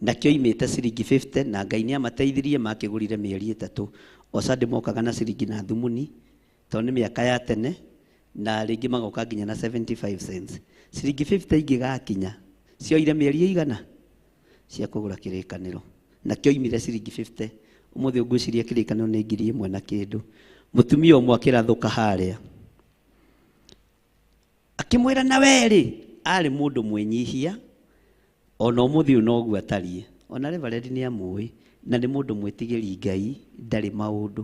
na kĩoimĩte ciringi 50, na Ngai nĩamateithirie makĩgũrire mĩeri 3. O Sunday mokaga na ciringi na thumuni, tondũ nĩ mĩaka ya tene, na rĩngĩ magoka nginya na 75 cents. Ciringi 50 ingĩgakinya, cioire mĩeri ĩigana cia kũgũra kĩrĩkanĩro, na kĩoimire ciringi 50. Ũmũthĩ ũngwĩciria kĩrĩkanĩro nĩ ngiri ĩmwe na kĩndũ. Mũtumia ũmwe akĩrathũka harĩa, akĩmwĩra na werĩ, arĩ mũndũ mwĩnyihia, ona ũmũthĩ ũyũ noguo atariĩ. Ona Reverend nĩ amũĩ, na nĩ mũndũ mwĩtigĩri Ngai, ndarĩ maũndũ.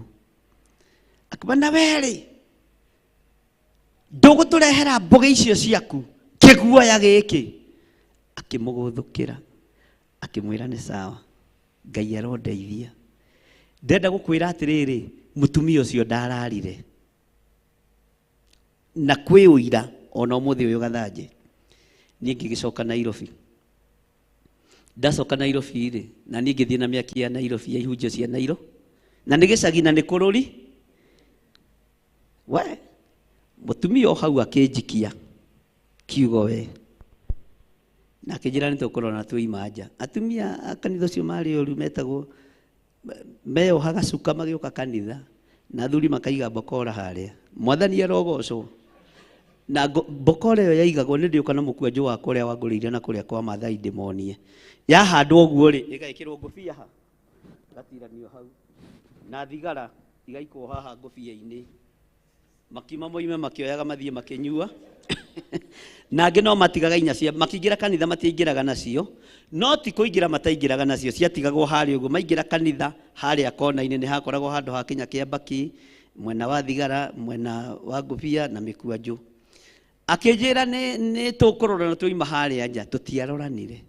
Akĩmwĩra na werĩ, ndũgũtũrehera mbũgĩ icio ciaku, kĩguoya gĩkĩ. Akĩmũgũthũkĩra, akĩmwĩra nĩ sawa, Ngai arondeithia. Ndenda gũkwĩra atĩrĩrĩ, mũtumia ũcio ndararire. Na kwĩ ũira ona ũmũthĩ ũyũ Gathanjĩ. Niĩ ngĩgĩcoka Nairobi. Ndacoka Nairobi rĩ, na niĩ ngĩthiĩ na mĩaki ya Nairobi ya ihunjio cia Nairo. Na nĩ gĩcagi na nĩ kũrũri. We, mũtumia o hau akĩnjikia kiugo we. Na akĩnjĩra nĩ tũkũrora tũima nja. Atumia a kanitha ũcio marĩ ũru metagwo, meyohaga cuka magĩũka kanitha, na athuri makaiga mbokora harĩa. Mwathani arogocwo. Na mbokora ĩyo yaigagwo nĩ ndĩũka na mũkwanjũ wakwa ũrĩa wangũrĩire na kũrĩa kwa Maathai ndĩmonie. Yahandwo ũguo rĩ, ĩgekĩrwo ngũbia ha, gatiranio hau, na thigara igaikwo haha ngũbia-inĩ. Makiuma moime makĩoyaga mathiĩ makĩnyua. Na angĩ no matigaga inya cia, makĩingĩra kanitha matiaingĩraga nacio, no ti kũingĩra mataingĩraga nacio, ciatigagwo harĩa ũguo. Maingĩra kanitha harĩa kona-inĩ nĩ hakoragwo handũ ha kinya kĩa mbaki, mwena wa thigara, mwena wa ngũbia na mĩkwanjũ. Akĩnjĩra nĩ tũkũrorana twoima harĩa nja, tũtiaroranire.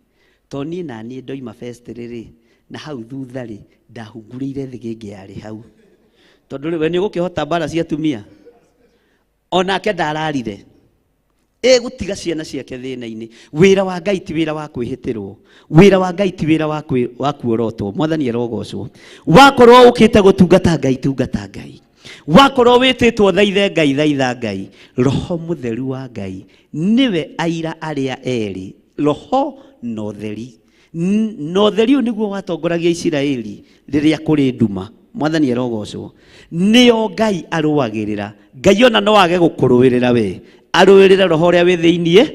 To niĩ na niĩ ndoima vestry rĩ, na hau thutha rĩ, ndahungurĩire thĩgĩngĩ yarĩ hau. Tondũ rĩ, we nĩ ũgũkĩhota mbara cia atumia? Onake ndararire. Egũtiga ciana ciake thĩna-inĩ. Wĩra wa Ngai ti wĩra wa kwĩhĩtĩrwo. Wĩra wa Ngai ti wĩra wa kuorotwo. Mwathani arogocwo. Wakorwo ũkĩte gũtungata Ngai, tungata Ngai. Wakorwo wĩtĩtwo thaithe Ngai, thaitha Ngai. Roho mũtheru wa Ngai nĩwe aira arĩa erĩ, roho na ũtheri. Na ũtheri ũyũ nĩguo watongoragia Isiraeli rĩrĩa kũrĩ nduma. Mwathani arogocwo. Nĩo Ngai arũagĩrĩra. Ngai ona no age gũkũrũĩrĩra we, arũĩrĩre roho ũrĩa wĩ thĩiniĩ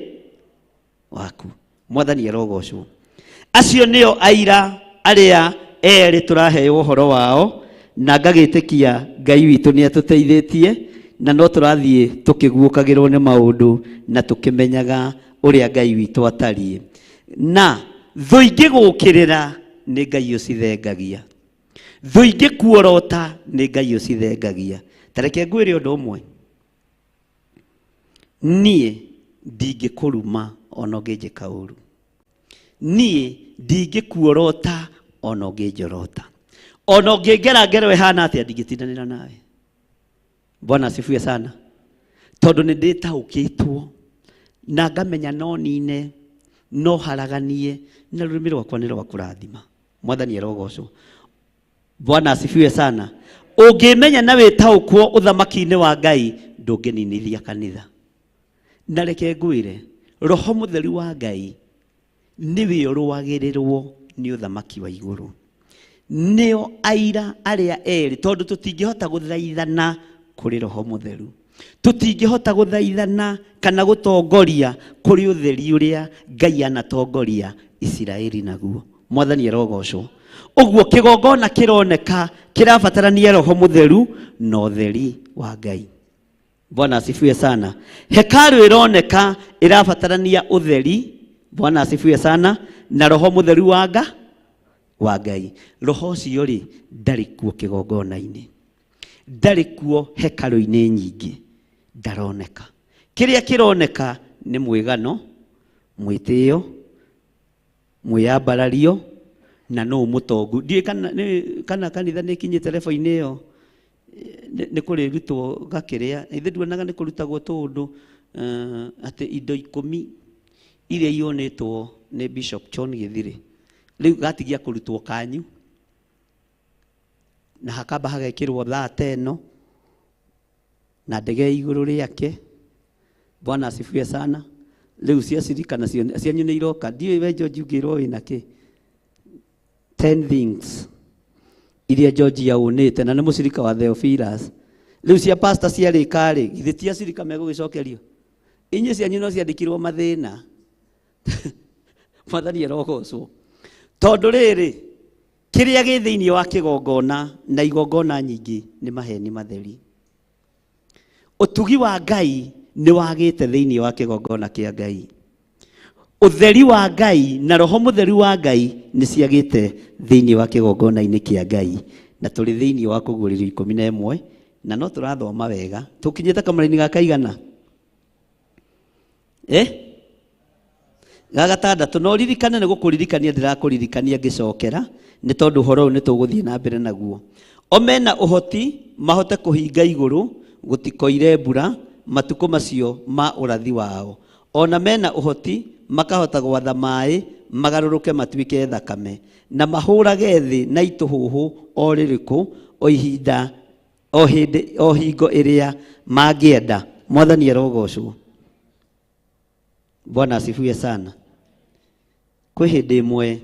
waku. Mwathani arogocwo. Acio nĩo aira arĩa erĩ tũraheo ũhoro wao, na ngagĩtĩkia Ngai witũ nĩ atũteithĩtie, na no tũrathiĩ tũkĩguũkagĩrwo nĩ maũndũ na tũkĩmenyaga ũrĩa Ngai witũ atariĩ. Na thũ ingĩgũkĩrĩra nĩ Ngai ũcithengagia, thũ ingĩkuorota nĩ Ngai ũcithengagia. Ta reke ngwĩre ũndũ ũmwe, niĩ ndingĩkũruma ona ũngĩnjĩka ũru, niĩ ndingĩkuorota ona ũngĩnjorota, ona ũngĩngera ngero ĩhana atĩa ndingĩtindanĩra nawe. Bwana asifiwe sana. Tondũ nĩ ndĩtaũkĩtwo na ngamenya no nine no haraganie na rũrĩmĩ rwakwa nĩ rwa kũrathima. Mwathani arogocwo. Bwana asifiwe sana. Ũngĩmenya na wĩtaũkwo ũthamaki-inĩ wa Ngai, ndũngĩninithia kanitha. Na reke ngwĩre, roho mũtheru wa Ngai nĩwe ũrũagĩrĩrwo nĩ ũthamaki wa igũrũ. Nĩo aira arĩa erĩ, tondũ tũtingĩhota gũthaithana kũrĩ roho mũtheru, tũtingĩhota gũthaithana kana gũtongoria kũrĩ ũtheri ũrĩa Ngai anatongoria Isiraeli naguo. Mwathani arogocwo. Ũguo kĩgongona kĩroneka kĩrabatarania roho mũtheru na ũtheri wa Ngai. Bwana asifiwe sana. Hekalu ĩroneka ĩrabatarania ũtheri, Bwana asifiwe sana, na roho mũtheru wa Ngai. Roho ũcio rĩ, ndarĩ kuo kĩgongona-inĩ, ndarĩ kuo hekarũ-inĩ nyingĩ, ndaroneka. Kĩrĩa kĩroneka nĩ mwĩgano, mwĩtĩo, mwĩyambarario, na nũ mũtongu. Ndiũĩ kana kanitha nĩ ĩkinyĩte level-inĩ ĩyo, nĩ kũrĩrutwo gakĩrĩa. Ithe nduonaga nĩ kũrutagwo tũũndũ, atĩ indo 10 iria ionĩtwo nĩ Bishop John Gĩthirĩ rĩu gatigia kũrutwo kanyu, na hakamba hagekĩrwo thaa ĩno na ndege igũrũ rĩake. Bwana asifiwe sana. Rĩu cia cirika nacio cianyu nĩ iroka. Ndiũĩ we George ũngĩrwo wĩna kĩ? 10 things iria George yaunĩte na nĩ mũcirika wa Theophilus. Rĩu cia pastor ciarĩka rĩ, githĩ ti acirika megũgĩcokerio? Inyuĩ cianyu no ciandĩkirwo mathĩna. Mwathani arogocwo. Tondũ rĩrĩ, kĩrĩa gĩ thĩinĩ wa kĩgongona na igongona nyingĩ nĩ maheni matheri. Ũtugi wa Ngai nĩ wagĩte thĩinĩ wa kĩgongona kĩa Ngai. Ũtheri wa Ngai na roho mũtheru wa Ngai nĩ ciagĩte thĩinĩ wa kĩgongona-inĩ kĩa Ngai. Na tũrĩ thĩinĩ wa kũguũrĩrio 11, na no tũrathoma wega. Tũkinyĩte kamũraini ga kaigana? Ga gatandatũ. No ririkane nĩ gũkũririkania ndĩrakũririkania ngĩcokera, nĩ tondũ ũhoro ũyũ nĩ tũgũthiĩ na mbere naguo. O mena ũhoti mahote kũhinga igũrũ gũtikoire mbura matukũ macio ma ũrathi wao. Ona mena ũhoti makahota gwatha maĩ magarũrũke matuĩke thakame, na mahũrage thĩ na itũhũhũ o rĩrĩkũ o ihinda o hĩndĩ o hingo ĩrĩa mangĩenda. Mwathani arogocwo. Bwana asifiwe sana. Kwĩ hĩndĩ ĩmwe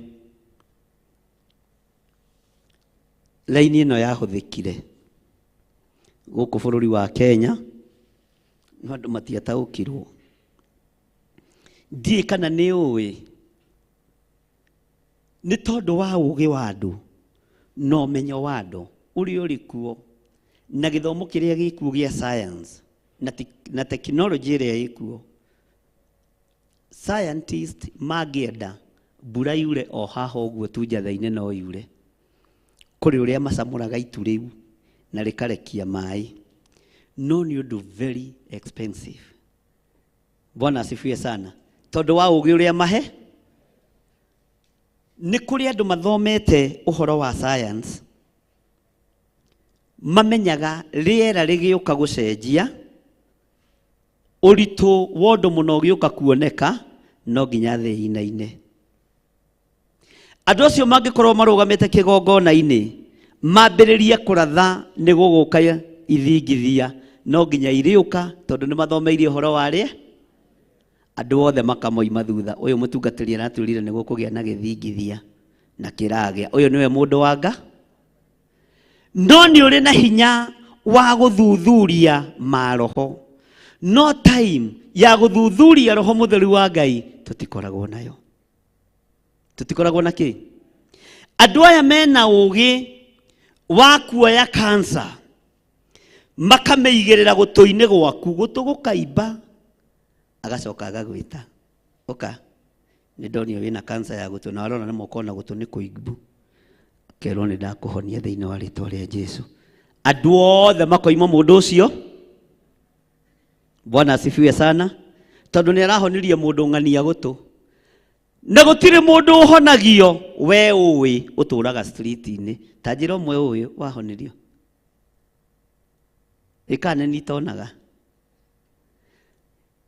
laini ĩno yahũthĩkire gũkũ bũrũri wa Kenya, no andũ matiataũkirwo. Ndiũĩ kana nĩ ũĩ, nĩ tondũ wa ũũgĩ wa andũ na ũmenyo wa andũ ũrĩa ũrĩ kuo na gĩthomo kĩrĩa gĩkuo gĩa science na technology ĩrĩa ĩkuo, scientist mangĩenda mbura yure o haha ũguo tu njatha-inĩ no yure. Kũrĩ ũrĩa macamũraga itu rĩu na rĩkarekia maĩ, no nĩ ũndũ very expensive. Bwana asifiwe sana. Tondũ wa ũgĩ ũrĩa mahe nĩ kũrĩ andũ mathomete ũhoro wa science mamenyaga rĩera rĩgĩũka gũcenjia ũritũ wa ũndũ mũna ũgĩũka kuoneka no nginya thĩ ĩinaine. Andũ acio mangĩkorwo marũgamĩte kĩgongona-inĩ mambĩrĩrie kũratha nĩ gũgũka ithingithia no nginya irĩũka tondũ nĩ mathomeire ũhoro wa rĩera. Andũ othe makamoima thutha ũyũ mũtungatĩri aratwĩrire nĩ gũkũgĩa na gĩthingithia na kĩragĩa ũyũ nĩwe mũndũ wa nga. No nĩ ũrĩ na hinya wa gũthuthuria maroho, no time ya gũthuthuria roho mũtheru wa Ngai tũtikoragwo nayo. Tũtikoragwo na kĩ? Andũ aya mena ũgĩ wa kuoya cancer makamĩigĩrĩra gũtũ-inĩ gwaku, gũtũ gũkaimba, agacoka agagwĩta ũka nĩ ndonio wĩna cancer ya gũtũ na warora nĩ moko na gũtũ nĩ kũimbu, akerwo nĩ ndakũhonia thĩinĩ wa rĩtwa rĩa Jesu. Andũ othe makoima mũndũ ũcio. Bwana asifiwe sana. Tondũ nĩ arahonirie mũndũ ng'ania gũtũ na gũtirĩ mũndũ ũhonagio we ũĩ ũtũraga street-inĩ. Ta njĩra ũmwe ũĩ wahonirio ĩkane nitonaga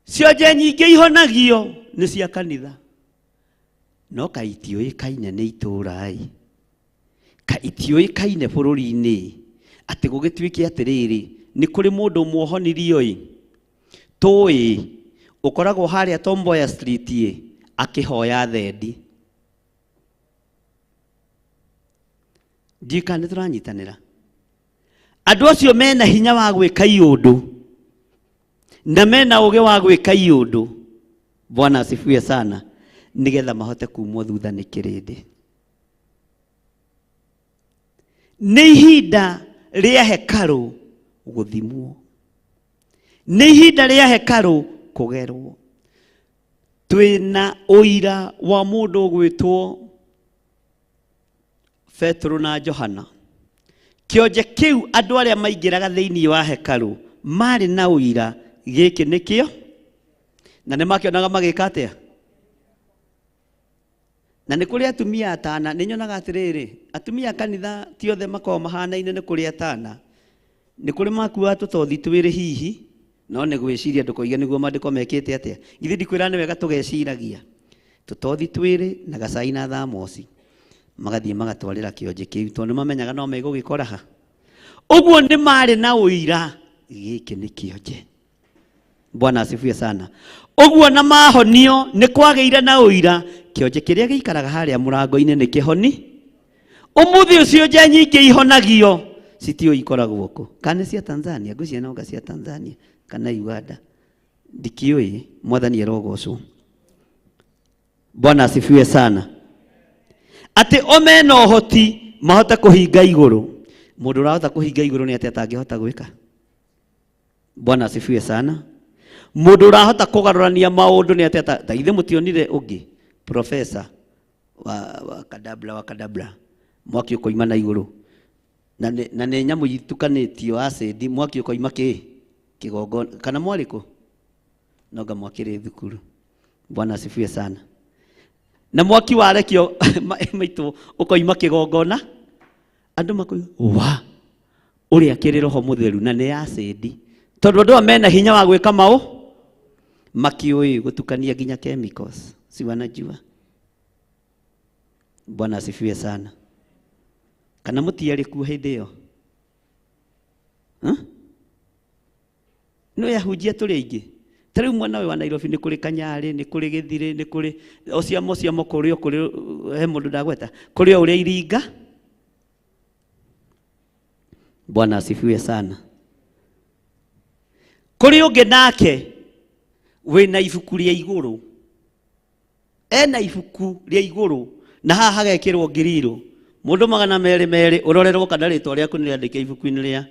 cionje nyingĩ ihonagio nĩ cia kanitha no kaĩ itiũĩkaine nĩ itũũra-ĩ, kaĩ itiũĩkaine bũrũri-inĩ atĩ gũgĩtuĩke atĩrĩrĩ nĩ kũrĩ mũndũ ũmwe ũhonirio-ĩ tũĩ ũkoragwo harĩa Tom Mboya Street ĩ akĩhoya thendi. Ndiũĩ kana nĩ tũranyitanĩra. Andũ acio mena hinya wa gwĩka iũndũ na mena ũgĩ wa gwĩka iũndũ. Bwana asifiwe sana. Nĩgetha mahote kumwo thutha nĩ kĩrĩndĩ. Nĩ ihinda rĩa hekarũ gũthimwo, nĩ ihinda rĩa hekarũ kũgerwo. Twĩna ũira wa mũndũ ũgwĩtwo Petero na Johana. Kĩonje kĩu andũ arĩa maingĩraga thĩinĩ wa hekarũ marĩ na ũira gĩkĩ nĩkĩo, na nĩ makĩonaga magĩka atĩa. Na nĩ kũrĩ atumia atana, nĩ nyonaga atĩrĩrĩ, atumia a kanitha ti othe makoragwo mahanaine, nĩ kũrĩ atana, nĩ kũrĩ makuaga tũtothi twĩrĩ hihi, no nĩ gwĩciria ndũkoige nĩguo maandĩko mekĩte atĩa. Githĩ ndikwĩra nĩ wega tũgeciragia tũtothi twĩrĩ na gacai na thamoci, magathiĩ magatwarĩra kĩonje kĩu tondũ nĩ mamenyaga no megũgĩkora ha. Ũguo nĩ marĩ na ũira gĩkĩ nĩ kĩonje. Bwana asifiwe sana. Ũguo na mahonio nĩ kwagĩire na ũira kĩonje kĩrĩa gĩikaraga harĩa mũrango-inĩ nĩ kĩhoni. Ũmũthĩ ũcio nje nyingĩ ihonagio citiũĩ ikoragwo kũ, kana nĩ cia Tanzania, ngwĩciria no cia Tanzania kana Uganda, ndikĩũĩ. Mwathani arogocwo. Bwana asifiwe sana. Atĩ o mena ũhoti mahote kũhinga igũrũ. Mũndũ ũrahota kũhinga igũrũ nĩ atĩa atangĩhota gwĩka? Bwana asifiwe sana. Mũndũ ũrahota kũgarũrania maũndũ nĩ atĩa ta ithe mũtionire ũngĩ professor wa kadabla wa kadabla mwaki ũkoima na igũrũ na nĩ nyamũ itukanĩtio acid, mwaki ũkoima kĩ kĩgongona kana mwarĩ kũ no nga mwakĩrĩ thukuru. Bwana asifiwe sana. Na mwaki warekio maitũ ũkoima kĩgongona andũ makoiga wa ũrĩa kĩrĩ roho mũtheru na nĩ acid, tondũ andũ aya mena hinya wa gwĩka maũ makiũĩ gũtukania nginya chemicals, si wanajua. Bwana asifiwe sana. Kana mũtiarĩ kuo hĩndĩ ĩyo? No yahunjia tũrĩ aingĩ. Ta rĩu mwena ũyũ wa Nairobi nĩ kũrĩ Kanyarĩ, nĩ kũrĩ Gĩthirĩ, nĩ kũrĩ o ciamo ciamo, kũrĩ o kũrĩ he mũndũ ndagweta, kũrĩ o ũrĩa Iringa. Bwana asifiwe sana. Kũrĩ ũngĩ nake wĩna ibuku rĩa igũrũ, ena ibuku rĩa igũrũ na haha hagekĩrwo ngiriro mũndũ 200 ũrorerwo kana rĩtwa rĩaku nĩ rĩandĩke ibuku-inĩ rĩa.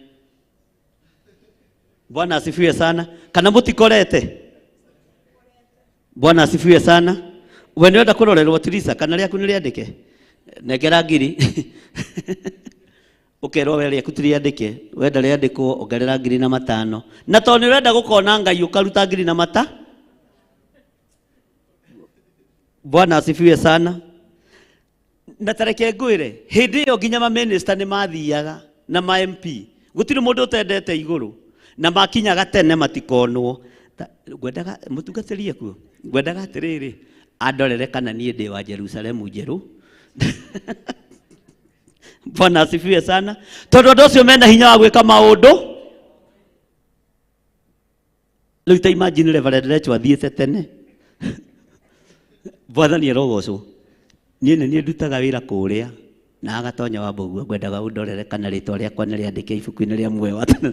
Bwana asifiwe sana. Kana mũtikorete? Bwana asifiwe sana. We nĩ ũrenda kũrorerwo Teresa kana rĩaku nĩ rĩandĩke? Nengera ngiri. Ũkerwo we rĩaku ti rĩandĩke, wenda rĩandĩkwo ongerera 5,000. Na tondũ nĩ ũrenda gũkona Ngai ũkaruta 5,000. Bwana asifiwe sana. Na tareke ngwĩre, hĩndĩ ĩyo nginya mamĩnĩsta nĩ mathiaga na ma MP, gũtirĩ mũndũ ũtendete igũrũ, na makinyaga tene matikonwo. Ngwendaga mũtungatĩrie kuo, ngwendaga atĩrĩrĩ, andorere kana niĩ ndĩ wa Jerusalemu njerũ. Bwana asifiwe sana. Tondũ andũ acio mena hinya wa gwĩka maũndũ. Rĩu ta imagine Reverend Lecho athiĩte tene. Mwathani arogocwo. Niĩ nĩ niĩ ndutaga wĩra kũrĩa na agatonya wa mbũguo, ngwendaga ũndorere kana rĩtwa rĩakwa nĩ rĩandĩke ibuku-inĩ rĩa muoyo wa tene.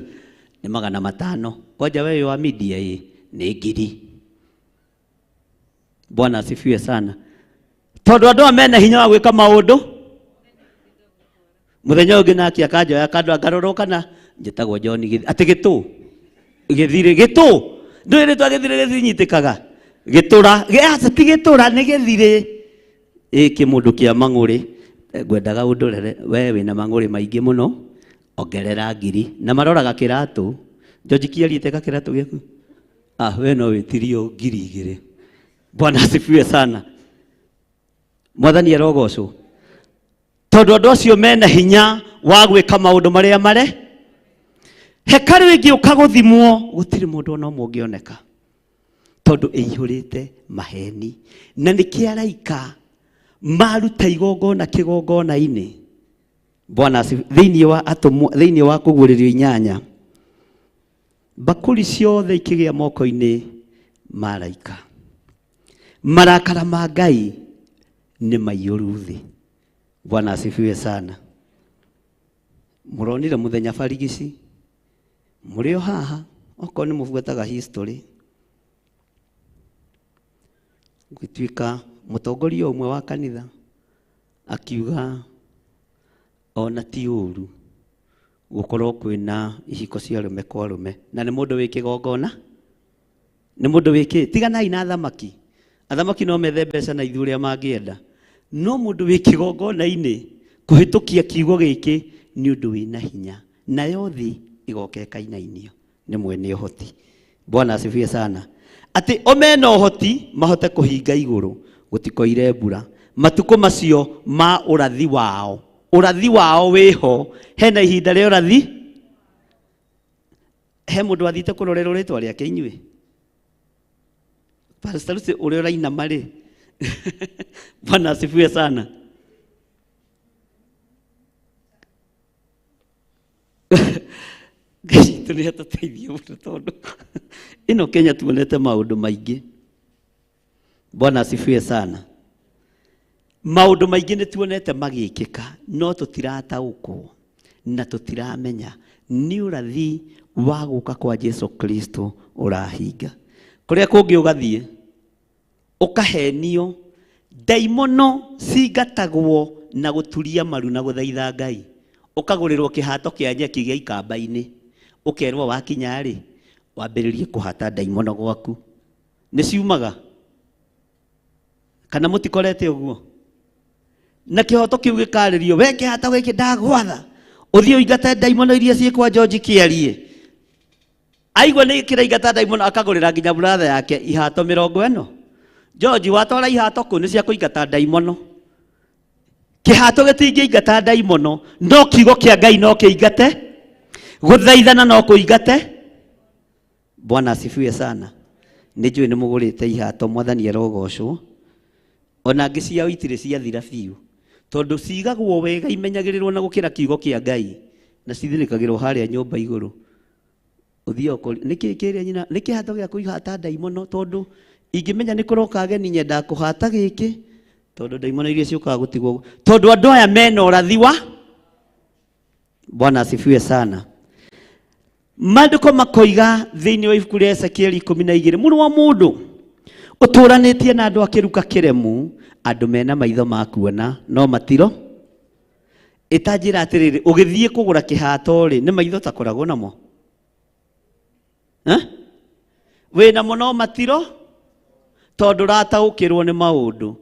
Nĩ 500. Kwanja we wa media ĩ nĩ 1000. Bwana asifiwe sana. Tondũ andũ aya mena hinya wa gwĩka maũndũ. Mũthenya ũngĩ nake akanjoya kandũ angarorwo kana njĩtagwo John Gĩthiri, atĩ gĩtũ gĩthirĩ gĩtũ ndũĩ rĩtwa gĩthirĩ rĩtinyitĩkaga gĩtũra aca ti gĩtũra nĩ gĩthirĩ ĩ kĩmũndũ kĩa mang'ũrĩ. Ngwendaga ũndorere we wĩna mang'ũrĩ maingĩ mũno, ongerera 1000. Na maroraga kĩratũ. George Kiarie teka kĩratũ gĩaku. Ah, we no wĩtirio 2000. Bwana asifiwe sana. Mwathani arogocwo. Tondũ andũ acio mena hinya wa gwĩka maũndũ marĩa mare. Hekarũ ĩngĩũka gũthimwo, gũtirĩ mũndũ ona ũmwe ũngĩoneka, tondũ ĩihũrĩte maheni. Na nĩkĩ araika maruta igongona kĩgongona-inĩ. Bwana asifiwe. Thĩinĩ wa atũmwo, thĩinĩ wa kũguũrĩrio 8, mbakũri ciothe ikĩgĩa moko-inĩ ma araika. Marakara ma Ngai nĩ maiyũru thĩ. Bwana asifiwe sana. Mũronire mũthenya barigici mũrĩ o haha, okorwo nĩ mũbuataga history, gũtuĩka mũtongoria ũmwe wa kanitha akiuga ona ti ũru gũkorwo kwĩna ihiko cia arũme kwa arũme, na nĩ mũndũ wĩ kĩgongona, nĩ mũndũ wĩ kĩ. Tiganai na athamaki, athamaki no methe mbeca na ithuĩ ũrĩa mangĩenda, no mũndũ wĩ kĩgongona-inĩ kũhĩtũkia kiugo gĩkĩ nĩ ũndũ wĩna hinya, nayo thĩ ĩgoka ĩkainainio nĩ mwene ũhoti. Bwana asifiwe sana. Atĩ o mena ũhoti mahote kũhinga igũrũ gũtikoire mbura matukũ macio ma ũrathi wao. Ũrathi wao wĩho, hena ihinda rĩa ũrathi. He mũndũ wathiĩte kũrorerwo rĩtwa rĩake inyuĩ? Pastor Lucy ũrĩa ũrainama rĩ. Bwana asifiwe sana. Ngai witũ nĩ atũteithie mũno tondũ ĩno Kenya tuonete maũndũ maingĩ. Bwana asifiwe sana. Maũndũ maingĩ nĩ tuonete magĩkĩka, no tũtirataũkwo na tũtiramenya nĩ ũrathi wa gũka kwa Jesu Kristo ũrahinga. Kũrĩa kũngĩ ũgathiĩ ũkahenio, ndaimono cingatagwo na gũturia maru na gũthaitha Ngai. Ũkagũrĩrwo kĩhato kĩa nyeki gĩa ikamba-inĩ, ũkerwo wakinya rĩ wambĩrĩrie kũhata ndaimono gwaku. Nĩ ciumaga kana mũtikorete ũguo? Na kĩhoto kĩu gĩkarĩrio, we kĩhato gĩkĩ ndagwatha ũthiĩ ũingate ndaimono iria ciĩ kwa George Kĩarie. Aigua nĩ kĩraingata ndaimono, akagũrĩra nginya brother yake ihato 40. George, watwara ihato kũ? Nĩ cia kũingata ndaimono. Kĩhato gĩtingĩingata ndaimono, no kiugo kĩa Ngai no kĩingate. Gũthaithana no kũingate. Bwana asifiwe sana. Nĩ njũĩ nĩ mũgũrĩte ihato, Mwathani arogocwo. Ona angĩ ciao itirĩ ciathira biũ, tondũ cigagwo wega, imenyagĩrĩrwo na gũkĩra kiugo kĩa Ngai, na cithinĩkagĩrwo harĩa nyũmba igũrũ. Ũthiĩ ũkori, nĩkĩ kĩrĩa nyina, nĩ kĩhato gĩa kũihata ndaimono, tondũ ingĩmenya nĩ kũroka ageni nyendaga kũhata gĩkĩ, tondũ ndaimono iria ciũkaga gũtigwo, tondũ andũ aya mena ũrathi wa. Bwana asifiwe sana. Maandĩko makoiga thĩinĩ wa ibuku rĩa Ezekieli 12, mũrũ wa mũndũ ũtũranĩtie na andũ akĩruka kĩremu, andũ mena maitho ma kuona no matiro. Ĩtanjĩra atĩrĩrĩ, ũgĩthiĩ kũgũra kĩhato rĩ, nĩ maitho takoragwo namo? Wĩna mo no matiro, tondũ ũrataũkĩrwo nĩ maũndũ.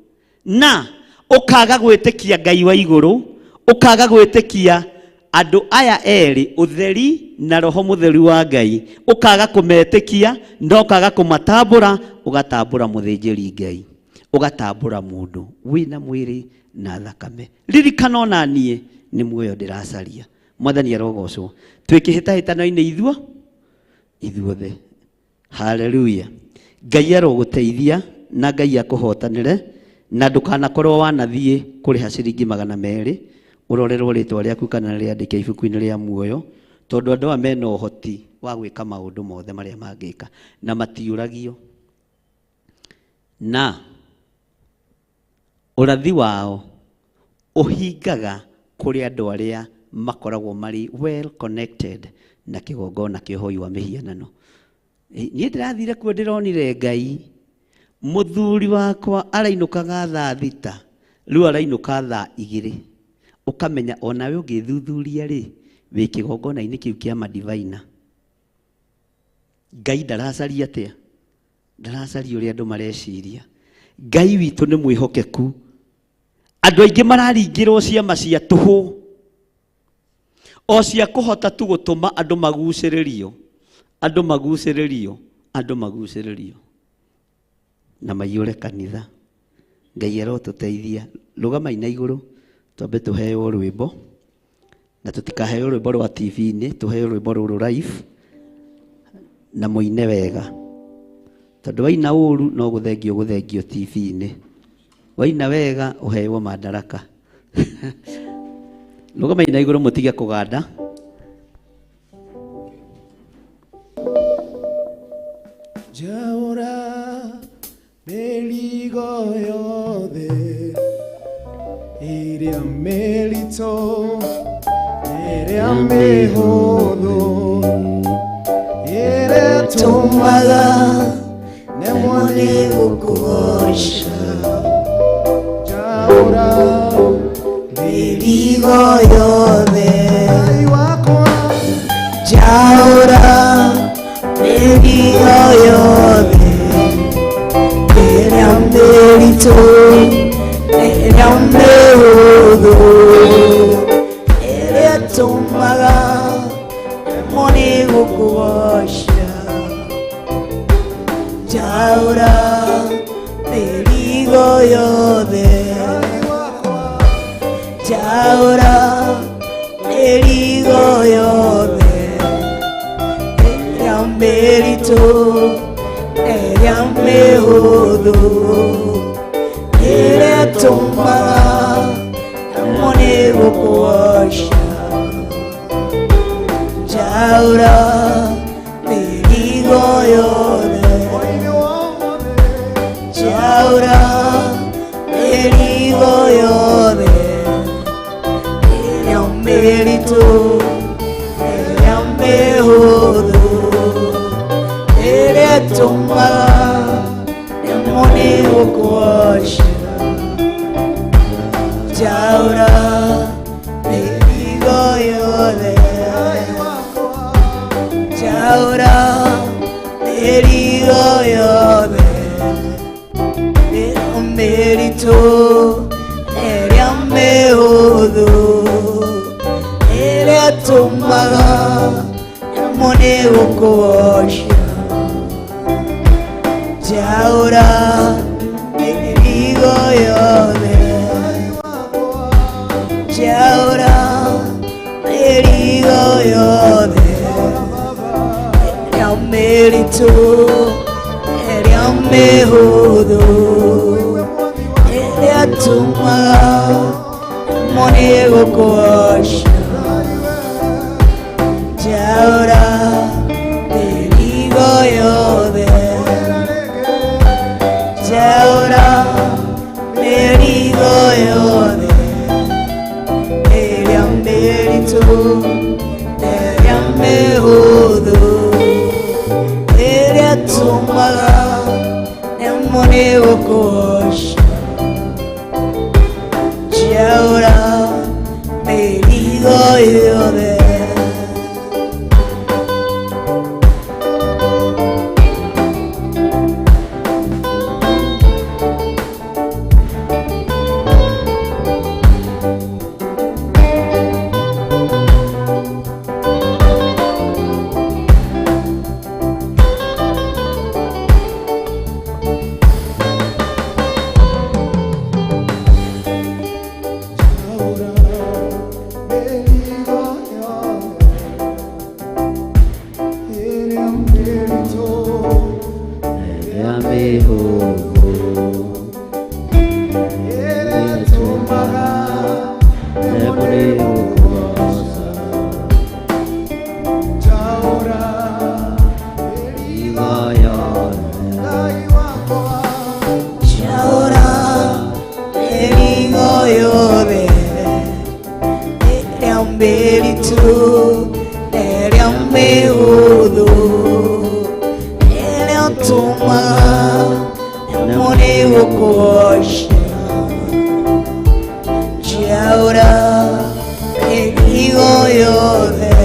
Na ũkaga gwĩtĩkia Ngai wa igũrũ, ũkaga gwĩtĩkia andũ aya erĩ, ũtheri na roho mũtheru wa Ngai, ũkaga kũmetĩkia na ũkaga kũmatambũra, ũgatambũra mũthĩnjĩri Ngai. Ũgatambũra mũndũ wĩna mwĩrĩ na thakame. Ririkana ona niĩ nĩ muoyo ndĩracaria. Mwathani arogocwo. Twĩ kĩhĩtahĩtano-inĩ ithuothe. Haleluya. Ngai arogũteithia na Ngai akũhotanĩre na ndũkanakorwo wanathiĩ kũrĩha ciringi 200 ũrorerwo rĩtwa rĩaku kana rĩandĩke ibuku-inĩ rĩa muoyo, tondũ andũ aya mena ũhoti wa gwĩka maũndũ mothe marĩa mangĩka na matiũragio. Na ũrathi wao ũhingaga kũrĩ andũ arĩa makoragwo marĩ well connected na kĩgongona kĩa ũhoi wa mĩhianano. Niĩ ndĩrathire kuo ndĩronire Ngai. Mũthuri wakwa arainũkaga thaa 6, rĩu arainũka thaa 2. Ũkamenya onawe ũngĩthuthuria rĩ, wĩ kĩgongona-inĩ kĩu kĩa madivaina. Ngai ndaracaria atĩa? Ndaracaria ũrĩa andũ mareciria. Ngai witũ nĩ mwĩhokeku. Andũ aingĩ mararingĩrwo ciama cia tũhũ, o cia kũhota tu gũtũma andũ magucĩrĩrio, andũ magucĩrĩrio, andũ magucĩrĩrio na maiyũre kanitha. Ngai arotũteithia. Rũgamai na igũrũ twambe tũheo rwĩmbo, na tũtikaheo rwĩmbo rwa TV-inĩ, tũheo rwĩmbo rũrũ live na mũine wega, tondũ waina ũru no gũthengio gũthengio TV-inĩ, waina wega ũheo madaraka. Rũgamai na igũrũ mũtige kũganda. Njaũra mĩrigo yothe ĩrĩa mĩritũ ĩrĩa mĩhũthũ ĩrĩa ĩtũmaga nemwo nĩ gũkũgoca. Njaũra mĩrigo yothe, Ngai wakwa, njaũra mĩrigo yothe ĩrĩa mĩritũ ĩrĩa mĩhũthũ ĩrĩa ĩtũmaga nemwo nĩ gũkũgoca. Njaũra mĩrigo yothe, njaũra mĩrigo yothe ĩrĩa mĩritũ ĩrĩa mĩhũthũ ĩrĩa ĩtũmaga nemwo nĩ gũkũgoca. Njaũra mĩrigo yothe, njaũra mĩrigo yothe ĩrĩa mĩritũ ĩrĩa mĩhũthũ ĩrĩa ĩtũmaga nemwo nĩ gũkũgoca. Njaũra mĩrigo yothe, njaũra mĩrigo yothe ĩrĩa mĩritũ ĩrĩa mĩhũthũ ĩrĩa ĩtũmaga nemwo nĩ gũkũgoca. Njaũra mĩrigo yothe, njaũra mĩrigo yothe ĩrĩa mĩritũ ĩrĩa mĩhũthũ ĩrĩa ĩtũmaga nemwo nĩ gũkũgoca. Njaũra mĩrigo yothe, njaũra mĩrigo yothe ĩrĩa mĩritũ ĩrĩa mĩhũthũ ĩrĩa ĩtũmaga nemwo nĩ gũkũgoca. Njaũra mĩrigo yothe. Tũmaga Nemũ nĩ gũkũgoca. Njaũra mĩrigo Mĩrigo yothe. Ngai wakwa. Njaũra mĩrigo yothe ĩrĩa mĩritũ na ĩrĩa mĩhũthũ, ĩrĩa tũmaga nemwo nĩ gũkũgoca. Njaũra mĩrigo yothe.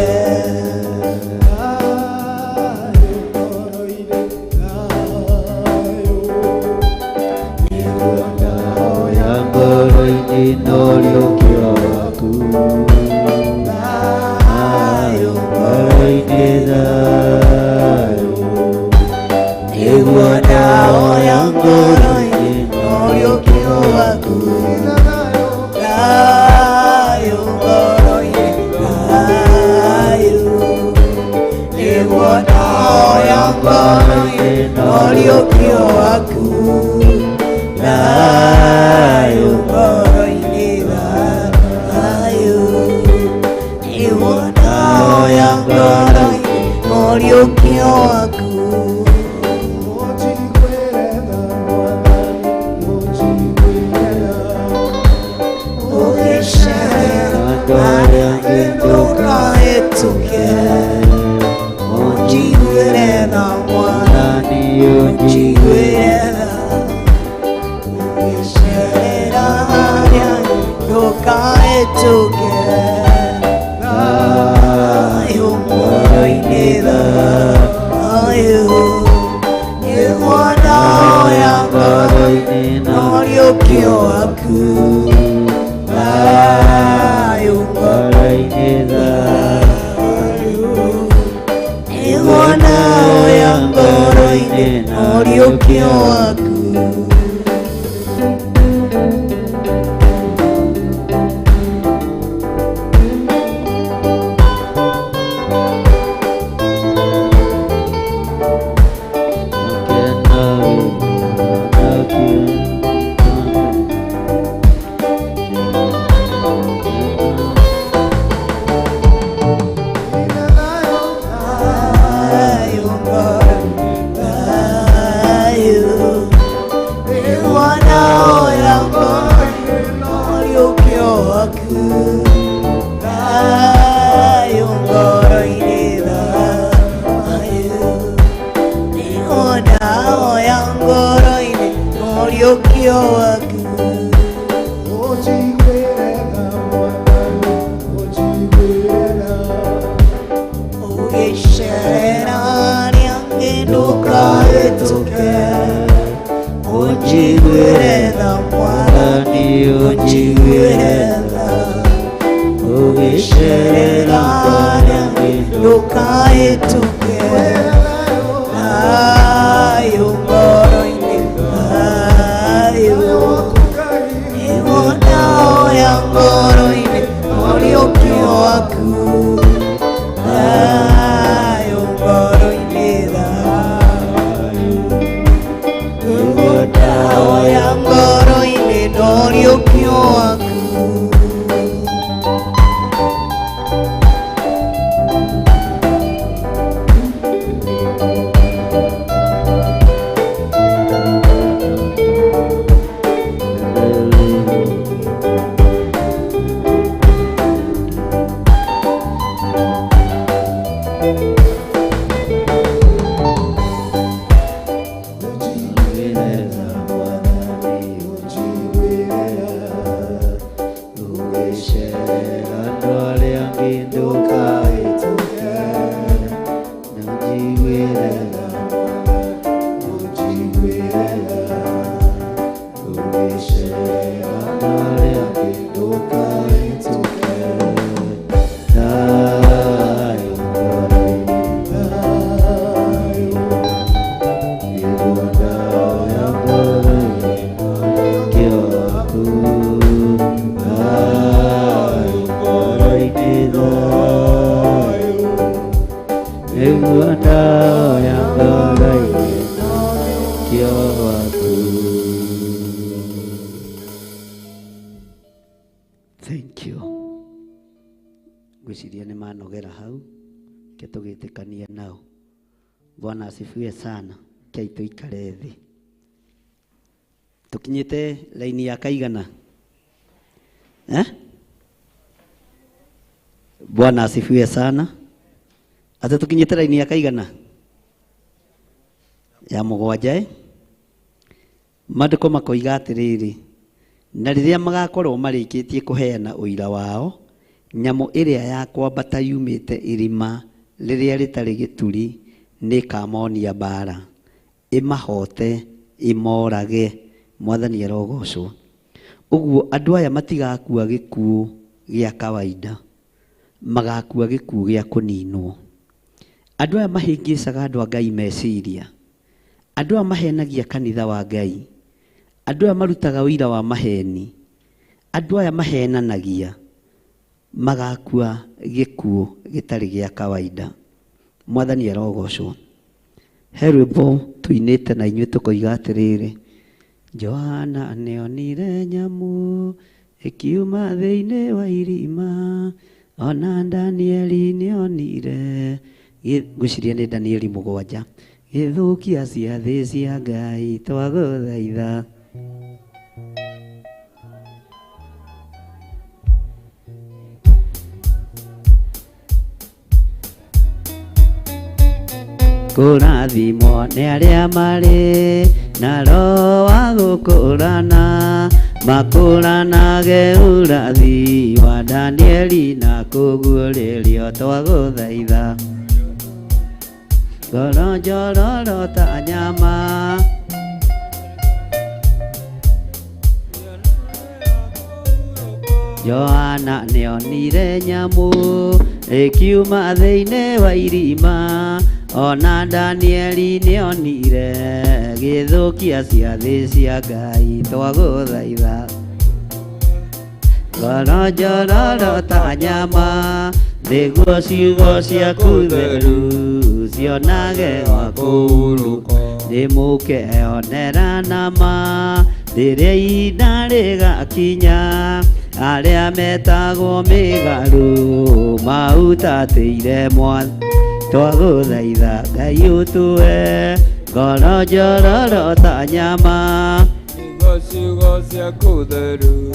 Thayũ ngoro-inĩ, thayũ. Ya ngoro-inĩ no ũriũkio waku. Thayũ Ngoro-inĩ thayũ. Nĩguo ndahoya ngoro-inĩ ũriũkio waku. Thayũ ngoro-inĩ, thayũ. Nĩguo ndahoya ngoro-inĩ ũriũkio waku. Thayũ ngoro-inĩ, thayũ. Nĩguo ndahoya ngoro-inĩ ũriũkio waku. Ũnjiguĩre tha Mwathani, ũnjiguĩre tha. Ũgĩcerera Andũ arĩa angĩ ndũkahĩtũke. Ũnjiguĩre tha Mwathani, Mwathani ũnjiguĩre. ũnjiguĩre tha. Ũgĩcerera arĩa angĩ ndũkahĩtũke. Thayũ ngoro-inĩ, thayũ. Nĩguo ndahoya ngoro-inĩ ũriũkio waku. Thayũ Ngoro-inĩ thayũ. Nĩguo ndahoya ngoro-inĩ ũriũkio waku. Thayũ ngoro-inĩ, thayũ. Nĩguo ndahoya ngoro-inĩ ũriũkio waku. Thayũ ngoro-inĩ, thayũ. Nĩguo ndahoya ngoro-inĩ ũriũkio waku. Ũnjiguĩre tha Mwathani, ũnjiguĩre tha. Ũgĩcerera arĩa angĩ ndũkahĩtũke. Ũnjiguĩre tha Mwathani, ũnjiguĩre tha. Ũgĩcerera arĩa angĩ ndũkahĩtũke. Thayũ ngoro-inĩ, thayũ. Nĩguo ndahoya ngoro-inĩ ũriũkio waku. Thayũ ngoro-inĩ, thayũ. Nĩguo ndahoya ngoro-inĩ ũriũkio waku. Ũgĩcerera andũ arĩa angĩ ndũkahĩtũke. Ũnjiguĩre tha, ũnjiguĩre tha. Ũgĩcerera andũ arĩa angĩ ndũkahĩtũke. Thayũ ngoro-inĩ, thayũ. Nĩguo ndahoya ngoro-inĩ ũriũkio waku. Thayũ. Thank you. Ngwĩciria nĩ manogera hau, ke tũgĩtĩkania nao. Bwana asifiwe sana. Kei tũikare thĩ. Tũkinyĩte laini ya kaigana? Eh? Bwana asifiwe sana. Ate tũkinyĩte laini ya kaigana? Ya mũgwanja eh? Maandĩko makoiga atĩrĩrĩ, na rĩrĩa magakorwo marĩkĩtie kũheana ũira wao, nyamũ ĩrĩa ya kwambata yumĩte irima rĩrĩa rĩtarĩ gĩturi nĩĩkamonia mbaara, ĩmahote, ĩmorage. Mwathani arogocwo. Ũguo andũ aya matigakua gĩkuũ gĩa kawaida, magakua gĩkuũ gĩa kũninwo. Andũ aya mahĩngĩcaga andũ a Ngai meciria, andũ aya mahenagia kanitha wa Ngai, andũ aya marutaga ũira wa maheni, andũ aya mahenanagia, magakua gĩkuũ gĩtarĩ gĩa kawaida. Mwathani arogocwo. He rwĩmbo tũinĩte na inyuĩ tũkoiga atĩrĩrĩ, Johana nĩonire nyamũ ĩkiuma thĩinĩ wa irima, ona Danieli nĩonire, ngwĩciria nĩ Danieli 7, gĩthũkia ciathĩ cia Ngai twagũthaitha. Kũrathimwo nĩ arĩa marĩ na roho wa gũkũrana, makũranage ũrathi wa Danieli na kũguũrĩrio twagũthaitha. Ngoro njororo ta nyama, Johana nĩonire nyamũ ĩkiuma thĩinĩ wa irima, ona Danieli nĩonire gĩthũkia ciathĩ cia Ngai twagũthaitha. Ngoro njororo ta nyama, nĩguo ciugo ciaku theru cionage gwa kũhurũka. Nĩmũkeonera nama rĩrĩa ihinda rĩgakinya, arĩa metagwo mĩgarũ mahutatĩire Mwathani. Twagũthaitha Ngai ũtue ngoro njororo ta nyama, nĩguo ciugo ciaku theru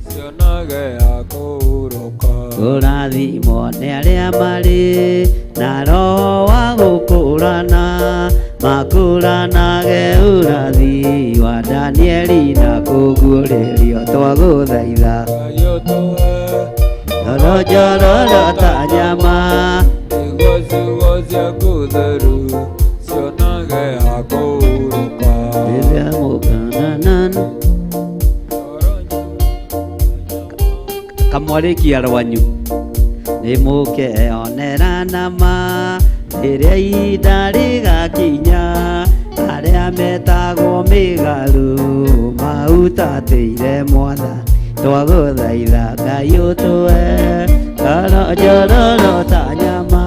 cionage ha kũhurũka. Kũrathimwo nĩ arĩa marĩ na roho wa gũkũrana, makũranage ũrathi wa Danieli na kũguũrĩrio twagũthaitha. Ngai ũtue Ngoro njororo ta nyama, nĩguo ciugo ciaku theru cionage ha kũhurũka. Rĩrĩa mũkanana kamwarĩkia rwanyu, nĩmũkeonera nama rĩrĩa ihinda rĩgakinya, arĩa metagwo mĩgarũ mahutatĩire Mwathani. Twagũthaitha Ngai ũtue ngoro njororo ta nyama,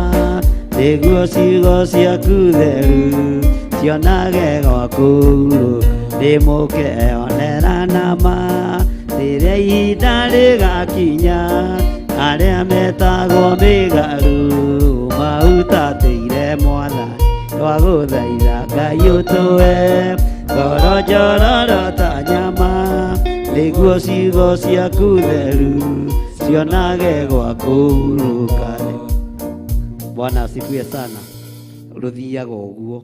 nĩguo ciugo ciaku theru cionage gwa kũhurũka. Nĩmũkeonera nama rĩrĩa ihinda rĩgakinya, arĩa metagwo mĩgarũ mahutatĩire Mwathani. Twagũthaitha Ngai ũtue ngoro njororo ta nyama, nĩguo ciugo ciaku theru cionage gwa kũhurũka. Bwana asifiwe sana. Rũthiaga ũguo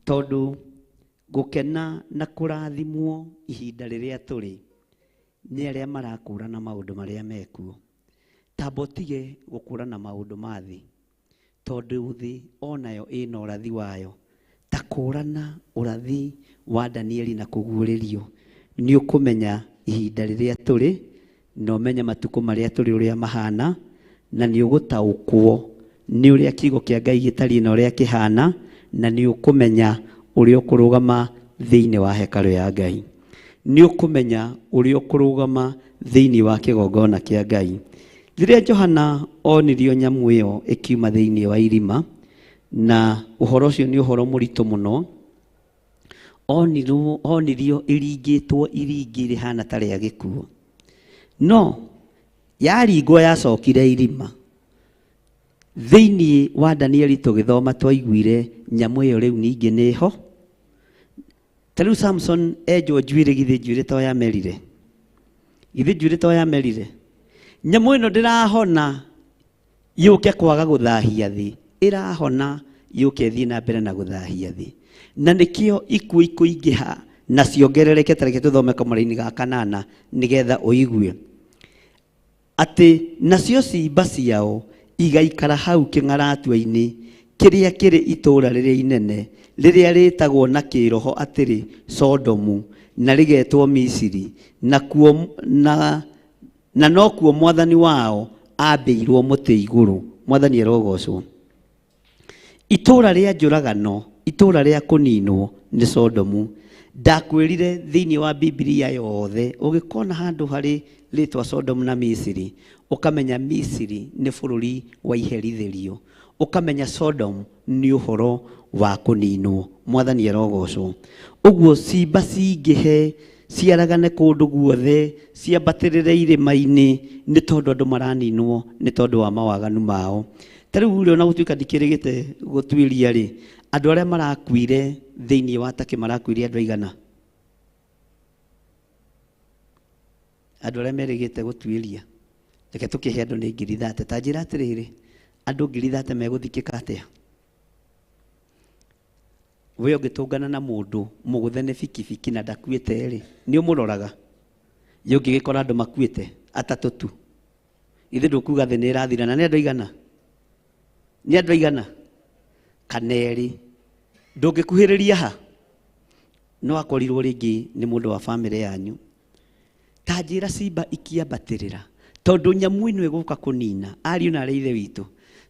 tondũ gũkena na kũrathimwo ihinda rĩrĩa tũrĩ nĩ arĩa marakũrana maũndũ marĩa mekuo. Tamba ũtige gũkũrana maũndũ ma thĩ, tondũ thĩ onayo ĩna ũrathi wayo. Ta kũrana ũrathi wa Danieli na kũguũrĩrio, nĩ ũkũmenya ihinda rĩrĩa tũrĩ na ũmenye matukũ marĩa tũrĩ ũrĩa mahana, na nĩ ũgũtaũkwo nĩ ũrĩa kiugo kĩa Ngai gĩtariĩ na ũrĩa kĩhana, na nĩ ũkũmenya ũrĩa ũkũrũgama thĩinĩ wa hekarũ ya Ngai, nĩ ũkũmenya ũrĩa ũkũrũgama thĩinĩ wa kĩgongona kĩa Ngai. Rĩrĩa Johana onirio nyamũ ĩyo ĩkiuma thĩinĩ wa irima, na ũhoro ũcio nĩ ũhoro mũritũ mũno, onirio ĩringĩtwo iringi rĩhana ta rĩa gĩkuũ. No yaringwo yacokire irima. Thĩinĩ wa Danieli tũgĩthoma twaiguire nyamũ ĩyo rĩu ningĩ nĩho. Ta rĩu Samson enjwo njuĩrĩ, githĩ njuĩrĩ to yamerire? Githĩ njuĩrĩ to yamerire? Nyamũ ĩno ndĩrahona yũke kwaga gũthahia thĩ, ĩrahona yũke ĩthiĩ na mbere na gũthahia thĩ. Na nĩkĩo ikuũ ikũingĩha na ciongerereke. Ta reke tũthome kamũraini ga kanana nĩgetha ũigue atĩ nacio ciimba ciao igaikara hau kĩng'aratua-inĩ kĩrĩa kĩrĩ itũũra rĩrĩa inene, rĩrĩa rĩĩtagwo na kĩĩroho atĩrĩ Sodomu, na rĩgetwo Misiri, nakuo na nokuo Mwathani wao ambĩirwo mũtĩ igũrũ. Mwathani arogocwo. Itũũra rĩa njũragano, itũũra rĩa kũninwo nĩ Sodomu. Ndakwĩrire thĩinĩ wa Bibilia yothe ũgĩkona handũ harĩ rĩtwa Sodomu na Misiri, ũkamenya Misiri nĩ bũrũri wa iherithĩrio, ũkamenya Sodom nĩ ũhoro wa kũninwo. Mwathani arogocwo. Ũguo ciimba cingĩhe ciaragane kũndũ guothe, ciambatĩrĩre irĩma-inĩ, nĩ tondũ andũ maraninwo nĩ tondũ wa mawaganu mao. Ta rĩu rĩ, ona gũtuĩka ndikĩrĩgĩte gũtuĩria rĩ, andũ arĩa marakuire thĩinĩ wa Turkey marakuire andũ aigana? Andũ arĩa merĩgĩte gũtuĩria, reke tũkĩhe andũ nĩ 30,000. Ta njĩra atĩrĩrĩ, andũ 30,000 megũthikĩka atĩa? We ũngĩtũngana na mũndũ mũgũthe nĩ bikibiki na ndakuĩte rĩ, nĩ ũmũroraga? Ĩ ũngĩgĩkora andũ makuĩte atatũ tu, githĩ ndũkuga thĩ nĩ ĩrathira? Na nĩ andũ aigana? Nĩ andũ aigana? Kana erĩ. Ndũngĩkuhĩrĩria ha? No akorirwo rĩngĩ nĩ mũndũ wa bamĩrĩ yanyu. Ta njĩra cimba ikiambatĩrĩra, tondũ nyamũ ĩno ĩgũka kũnina ariũ na arĩa ithe witũ.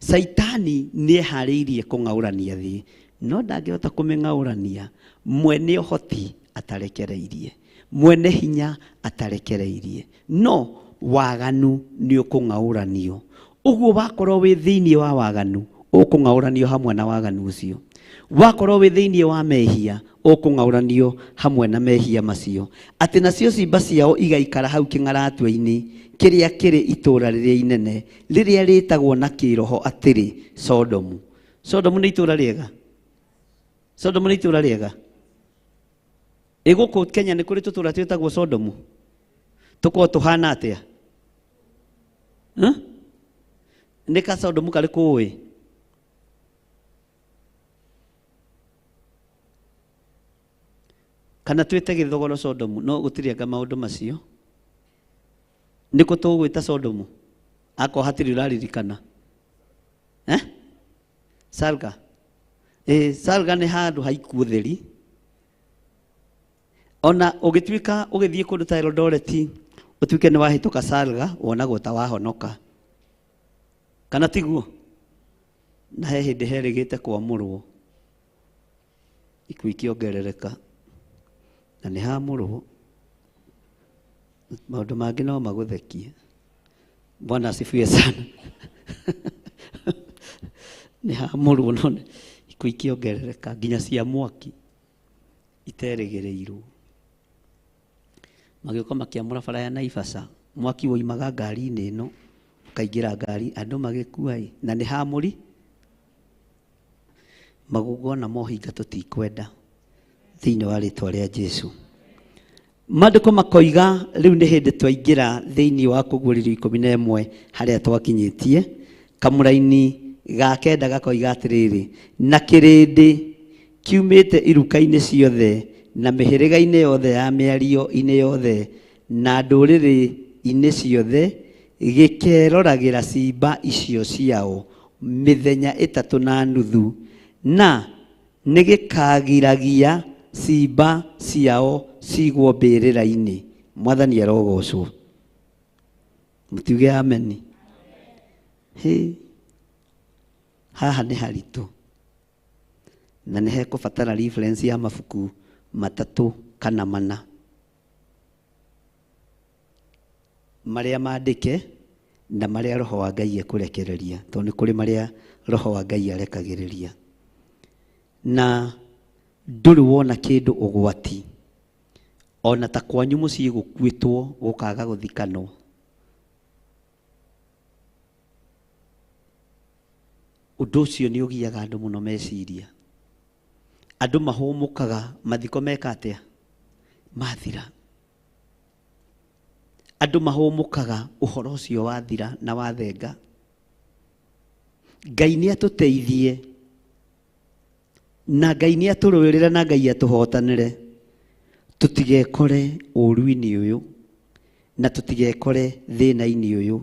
Caitani nĩ eharĩirie kũng'aũrania thĩ, no ndangĩhota kũmĩng'aũrania mwene ũhoti atarekereirie, mwene hinya atarekereirie. No waganu nĩ ũkũng'aũranio. Ũguo wakorwo wĩ thĩinĩ wa waganu, ũkũng'aũranio hamwe na waganu ũcio. Wakorwo wĩ thĩinĩ wa mehia, ũkũng'aũranio hamwe na mehia macio. Atĩ nacio ciimba ciao igaikara hau kĩng'aratua-inĩ kĩrĩa kĩrĩ itũũra rĩrĩa inene, rĩrĩa rĩĩtagwo na kĩĩroho atĩrĩ Sodomu. Sodomu nĩ itũũra rĩega? Sodomu nĩ itũũra rĩega? Ĩ gũkũ Kenya nĩ kũrĩ tũtũũra twĩtagwo Sodomu? Tũkoragwo tũhana atĩa? Nĩ ka Sodomu karĩkũ ũĩ? Kana twĩte Gĩthogoro Sodomu? No gũtirĩ anga maũndũ macio. Nĩkũ tũgwĩta Sodomu? Akorwo hatirĩ ũraririkana. Eh? Salga. Salga nĩ handũ ha ikuũ theri. Ona ũgĩtuĩka ũgĩthiĩ kũndũ ta Eldoret, ũtuĩke nĩ wahĩtũka Salga, wonagwo ta wahonoka. Kana tiguo? Na he hĩndĩ herĩgĩte kwamũrwo, ikuũ ikĩongerereka, na nĩ hamũrwo. Maũndũ mangĩ no magũthekie. Bwana asifiwe sana. Nĩ hamũrwo, no ikuũ ikĩongerereka nginya cia mwaki iterĩgĩrĩirwo. Magĩũka makĩamũra bara ya Naivasha, mwaki woimaga ngari-inĩ ĩno ũkaingĩra ngari, andũ magĩkua ĩ, na nĩ hamũri. Magongona ma ũhinga tũtikwenda thĩinĩ wa rĩtwa rĩa Jesu. Maandĩko makoiga rĩu nĩ hĩndĩ twaingĩra thĩinĩ wa kũguũrĩrio 11 harĩa twakinyĩtie. Kamũraini ga kenda gakoiga atĩrĩrĩ, na kĩrĩndĩ kiumĩte iruka-inĩ ciothe na mĩhĩrĩga-inĩ yothe ya mĩario-inĩ yothe na ndũrĩrĩ-inĩ ciothe gĩkeroragĩra ciimba icio ciao mĩthenya 3.5, na nĩgĩkagiragia ciimba ciao cigwo mbĩrĩra-inĩ. Mwathani arogocwo. Mũtiuge ameni. Hĩ, haha nĩ haritũ na nĩ hekũbatara reference ya mabuku 3 kana 4 marĩa mandĩke na marĩa Roho wa Ngai ekũrekereria, tondũ nĩ kũrĩ marĩa Roho wa Ngai arekagĩrĩria. Na ndũrĩ wona kĩndũ ũgwati ona ta kwanyu mũciĩ gũkuĩtwo gũkaga gũthikanwo. Ũndũ ũcio nĩ ũgiaga andũ mũno meciria. Andũ mahũmũkaga mathiko meka atĩa? Mathira. Andũ mahũmũkaga ũhoro ũcio wathira na wathenga. Ngai nĩ atũteithie na Ngai nĩ atũrũĩrĩre na Ngai atũhotanĩre tũtigekore ũru-inĩ ũyũ na tũtigekore thĩna-inĩ ũyũ.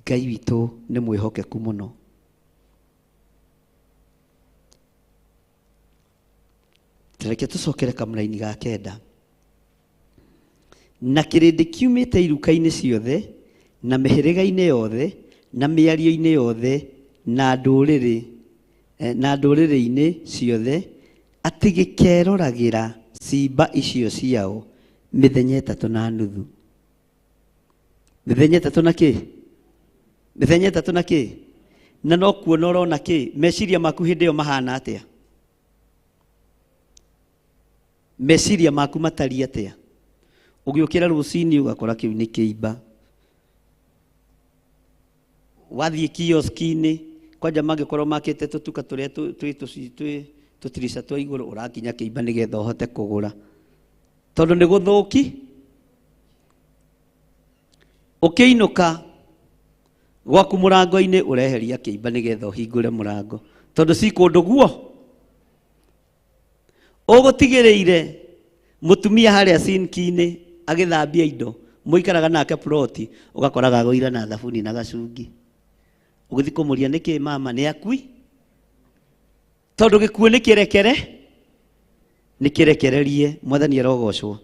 Ngai witũ nĩ mwĩhokeku mũno. Reke tũcokere kamũraini ga kenda. Na kĩrĩndĩ kiumĩte iruka-inĩ ciothe na mĩhĩrĩga-inĩ yothe na mĩario-inĩ yothe na ndũrĩrĩ na ndũrĩrĩ-inĩ ciothe atĩ gĩkeroragĩra ciimba icio ciao mĩthenya ĩtatũ na nuthu. Mĩthenya ĩtatũ na kĩ? Mĩthenya ĩtatũ na kĩ? Na no kuona ũrona kĩ? Meciria maku hĩndĩ ĩyo mahana atĩa? Meciria maku matariĩ atĩa? Ũgĩũkĩra rũcinĩ ũgakora kĩu nĩ kĩimba. Wathiĩ kioski-inĩ, kwanja mangĩkorwo makĩte tũtuka tũrĩa twĩ twĩ tũtirica twa igũrũ, ũrakinya kĩimba nĩgetha ũhote kũgũra. Tondũ nĩ gũthũki. Ũkĩinũka gwaku mũrango-inĩ ũreheria kĩimba nĩgetha ũhingũre mũrango. Tondũ ci kũndũ guo. Ũgũtigĩrĩire mũtumia harĩa sinki-inĩ agĩthambia indo, mũikaraga nake ploti, ũgakoraga agũire na thabuni na gacungi. Ũgĩthiĩ kũmũria nĩkĩ mama nĩ akui? Tondũ gĩkuũ nĩ kĩrekere, nĩ kĩrekererie, Mwathani arogocwo.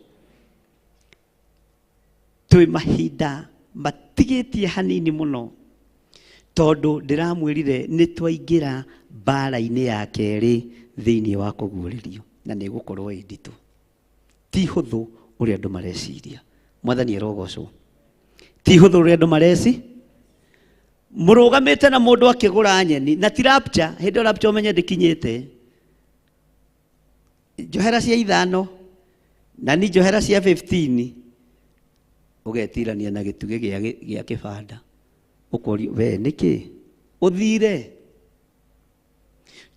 Twĩ mahinda matigĩtie hanini mũno, tondũ ndĩramwĩrire nĩ twaingĩra mbara-inĩ ya kerĩ thĩinĩ wa kũguũrĩrio, na nĩ ĩgũkorwo ĩ nditũ. Ti hũthũ ũrĩa andũ mareciria. Mwathani arogocwo. Ti hũthũ ũrĩa andũ mareci. Mũrũgamĩte na mũndũ akĩgũra nyeni, na ti rapture, hĩndĩ ĩyo rapture ũmenye ndĩkinyĩte. Njohera cia ithano, na ni njohera cia 15, ũgetirania na gĩtugĩ gĩa kĩbanda. Ũkorio, we nĩkĩ? Ũthire.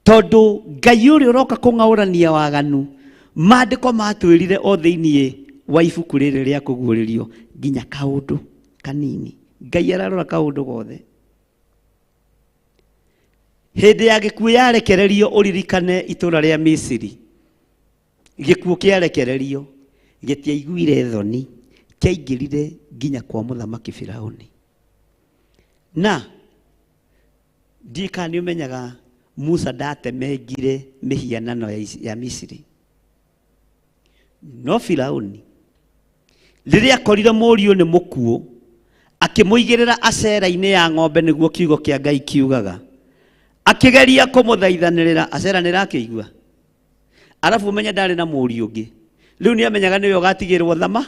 Tondũ Ngai ũrĩa ũroka kũng'aũrania waganu, maandĩko matwĩrire o thĩinĩ wa ibuku rĩrĩ rĩa kũguũrĩrio nginya kaũndũ kanini. Ngai ararora kaũndũ gothe. Hĩndĩ ya gĩkuũ yarekererio ũririkane itũũra rĩa Misiri. Gĩkuũ kĩarekererio gĩtiaiguire thoni, kĩaingĩrire nginya kwa mũthamaki Firaũni. Na ndiũĩ kana nĩ ũmenyaga Musa ndatemengire mĩhianano ya Misiri. No Firaũni rĩrĩa akorire mũriũ nĩ mũkuũ, akĩmũigĩrĩra acera-inĩ ya ng'ombe nĩguo kiugo kĩa Ngai kiugaga. Akĩgeria kũmũthaithanĩrĩra, acera nĩ ĩrakĩigua. Arabu ũmenye ndarĩ na mũriũ ũngĩ. Rĩu nĩ amenyaga nĩwe ũgatigĩrwo thama.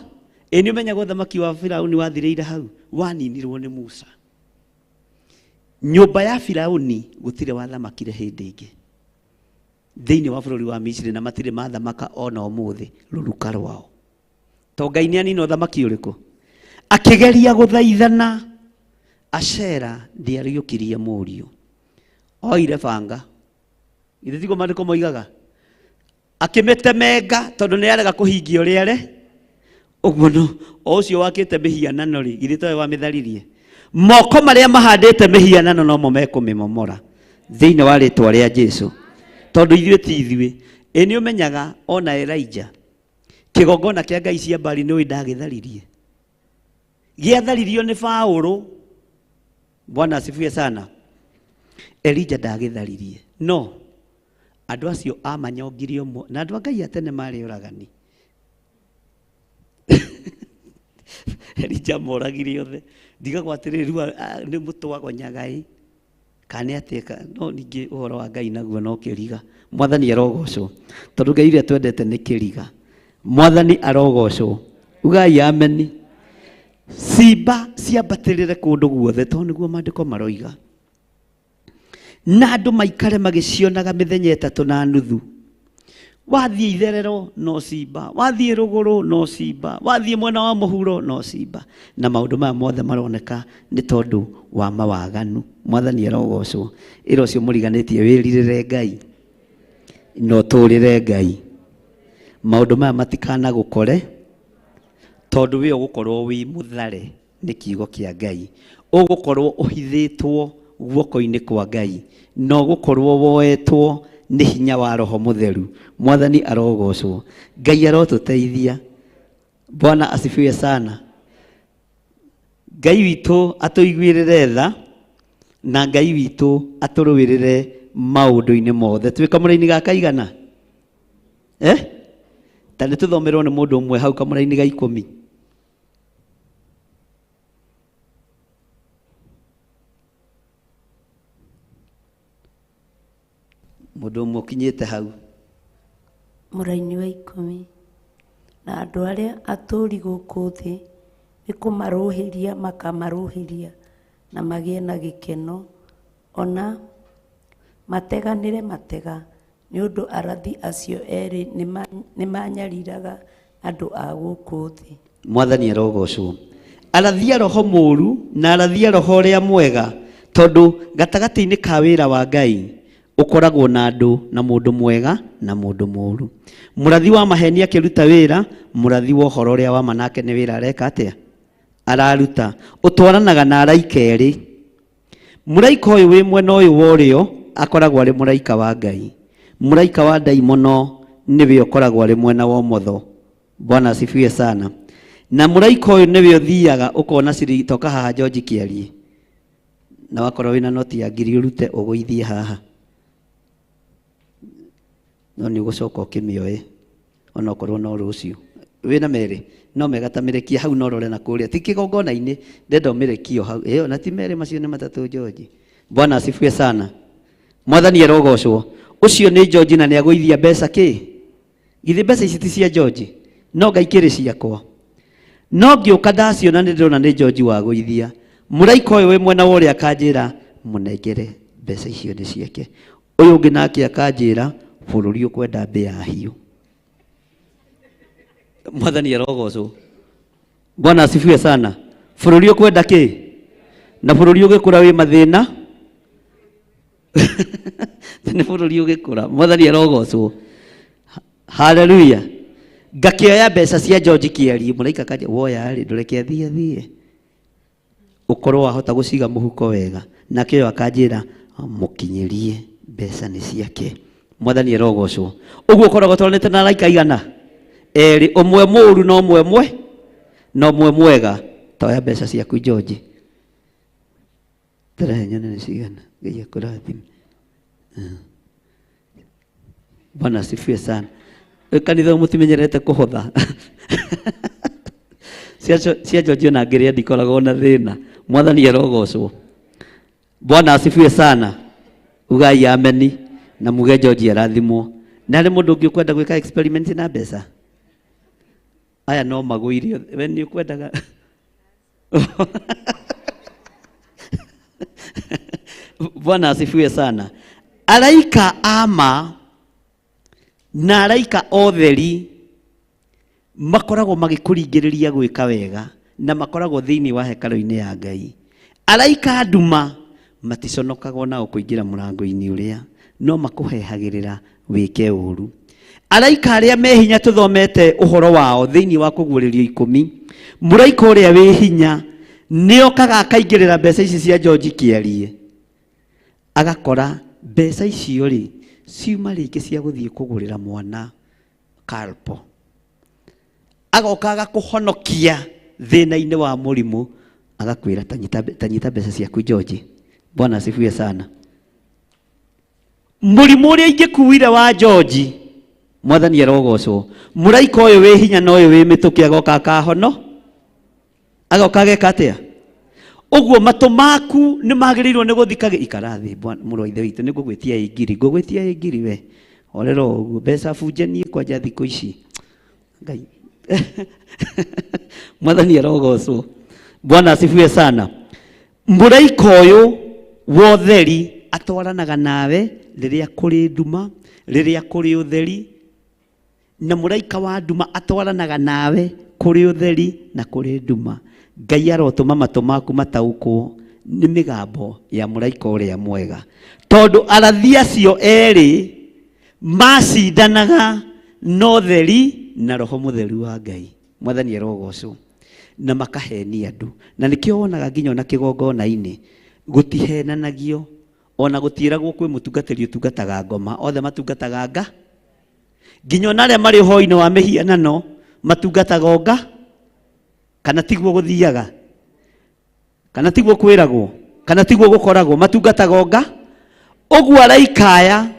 Ĩ nĩ ũmenyaga ũthamaki wa Firaũni wathirĩire hau, waninirwo nĩ Musa. Nyũmba ya Firaũni gũtirĩ wathamakire hĩndĩ ĩngĩ thĩinĩ wa bũrũri wa Misiri, na matirĩ mathamaka ona ũmũthĩ rũruka rwao. To Ngai nĩ anina ũthamaki ũrĩkũ? Akĩgeria gũthaithana, Ashera ndĩariũkirie mũriũ. Oire banga. Githĩ tiguo maandĩko moigaga? Akĩmĩtemenga tondũ nĩ arega kũhingia ũrĩa are. Ũguo no o ũcio wakĩte mĩhianano rĩ, githĩ towe wamĩtharirie? Moko marĩa mahandĩte mĩhianano nomo mekũmĩmomora thĩinĩ wa rĩtwa rĩa Jesu. Tondũ ithuĩ ti ithuĩ. Ĩ nĩ ũmenyaga ona Elijah kĩgongona kĩa ngai cia Baali nĩ ũĩ ndagĩtharirie? Gĩatharirio nĩ Paũlũ. Bwana asifiwe sana. Elijah ndagĩtharirie. No andũ acio amanyongirie ũmwe, na andũ a Ngai a tene marĩ oragani. Elijah amoragire othe. Ndigagwo atĩrĩrĩ, rĩu nĩ mũtwagonyaga ĩ, kana nĩ atĩa, no ningĩ ũhoro wa Ngai naguo no kĩriga. Mwathani arogocwo, tondũ Ngai ũrĩa twendete nĩ kĩriga. Mwathani arogocwo. Ugai ameni. Ciimba ciambatĩrĩre kũndũ guothe, tondũ nĩguo maandĩko maroiga. Na andũ maikare magĩcionaga mĩthenya ĩtatũ na nuthu. Wathiĩ itherero no cimba, wathiĩ rũgũrũ no cimba, wathiĩ mwena wa mũhuro no cimba. Na maũndũ maya mothe maroneka nĩ tondũ wa mawaganu. Mwathani arogocwo. Ĩra ũcio mũriganĩtie wĩrirĩre Ngai na ũtũũrĩre Ngai. Maũndũ maya matikanagũkore tondũ we ũgũkorwo wĩ mũthare nĩ kiugo kĩa Ngai. Ũgũkorwo ũhithĩtwo guoko-inĩ kwa Ngai na ũgũkorwo woetwo nĩ hinya wa Roho Mũtheru. Mwathani arogocwo. Ngai arotũteithia. Bwana asifiwe sana. Ngai witũ atũiguĩrĩre tha na Ngai witũ atũrũĩrĩre maũndũ-inĩ mothe. Twĩ kamũra-inĩ ga kaigana? Eh? Ta nĩ tũthomerwo nĩ mũndũ ũmwe hau kamũra-inĩ ga 10. Mũndũ ũmwe ũkinyĩte hau. Mũraini wa 10. Na andũ arĩa atũũri gũkũ thĩ nĩ kũmarũhĩria makamarũhĩria na magĩe na gĩkeno, ona mateganĩre matega, nĩ ũndũ arathi acio erĩ nĩmanyariraga andũ a gũkũ thĩ. Mwathani arogocwo. Arathia roho mũru na arathia roho ũrĩa mwega, tondũ gatagatĩ-inĩ ka wĩra wa Ngai ũkoragwo na andũ na mũndũ mwega na mũndũ mũru. Mũrathi wa maheni akĩruta wĩra, mũrathi wa ũhoro ũrĩa wa ma nake nĩ wĩra areka atĩa? Araruta. Ũtwaranaga na araika erĩ. Mũraika ũyũ wĩ mwena ũyũ wa ũrĩo akoragwo arĩ mũraika wa Ngai. Mũraika wa ndaimono nĩwe ũkoragwo arĩ mwena wa ũmotho. Bwana asifiwe sana. Na mũraika ũyũ nĩwe ũthiaga ũkona ciringi toka haha George Kĩarie. Na wakorwo wĩna noti ya ngiri ũrute ũgũithie haha. No nĩ ũgũcoka ũkĩmĩoe onokorwo no rũciũ. Wĩna merĩ no mega ta mĩrekie hau no rore na kũrĩa ti kĩgongona-inĩ ndenda ũmĩrekie o hau. Ĩyo na ti merĩ macio nĩ matatũ George. Bwana asifiwe sana. Mwathani arogocwo. Ũcio nĩ George na nĩagũithia mbeca kĩ? Githĩ mbeca ici ti cia George? No Ngai kĩrĩ ciakwa. No ngĩũka ndaciona nĩ ndĩrona nĩ George wagũithia. Mũraika ũyũ wĩ mwena wa ũrĩa akanjĩra mũnengere mbeca icio nĩ ciake. Ũyũ ũngĩ nake akanjĩra bũrũri ũkwenda mbĩa hiũ. Mwathani arogocwo. Bwana asifiwe sana. Bũrũri ũkwenda kĩ? Na bũrũri ũgĩkũra wĩ mathĩna? Nĩ bũrũri ũgĩkũra. Mwathani arogocwo. Haleluya. Ngakĩoya mbeca cia George Kĩarie, mũraika akanja woya rĩ, ndũreke athiĩ athiĩ. Ũkorwo wahota gũciga mũhuko wega. Nake ũyũ akanjĩra mũkinyĩrie mbeca nĩ ciake. Mwathani arogocwo. Ũguo ũkoragwo ũtwaranĩte na araika igana? Erĩ, ũmwe mũũru na ũmwe mwe, na ũmwe mwega. Toya mbeca ciaku George. Tara nyone nĩ cigana. Ngai akũrathime. Bwana asifiwe sana. Kanitha mũtimenyerete kũhotha. Cia George ona ngĩrĩa ndikoragwo na thĩna. Mwathani arogocwo. Bwana asifiwe sana. Ugai ameni na muge George arathimwo. Na harĩ mũndũ ũngĩ ũkwenda gwĩka experiment na mbeca? Aya no magũire. We nĩ ũkwendaga? Bwana asifiwe sana. Araika ama na araika otheri makoragwo magĩkũringĩrĩria gwĩka wega na makoragwo thĩinĩ wa hekarũ-inĩ ya Ngai. Araika nduma maticonokagwo nao kũingĩra mũrango-inĩ ũrĩa, no makũhehagĩrĩra wĩke ũru. Araika arĩa me hinya tũthomete ũhoro wao thĩinĩ wa kũguũrĩrio 10, mũraika ũrĩa wĩ hinya nĩokaga akaingĩrĩra mbeca ici cia George Kĩarie, agakora mbeca icio rĩ ciuma rĩngĩ cia gũthiĩ kũgũrĩra mwana kalpo. Agoka agakũhonokia thĩna-inĩ wa mũrimũ, agakwĩra tanyita mbeca ciaku George. Bwana asifiwe sana. Mũrimũ ũrĩa ingĩkuire wa George, Mwathani arogocwo. Mũraika ũyũ wĩ hinya na ũyũ wĩ mĩtũkĩ agoka akahono, agoka ageka atĩa? Ũguo matũ maku nĩ magĩrĩirwo nĩ gũthikagĩ. Ikara thĩ mũrũ wa ithe witũ, nĩ ngũgwĩtia ĩ ngiri, ngũgwĩtia ĩ ngiri we. Horera o ũguo, mbeca bunje niĩ kwanja thikũ ici. Ngai. Mwathani arogocwo. Bwana asifiwe sana. Mũraika ũyũ wa ũtheri atwaranaga nawe rĩrĩa kũrĩ nduma, rĩrĩa kũrĩ ũtheri. Na mũraika wa nduma atwaranaga nawe kũrĩ ũtheri na kũrĩ nduma. Ngai arotũma matũ maku mataũkwo nĩ mĩgambo ya mũraika ũrĩa mwega, tondũ arathi acio erĩ macindanaga na ũtheri na roho mũtheru wa Ngai. Mwathani arogocwo. Na makahenia andũ, na nĩkĩo wonaga nginya ona kĩgongona-inĩ gũtihenanagio, ona gũtiĩragwo kwĩ mũtungatĩri ũtungataga ngoma, othe matungataga nga. Nginya ona arĩa marĩ ũhoi-inĩ wa mĩhianano matungataga o nga. Kana tiguo gũthiaga? Kana tiguo kwĩragwo? Kana tiguo gũkoragwo? Matungataga o nga. Ũguo araika aya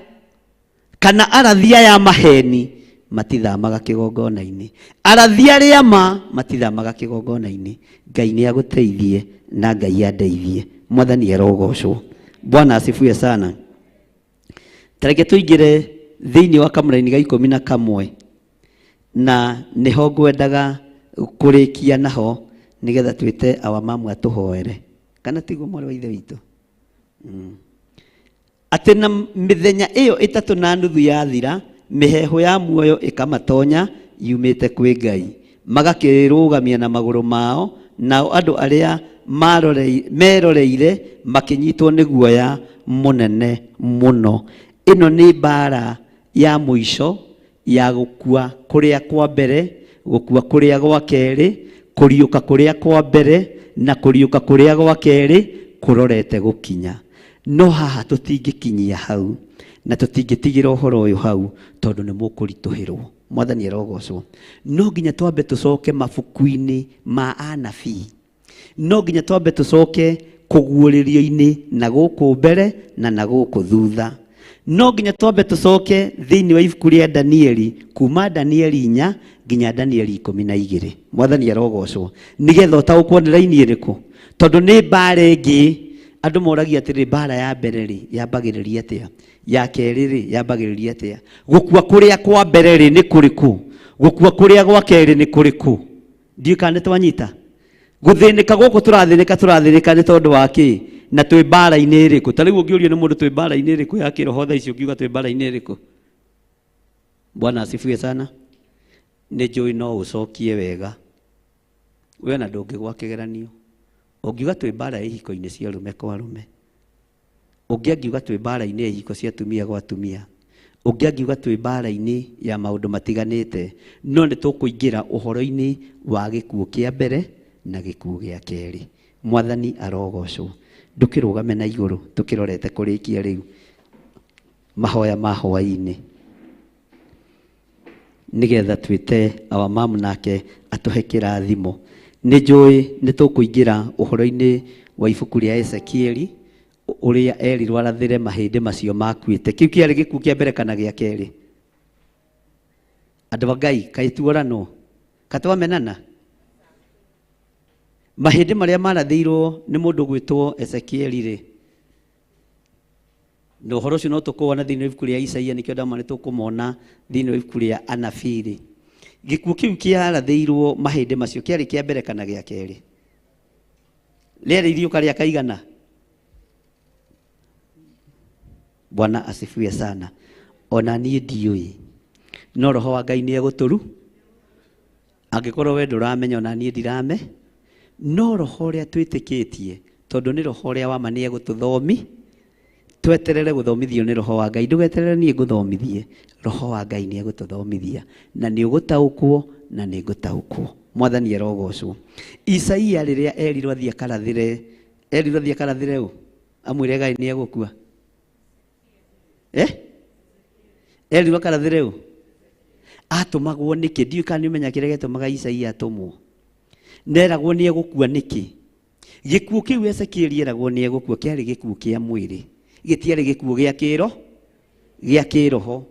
kana arathi aya a maheni matithamaga kĩgongona-inĩ. Arathi arĩa ma matithamaga kĩgongona-inĩ. Ngai nĩ agũteithie na Ngai andeithie. Mwathani arogocwo. Bwana asifiwe sana. Tareke tũingĩre thĩinĩ wa kamũraini ga 11, na nĩho ngwendaga kũrĩkia naho nĩgetha twĩte awa mamu atũhoere. Kana tiguo mwarĩ wa ithe witũ? Atĩ na mĩthenya ĩyo 3.5 yathira, mĩheehũ ya muoyo ĩkamatonya yumĩte kwĩ Ngai, magakĩrũgamia na magũrũ mao, nao andũ arĩa meroreire makĩnyitwo nĩ guoya mũnene mũno. Ĩno nĩ mbara ya mũico ya gũkua kũrĩa kwa mbere, gũkua kũrĩa gwa kerĩ, kũriũka kũrĩa kwa mbere na kũriũka kũrĩa gwa kerĩ kũrorete gũkinya. No haha tũtingĩkinyia hau na tũtingĩtigĩra ũhoro ũyũ hau tondũ nĩ mũkũritũhĩrwo. Mwathani arogocwo. No nginya twambe tũcoke mabuku-inĩ ma anabii. No nginya twambe tũcoke kũguũrĩrio-inĩ na gũkũ mbere na na gũkũ thutha. No nginya twambe tũcoke thĩinĩ wa ibuku rĩa Danieli, kuma Danieli 4 nginya Danieli 12. Mwathani arogocwo. Nĩgetha ũtaũkwo nĩ raini ĩrĩkũ, tondũ nĩ mbara ĩngĩ. Andũ moragia atĩrĩrĩ, mbara ya mbere rĩ yambagĩrĩria atĩa? Ya kerĩ rĩ yambagĩrĩria atĩa? Gũkua kũrĩa kwa mbere rĩ nĩ kũrĩkũ? Gũkua kũrĩa gwa kerĩ nĩ kũrĩkũ? Ndiũĩ kana nĩ twanyita. Gũthĩnĩka gũkũ tũrathĩnĩka, tũrathĩnĩka nĩ tondũ wa kĩ? Na twĩ mbara-inĩ ĩrĩkũ? Ta rĩu ũngĩũrio nĩ mũndũ twĩ mbara-inĩ ĩrĩkũ ya kĩroho thaa ici, ũngiuga twĩ mbara-inĩ ĩrĩkũ? Bwana asifiwe sana. Nĩ njũĩ no ũcokie wega. We ona ndũngĩgwa kĩgeranio. Ũngiuga twĩ mbara ya ihiko-inĩ cia arũme kwa arũme. Ũngĩ angiuga twĩ mbara-inĩ ya ihiko cia atumia gwa atumia. Ũngĩ angiuga twĩ mbara-inĩ ya maũndũ matiganĩte. No nĩ tũkũingĩra ũhoro-inĩ wa gĩkuũ kĩa mbere na gĩkuũ gĩa kerĩ. Mwathani arogocwo. Ndũkĩrũgame na igũrũ tũkĩrorete kũrĩkia rĩu mahoya ma hwaĩ-inĩ, nĩgetha twĩte awa mamu nake atũhe kĩrathimo. Nĩ njũĩ nĩ tũkũingĩra ũhoro-inĩ wa ibuku rĩa Ezekieli, ũrĩa erirwo arathĩre mahĩndĩ macio makuĩte. Kĩu kĩarĩ gĩkuũ kĩa mbere kana gĩa kerĩ? Andũ a Ngai, kaĩ tuoranwo? Katwamenana? Mahĩndĩ marĩa marathĩirwo nĩ mũndũ gwĩtwo Ezekieli rĩ, na ũhoro ũcio no tũkũwona thĩinĩ wa ibuku rĩa Isaia, nĩkĩo ndama nĩ tũkũmona thĩinĩ wa ibuku rĩa anabii rĩ. Gĩkuũ kĩu kĩarathĩirwo mahĩndĩ macio kĩarĩ kĩa mbere kana gĩa kerĩ? Rĩarĩ iriũka rĩa kaigana? Bwana asifiwe sana. Ona niĩ ndiũĩ, no roho wa Ngai nĩ egũtũru. Angĩkorwo we ndũramenya, ona niĩ ndirame, no roho ũrĩa twĩtĩkĩtie, tondũ nĩ roho ũrĩa wa ma, nĩ egũtũthomi. Tweterere gũthomithio nĩ roho wa Ngai. Ndũgeterere niĩ ngũthomithie, roho wa Ngai nĩ egũtũthomithia, na nĩ ũgũtaũkwo na nĩ ngũtaũkwo. Mwathani arogocwo. Isaia rĩrĩa erirwo athiĩ akarathĩre, erirwo athiĩ akarathĩre ũ? Amwĩre Ngai nĩ egũkua. Erirwo akarathĩre ũ? Atũmagwo nĩkĩ? Ndiũĩ kana nĩ ũmenya kĩrĩa gĩatũmaga Isaia atũmwo. Neragwo nĩ egũkua nĩkĩ? Gĩkuũ kĩu Ezekieli eragwo nĩ egũkua kĩarĩ gĩkuũ kĩa mwĩrĩ, gĩtiarĩ gĩkuũ gĩa kĩro, gĩa kĩroho.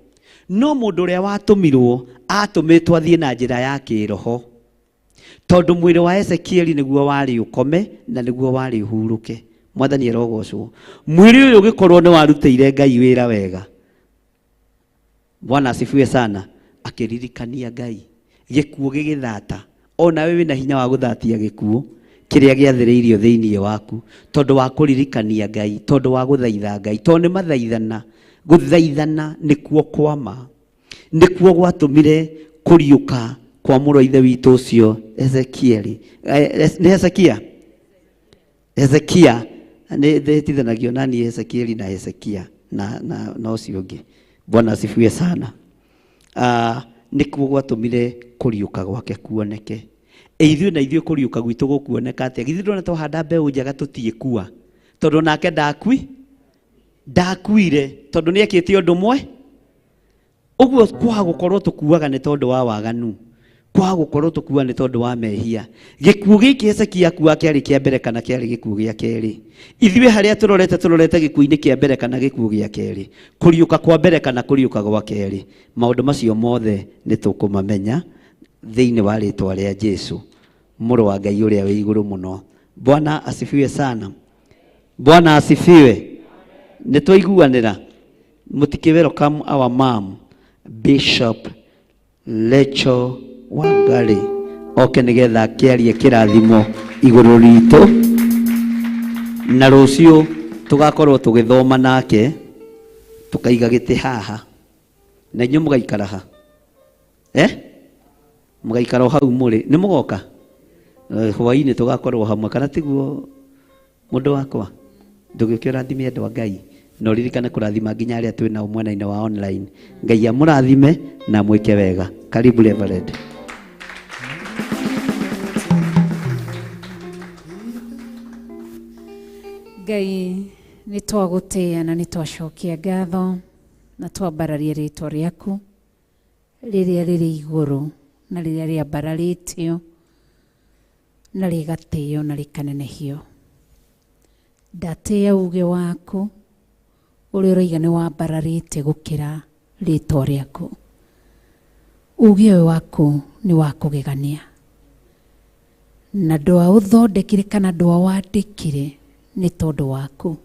No mũndũ ũrĩa watũmirwo atũmĩtwo athiĩ na njĩra ya kĩroho, tondũ mwĩrĩ wa Ezekieli nĩguo warĩ ũkome na nĩguo warĩ ũhurũke. Mwathani arogocwo. Mwĩrĩ ũyũ ũgĩkorwo nĩ warutĩire Ngai wĩra wega. Bwana asifiwe sana. Akĩririkania Ngai. Gĩkuũ gĩgĩthata. Ona we wĩna hinya wa gũthatia gĩkuũ kĩrĩa gĩathĩrĩirio thĩinĩ waku, tondũ wa kũririkania Ngai, tondũ wa gũthaitha Ngai, tondũ nĩ mathaithana. Gũthaithana nĩkuo kwama. Nĩkuo gwatũmire kũriũka kwa mũrũ wa ithe witũ ũcio Ezekieli. Nĩ Hezekia? Hezekia nĩ ndĩtithanagio na niĩ Ezekieli na Hezekia na ũcio ũngĩ. Bwana asifiwe sana. Nĩkuo gwatũmire kũriũka gwake kuoneke. Ithuĩ na ithuĩ kũriũka gwitũ gũkuoneka atĩa? Githĩ ndũrona twahanda mbeũ njega tũtiĩkua? Tondũ nake ndakuire tondũ nĩekĩte ũndũ ũmwe. Ũguo kwaga gũkorwo tũkuaga nĩ tondũ wa waganu, kwaga gũkorwo tũkuaga nĩ tondũ wa mehia. Gĩkuũ gĩkĩ Hezekia akua kĩarĩ kĩa mbere kana kĩarĩ gĩkuũ gĩa kerĩ? Ithuĩ harĩa tũrorete, tũrorete gĩkuũ-inĩ kĩa mbere kana gĩkuũ gĩa kerĩ? Kũriũka kwa mbere kana kũriũka gwa kerĩ? Maũndũ macio mothe nĩ tũkũmamenya thĩinĩ wa rĩtwa rĩa Jesu, mũrũ wa Ngai ũrĩa wĩ igũrũ mũno. Bwana asifiwe sana. Bwana asifiwe. Nĩ twaiguanĩra. Mũtikĩ welcome our mom Bishop Rachel Wangari oke nĩgetha akĩarie kĩrathimo igũrũ ritũ, na rũciũ tũgakorwo tũgĩthoma nake, tũkaiga gĩtĩ haha na inyuĩ mũgaikara ha? Mũgaikara o hau mũrĩ, nĩ mũgoka? Hwaĩ-inĩ tũgakorwo hamwe, kana tiguo mũndũ wakwa? Ndũgĩũke ũrathime andũ a Ngai, na ũririkane kũrathima nginya arĩa twĩ nao mwena-inĩ wa online. Ngai amũrathime na amwĩke wega. Karibu Reverend. Ngai nĩ twagũtĩĩa na nĩ twacokia ngatho na twambararia rĩtwa rĩaku rĩrĩa rĩrĩ igũrũ na rĩrĩa rĩambararĩtio na rĩgatĩĩo na rĩkanenehio. Ndatĩĩa uge waku ũrĩa ũroiga nĩ wambararĩte gũkĩra rĩtwa rĩaku. Uge ũyũ waku nĩ wa kũgegania, na ndwaũthondekire kana ndwawandĩkire nĩ tondũ waku,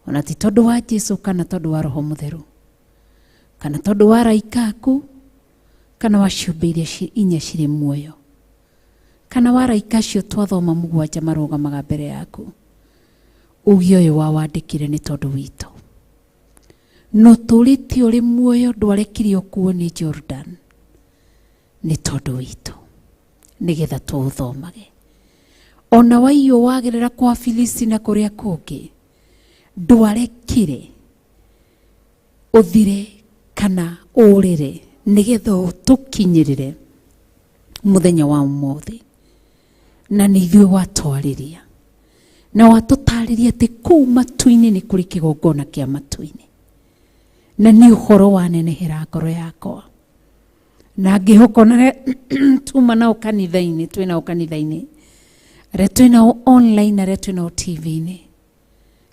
ona ti tondũ wa Jesu kana tondũ wa Roho Mũtheru kana tondũ wa araika aku kana wa ciũmbe iria inya cirĩ muoyo kana wa araika acio twathoma mũgwanja marũgamaga mbere yaku. Uge ũyũ wawandĩkire nĩ tondũ witũ. No tũrĩte ũrĩ muoyo ndwarekire ũkuo nĩ Jordan nĩ tondũ witũ, nĩgetha tũũthomage. Ona waiywo wagerera kwa Filisti na kũrĩa kũngĩ, ndwarekire ũthire kana ũrĩre, nĩgetha ũtũkinyĩrĩre mũthenya wa ũmũthĩ. Na nĩ ithuĩ watwarĩria na watũtarĩria atĩ kũu matu-inĩ nĩ kũrĩ kĩgongona kĩa matu-inĩ, na nĩ ũhoro wanenehera ngoro yakwa. Na ngĩhoka ona arĩa tuma nao kanitha-inĩ, twĩ nao kanitha-inĩ, arĩa twĩ nao online, arĩa twĩ nao T V-inĩ,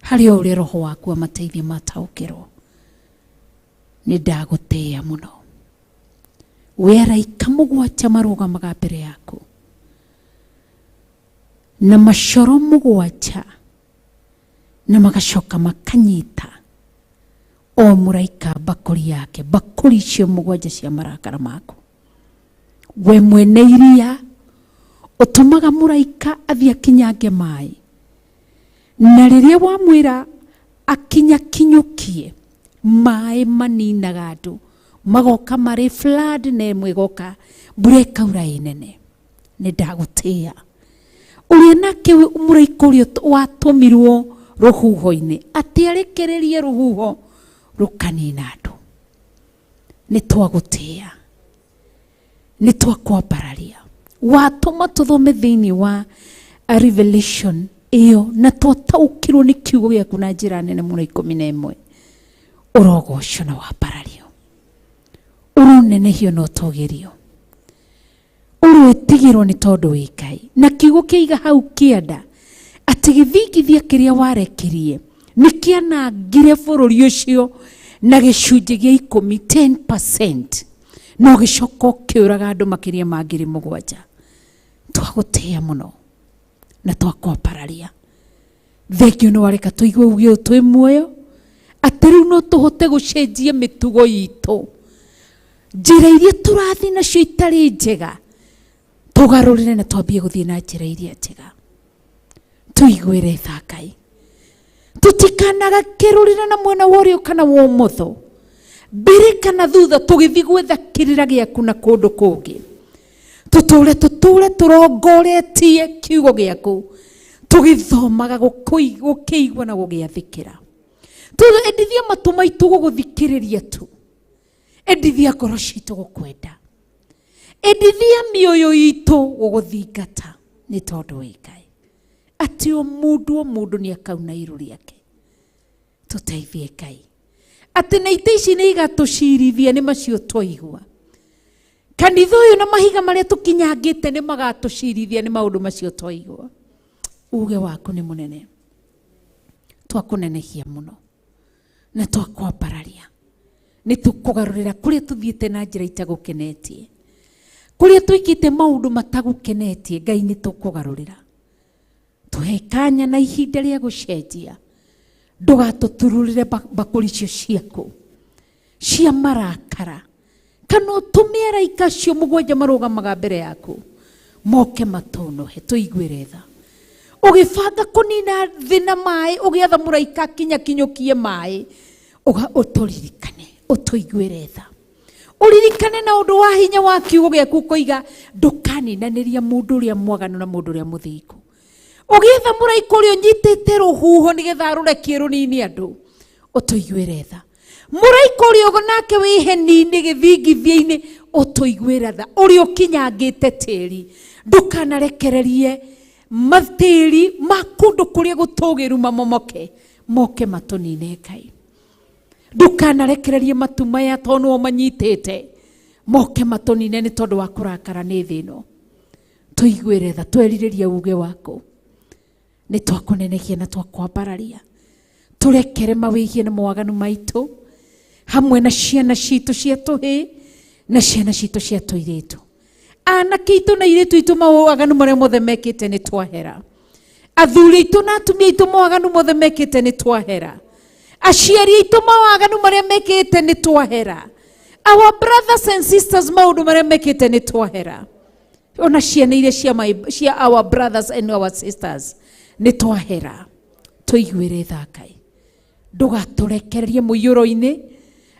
harĩ o ũrĩa roho waku amateithie mataũkĩrwo. Nĩ ndagũtĩĩa mũno. We araika mũgwanja marũgamaga mbere yaku na macoro mũgwanja, na magacoka makanyita o mũraika mbakũri yake, mbakũri icio mũgwanja cia marakara maku. We mwene iria ũtũmaga mũraika athiĩ akinyange maĩ, na rĩrĩa wamwĩra akinyakinyũkie maĩ maninaga andũ, magoka marĩ flood na ĩmwe ĩgoka mbura ĩkaura ĩ nene. Nĩ ndagũtĩĩa ũrĩa nake mũraika ũrĩa watũmirwo rũhuho-inĩ atĩ arekererie rũhuho rũkanina andũ. Nĩ twagũtĩĩa, nĩ twakwambararia, watũma tũthome thĩinĩ wa Revelation ĩyo na twataũkĩrwo nĩ kiugo gĩaku na njĩra nene mũno 11. Ũrogocwo na wambarario, ũronenehio na ũtũgĩrio, ũroĩtigĩrwo nĩ tondũ wĩ Ngai. Na kiugo kĩiga hau kĩanda atĩ gĩthingithia kĩrĩa warekirie nĩ kĩanangire bũrũri ũcio na gĩcunjĩ gĩa ikũmi, 10%, na ũgĩcoka ũkĩũraga andũ makĩria ma ngiri mũgwanja. Twagũtĩĩa mũno na twakwambararia. Thengio nĩ wareka tũigue uge ũyũ twĩ muoyo, atĩ rĩu no tũhote gũcenjia mĩtugo itũ, njĩra iria tũrathiĩ nacio itarĩ njega tũgarũrĩre na twambie gũthiĩ na njĩra iria njega. Tũiguĩre tha Ngai, tũtikanagakĩrũrĩre na mwena wa ũrĩo kana wa ũmotho. Mbere kana thutha tũgĩthiĩ gwetha kĩrĩra gĩaku na kũndũ kũngĩ. Tũtũre tũtũre tũrongoretie kiugo gĩaku. Tũgĩthomaga gũkĩigua na gũgĩathĩkĩra. Endithia matũ maitũ gũgũthikĩrĩria tu. Endithia ngoro citũ gũkwenda. Endithia mĩoyo itũ gũgũthingata nĩ tondũ wĩ Ngai. Atĩ o mũndũ nĩ akauna iru rĩake. Tũteithie Ngai. Atĩ na ite ici nĩ igatũcirithia nĩ macio twaigua. Kanitha ũyũ na mahiga marĩa tũkinyangĩte nĩ magatũcirithia nĩ maũndũ macio twaigua. Uge waku nĩ mũnene. Twakũnenehia mũno. Na twakwambararia. Nĩ tũkũgarũrĩra kũrĩa tũthiĩte na njĩra itagũkenetie. Kũrĩa twĩkĩte maũndũ matagũkenetie, Ngai nĩ tũkũgarũrĩra. Tũhe kanya na ihinda rĩa gũcenjia. Ndũgatũtururĩre mbakũri icio ciaku cia marakara. Kana ũtũme araika acio mũgwanja marũgamaga mbere yaku moke matũnũhe tũiguĩre tha. Ũgĩbanga kũnina thĩ na maĩ, ũgĩatha mũraika kinya kinyũkie maĩ, ũtũririkane, ũtũiguĩre tha. Ũririkane na ũndũ wa hinya wa kiugo gĩaku ũkoiga ndũkaninanĩria mũndũ ũrĩa mwaganu na mũndũ ũrĩa mũthingu. Ũgĩetha mũraika ũrĩa ũnyitĩte rũhuho nĩgetha arũrekie rũnini andũ, ũtũiguĩre tha. Mũraika ũrĩa nake wĩ heni-inĩ gĩthingithia-inĩ, ũtũiguĩre tha. Ũrĩa ũkinyangĩte tĩri, ndũkanarekererie matĩri ma kũndũ kũrĩa gũtũgĩru mamomoke, moke matũnine Ngai. Ndũkanarekererie matu maya tondũ nĩo manyitĩte, moke matũnine nĩ tondũ wa kũrakara nĩ thĩ ĩno. Tũiguĩre tha, twerirĩrie uge waku. Nĩ twakũnenehia na twakwambararia. Tũrekere mawĩhia na mawaganu maitũ hamwe na ciana citũ cia tũhĩĩ na ciana citũ cia tũirĩtu. Anake aitũ na airĩtu aitũ mawaganu marĩa mothe mekĩte nĩ twahera. Athuri aitũ na atumia aitũ mawaganu mothe mekĩte nĩ twahera. Aciari aitũ mawaganu marĩa mekĩte nĩ twahera. Our brothers and sisters maũndũ marĩa mekĩte nĩ twahera. Ona ciana iria cia our brothers and our sisters nĩ twahera. Tũiguĩre tha Ngai. Ndũgatũrekererie mũiyũro-inĩ,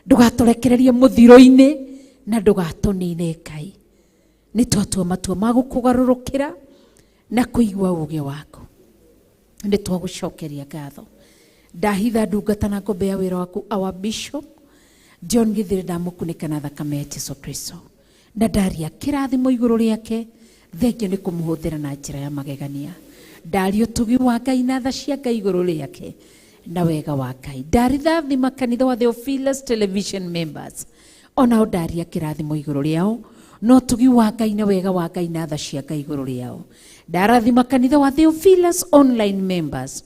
ndũgatũrekererie mũthiro-inĩ, na ndũgatũnine Ngai. Nĩ twatua matua ma gũkũgarũrũkĩra na kũigua ũũgĩ waku. Nĩ twagũcokeria ngatho. Ndahitha ndungata na ngombe ya wĩra waku our bishop John Githiri, ndamũkunĩka na thakame ya Jesu Kristo. Na ndaria kĩrathimo igũrũ rĩake, thengio nĩ kũmũhũthĩra na njĩra ya magegania. Ndaria ũtugi wa Ngai na tha cia Ngai igũrũ rĩake na wega wa Ngai. Ndarithathima kanitha wa Theophilus Television members, onao ndaria kĩrathimo igũrũ rĩao na ũtugi wa Ngai na wega wa Ngai na tha cia Ngai igũrũ rĩao. Ndarathima kanitha wa Theophilus online members,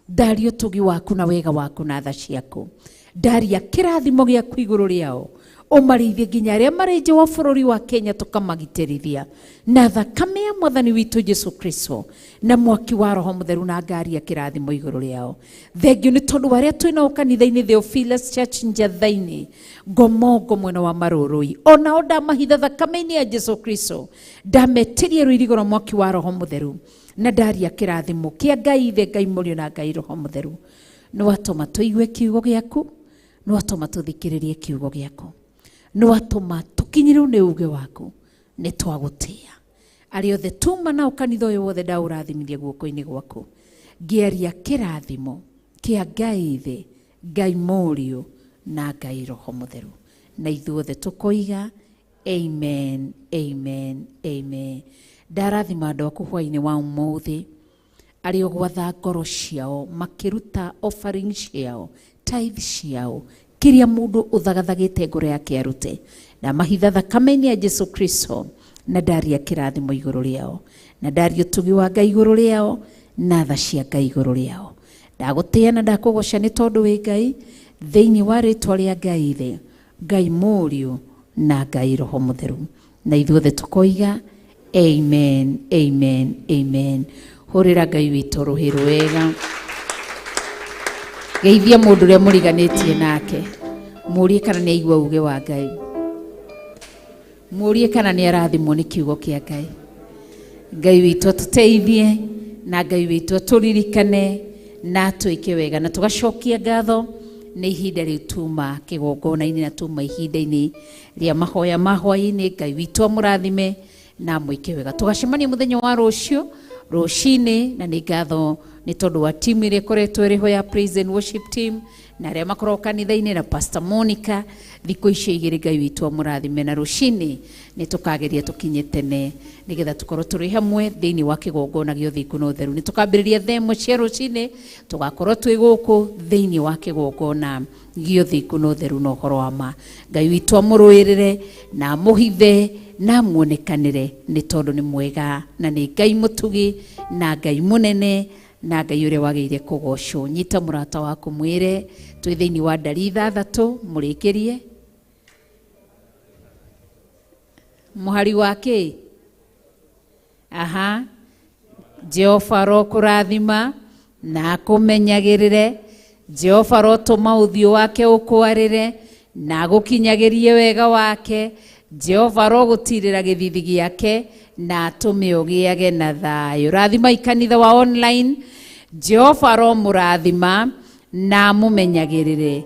ndaria ũtugi waku na wega waku na tha ciaku. Ndaria kĩrathimo gĩaku igũrũ rĩao, ũmarĩithie nginya arĩa marĩ nja wa bũrũri wa Kenya, tũkamagitĩrithia na thakame ya mwathani witũ Jesu Kristo na mwaki wa Roho Mũtheru, na ngaria kĩrathimo igũrũ rĩao. Thengio nĩ tondũ wa arĩa twĩ nao kanitha-inĩ Theophilus Church Njatha-inĩ Ngomongo mwena wa Marũrũi, onao ndamahitha thakame-inĩ ya Jesu Kristo, ndametĩria rũirigo rwa mwaki wa Roho Mũtheru, na ndaria kĩrathimo kĩa Ngai Ithe, Ngai Mũriũ na Ngai Roho Mũtheru. Nĩ watũma tũigue kiugo gĩaku, nĩ watũma tũthikĩrĩrie kiugo gĩaku, nĩ watũma tũkinyĩrwo nĩ uge waku, nĩ twagũtĩĩa. Arĩa othe tuma nao kanitha ũyũ wothe ndaũrathimithia guoko-inĩ gwaku, ngĩaria kĩrathimo kĩa Ngai Ithe, Ngai Mũriũ na Ngai Roho Mũtheru, na ithuothe tũkoiga amen, amen, amen. Ndarathima andũ aku hwaĩ-inĩ wa ũmũthĩ arĩa ũgwatha ngoro ciao makĩruta offering ciao, tithe ciao, kĩrĩa mũndũ ũthagathagĩte ngoro yake arute, na mahitha thakame-inĩ ya Jesu Kristo, na ndaria kĩrathimo igũrũ rĩao, na ndaria ũtugi wa Ngai igũrũ rĩao, na tha cia Ngai igũrũ rĩao. Ndagũtĩĩa na ndakũgoca nĩ tondũ wĩ Ngai, thĩinĩ wa rĩtwa rĩa Ngai Ithe, Ngai Mũriũ na Ngai Roho Mũtheru, na ithuothe tũkoiga amen, amen, amen. Hũrĩra Ngai witũ rũhĩ rwega. Geithia mũndũ ũrĩa mũriganĩtie nake, mũrie kana nĩ aigua uge wa Ngai, mũrie kana nĩ arathimwo nĩ kiugo kĩa Ngai. Ngai witũ atũteithie, na Ngai witũ atũririkane na atwĩke wega, na tũgacokia ngatho Nĩ ihinda rĩu tuma kĩgongona-inĩ na tuma ihinda-inĩ rĩa mahoya ma hwaĩ-inĩ. Ngai witũ amũrathime na amwĩke wega. Tũgacemania mũthenya wa rũciũ rũcinĩ, na nĩ ngatho nĩ tondũ wa timu ĩrĩa ĩkoretwo ĩrĩ ho ya praise and worship team na arĩa makoragwo kanitha-inĩ na Pastor Monica thikũ icio igĩrĩ. Ngai witũ amũrathime, na rũcinĩ nĩ tũkageria tũkinye tene nĩgetha tũkorwo tũrĩ hamwe thĩinĩ wa kĩgongona gĩa ũthingu na ũtheru. Nĩ tũkambĩrĩria thaa 1 cia rũcinĩ, tũgakorwo twĩ gũkũ thĩinĩ wa kĩgongona gĩa ũthingu na ũtheru na ũhoro wa ma. Ngai witũ amũrũĩrĩre na amũhithe na amuonekanĩre, nĩ tondũ nĩ mwega na nĩ Ngai mũtugi na Ngai mũnene na Ngai ũrĩa wagĩrĩire kũgocwo. Nyita mũrata waku, mwĩre twĩ thĩinĩ wa ndari 6, mũrĩkĩrie mũhari wa kĩ. Aha, Jehova arokũrathima na akũmenyagĩrĩre. Jehova arotũma ũthiũ wake ũkwarĩre na agũkinyagĩrie wega wake. Jehova arogũtirĩra gĩthithi gĩake na atũme ũgĩage na thayũ. Rathimai kanitha wa online. Jehova aromũrathima na amũmenyagĩrĩre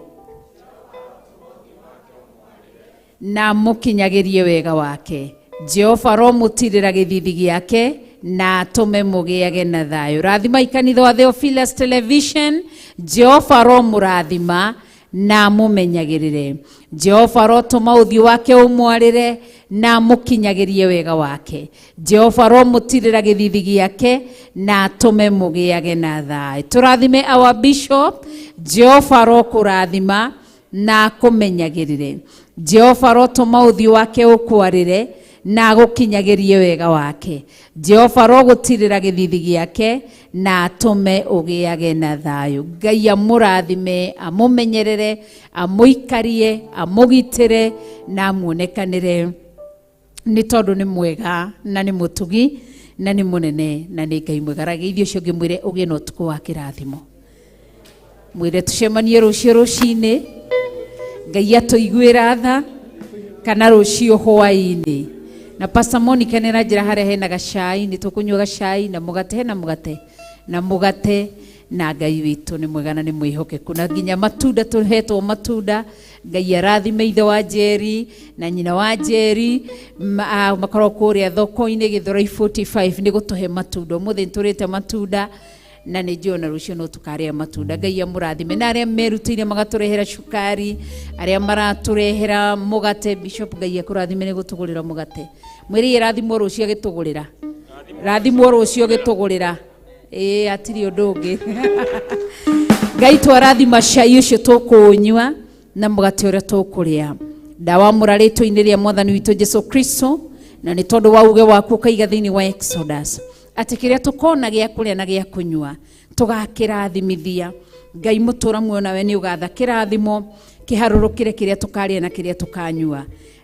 na amũkinyagĩrie wega wake. Jehova aromũtirĩra gĩthithi gĩake na atũme mũgĩage na thayũ. Rathimai kanitha wa Theophilus Television. Jehova aromũrathima na amũmenyagĩrĩre. Jehova arotũma ũthiũ wake ũmwarĩre na amũkinyagĩrie wega wake. Jehova aromũtirĩra gĩthithi gĩake na atũme mũgĩage na thayũ. Tũrathime our bishop. Jehova arokũrathima na akũmenyagĩrĩre. Jehova arotũma ũthiũ wake ũkwarĩre na agũkinyagĩrie wega wake. Jehova arogũtirĩra gĩthithi gĩake na atũme ũgĩage na thayũ. Ngai amũrathime, amũmenyerere, amũikarie, amũgitĩre na amuonekanĩre, nĩ tondũ nĩ mwega na nĩ mũtugi na nĩ mũnene na nĩ Ngai mwega. Rageithio ũcio ũngĩ, mwĩre ũgĩe na ũtukũ wa kĩrathimo, mwĩre tũcemanie rũciũ rũcinĩ, Ngai atũiguĩra tha, kana rũciũ hwaĩ-inĩ. Na Pastor Monica nĩ aranjĩra harĩa hena gacai, nĩ tũkũnyua gacai na mũgate, hena mũgate na mũgate, na Ngai witũ nĩ mwega na nĩ mwĩhokeku, na nginya matunda tũhetwo matunda. Ngai arathime ithe wa Njeri na nyina wa Njeri, makoragwo kũrĩa thoko-inĩ Gĩthũrai 45 nĩ gũtũhe matunda. Ũmũthĩ nĩ tũrĩte matunda na nĩ njũĩ ona rũciũ no tũkarĩa matunda. Ngai amũrathime, na arĩa merutĩire magatũrehera cukari, arĩa maratũrehera mũgate. Bishop, Ngai akũrathime nĩ gũtũgũrĩra mũgate. Mwĩrĩ rathimwo rũciũ agĩtũgũrĩra, rathimwo rũciũ agĩtũgũrĩra. Ĩĩ, hatirĩ ũndũ ũngĩ. Ngai twarathima cai ũcio tũkũũnyua na mũgate ũrĩa tũkũrĩa. Ndawamũra rĩtwa-inĩ rĩa Mwathani witũ Jesu Kristo, na nĩ tondũ wa uge waku ũkaiga thĩinĩ wa Exodus atĩ kĩrĩa tũkona gĩa kũrĩa na gĩa kũnyua tũgakĩrathimithia. Ngai mũtũra muoyo, nawe nĩ ũgatha kĩrathimo kĩharũrũkĩre kĩrĩa tũkarĩa na kĩrĩa tũkanyua.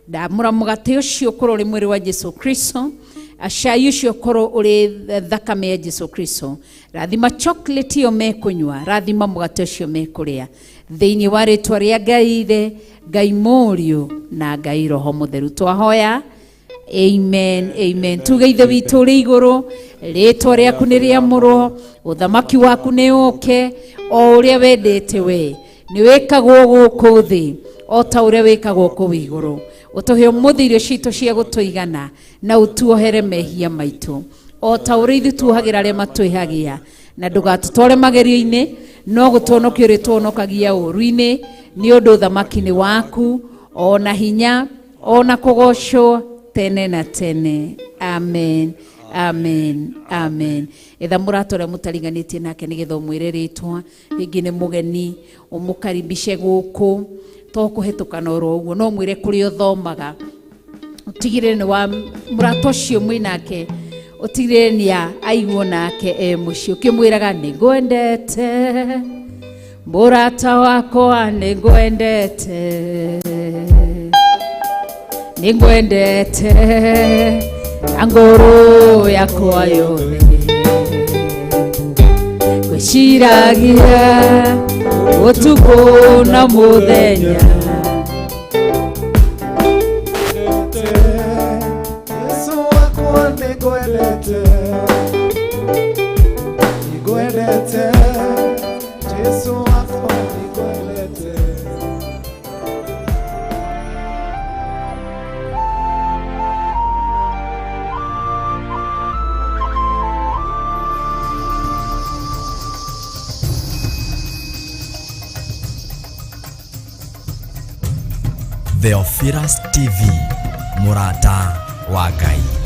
Ndamũra mũgate ũcio ũkorwo ũrĩ mwĩrĩ wa Jesu Kristo, cai ũcio ũkorwo ũrĩ thakame ya Jesu Kristo. Rathima chocolate ĩyo mekũnyua, rathima mũgate ũcio mekũrĩa, thĩinĩ wa rĩtwa rĩa Ngai Ithe, Ngai Mũriũ na Ngai Roho Mũtheru twahoya, amen, amen. Tuge, Ithe witũ ũrĩ igũrũ, rĩtwa rĩaku nĩ rĩamũrwo, ũthamaki waku nĩ ũke, o ũrĩa wendete we nĩ wĩkagwo gũkũ thĩ o ta ũrĩa wĩkagwo kũu igũrũ. Ũtũhe ũmũthĩ irio citũ cia gũtũigana, na ũtuohere mehia maitũ o ta ũrĩa ithuĩ tuohagĩra arĩa matwĩhagia, na ndũgatũtware magerio-inĩ, no gũtũhonokia ũrĩtũhonokagia ũũru-inĩ, nĩ ũndũ ũthamaki nĩ waku, o na hinya, o na kũgocwo tene na tene. Amen, amen, amen. Etha mũrata ũrĩa mũtariganĩtie nake nĩgetha ũmwĩre rĩtwa, rĩngĩ nĩ mũgeni, ũmũkaribishe gũkũ, to kũhetũkana oro ũguo, no mwĩre kũrĩa ũthomaga, ũtigĩrĩre nĩ wa mũrata ũcio mwĩ nake, ũtigĩrĩre nĩ aiguo nake e mũciĩ, ũkĩmwĩraga, "Nĩ ngwendete mũrata wakwa, nĩ ngwendete, nĩ ngwendete na ngoro yakwa yothe, ngwĩciragia ũtukũ na mũthenya." Yesu wakwa, nĩngwendete, nĩngwendete, Jesu wakwa, nĩngwendete. Theophilus TV, mũrata wa Ngai.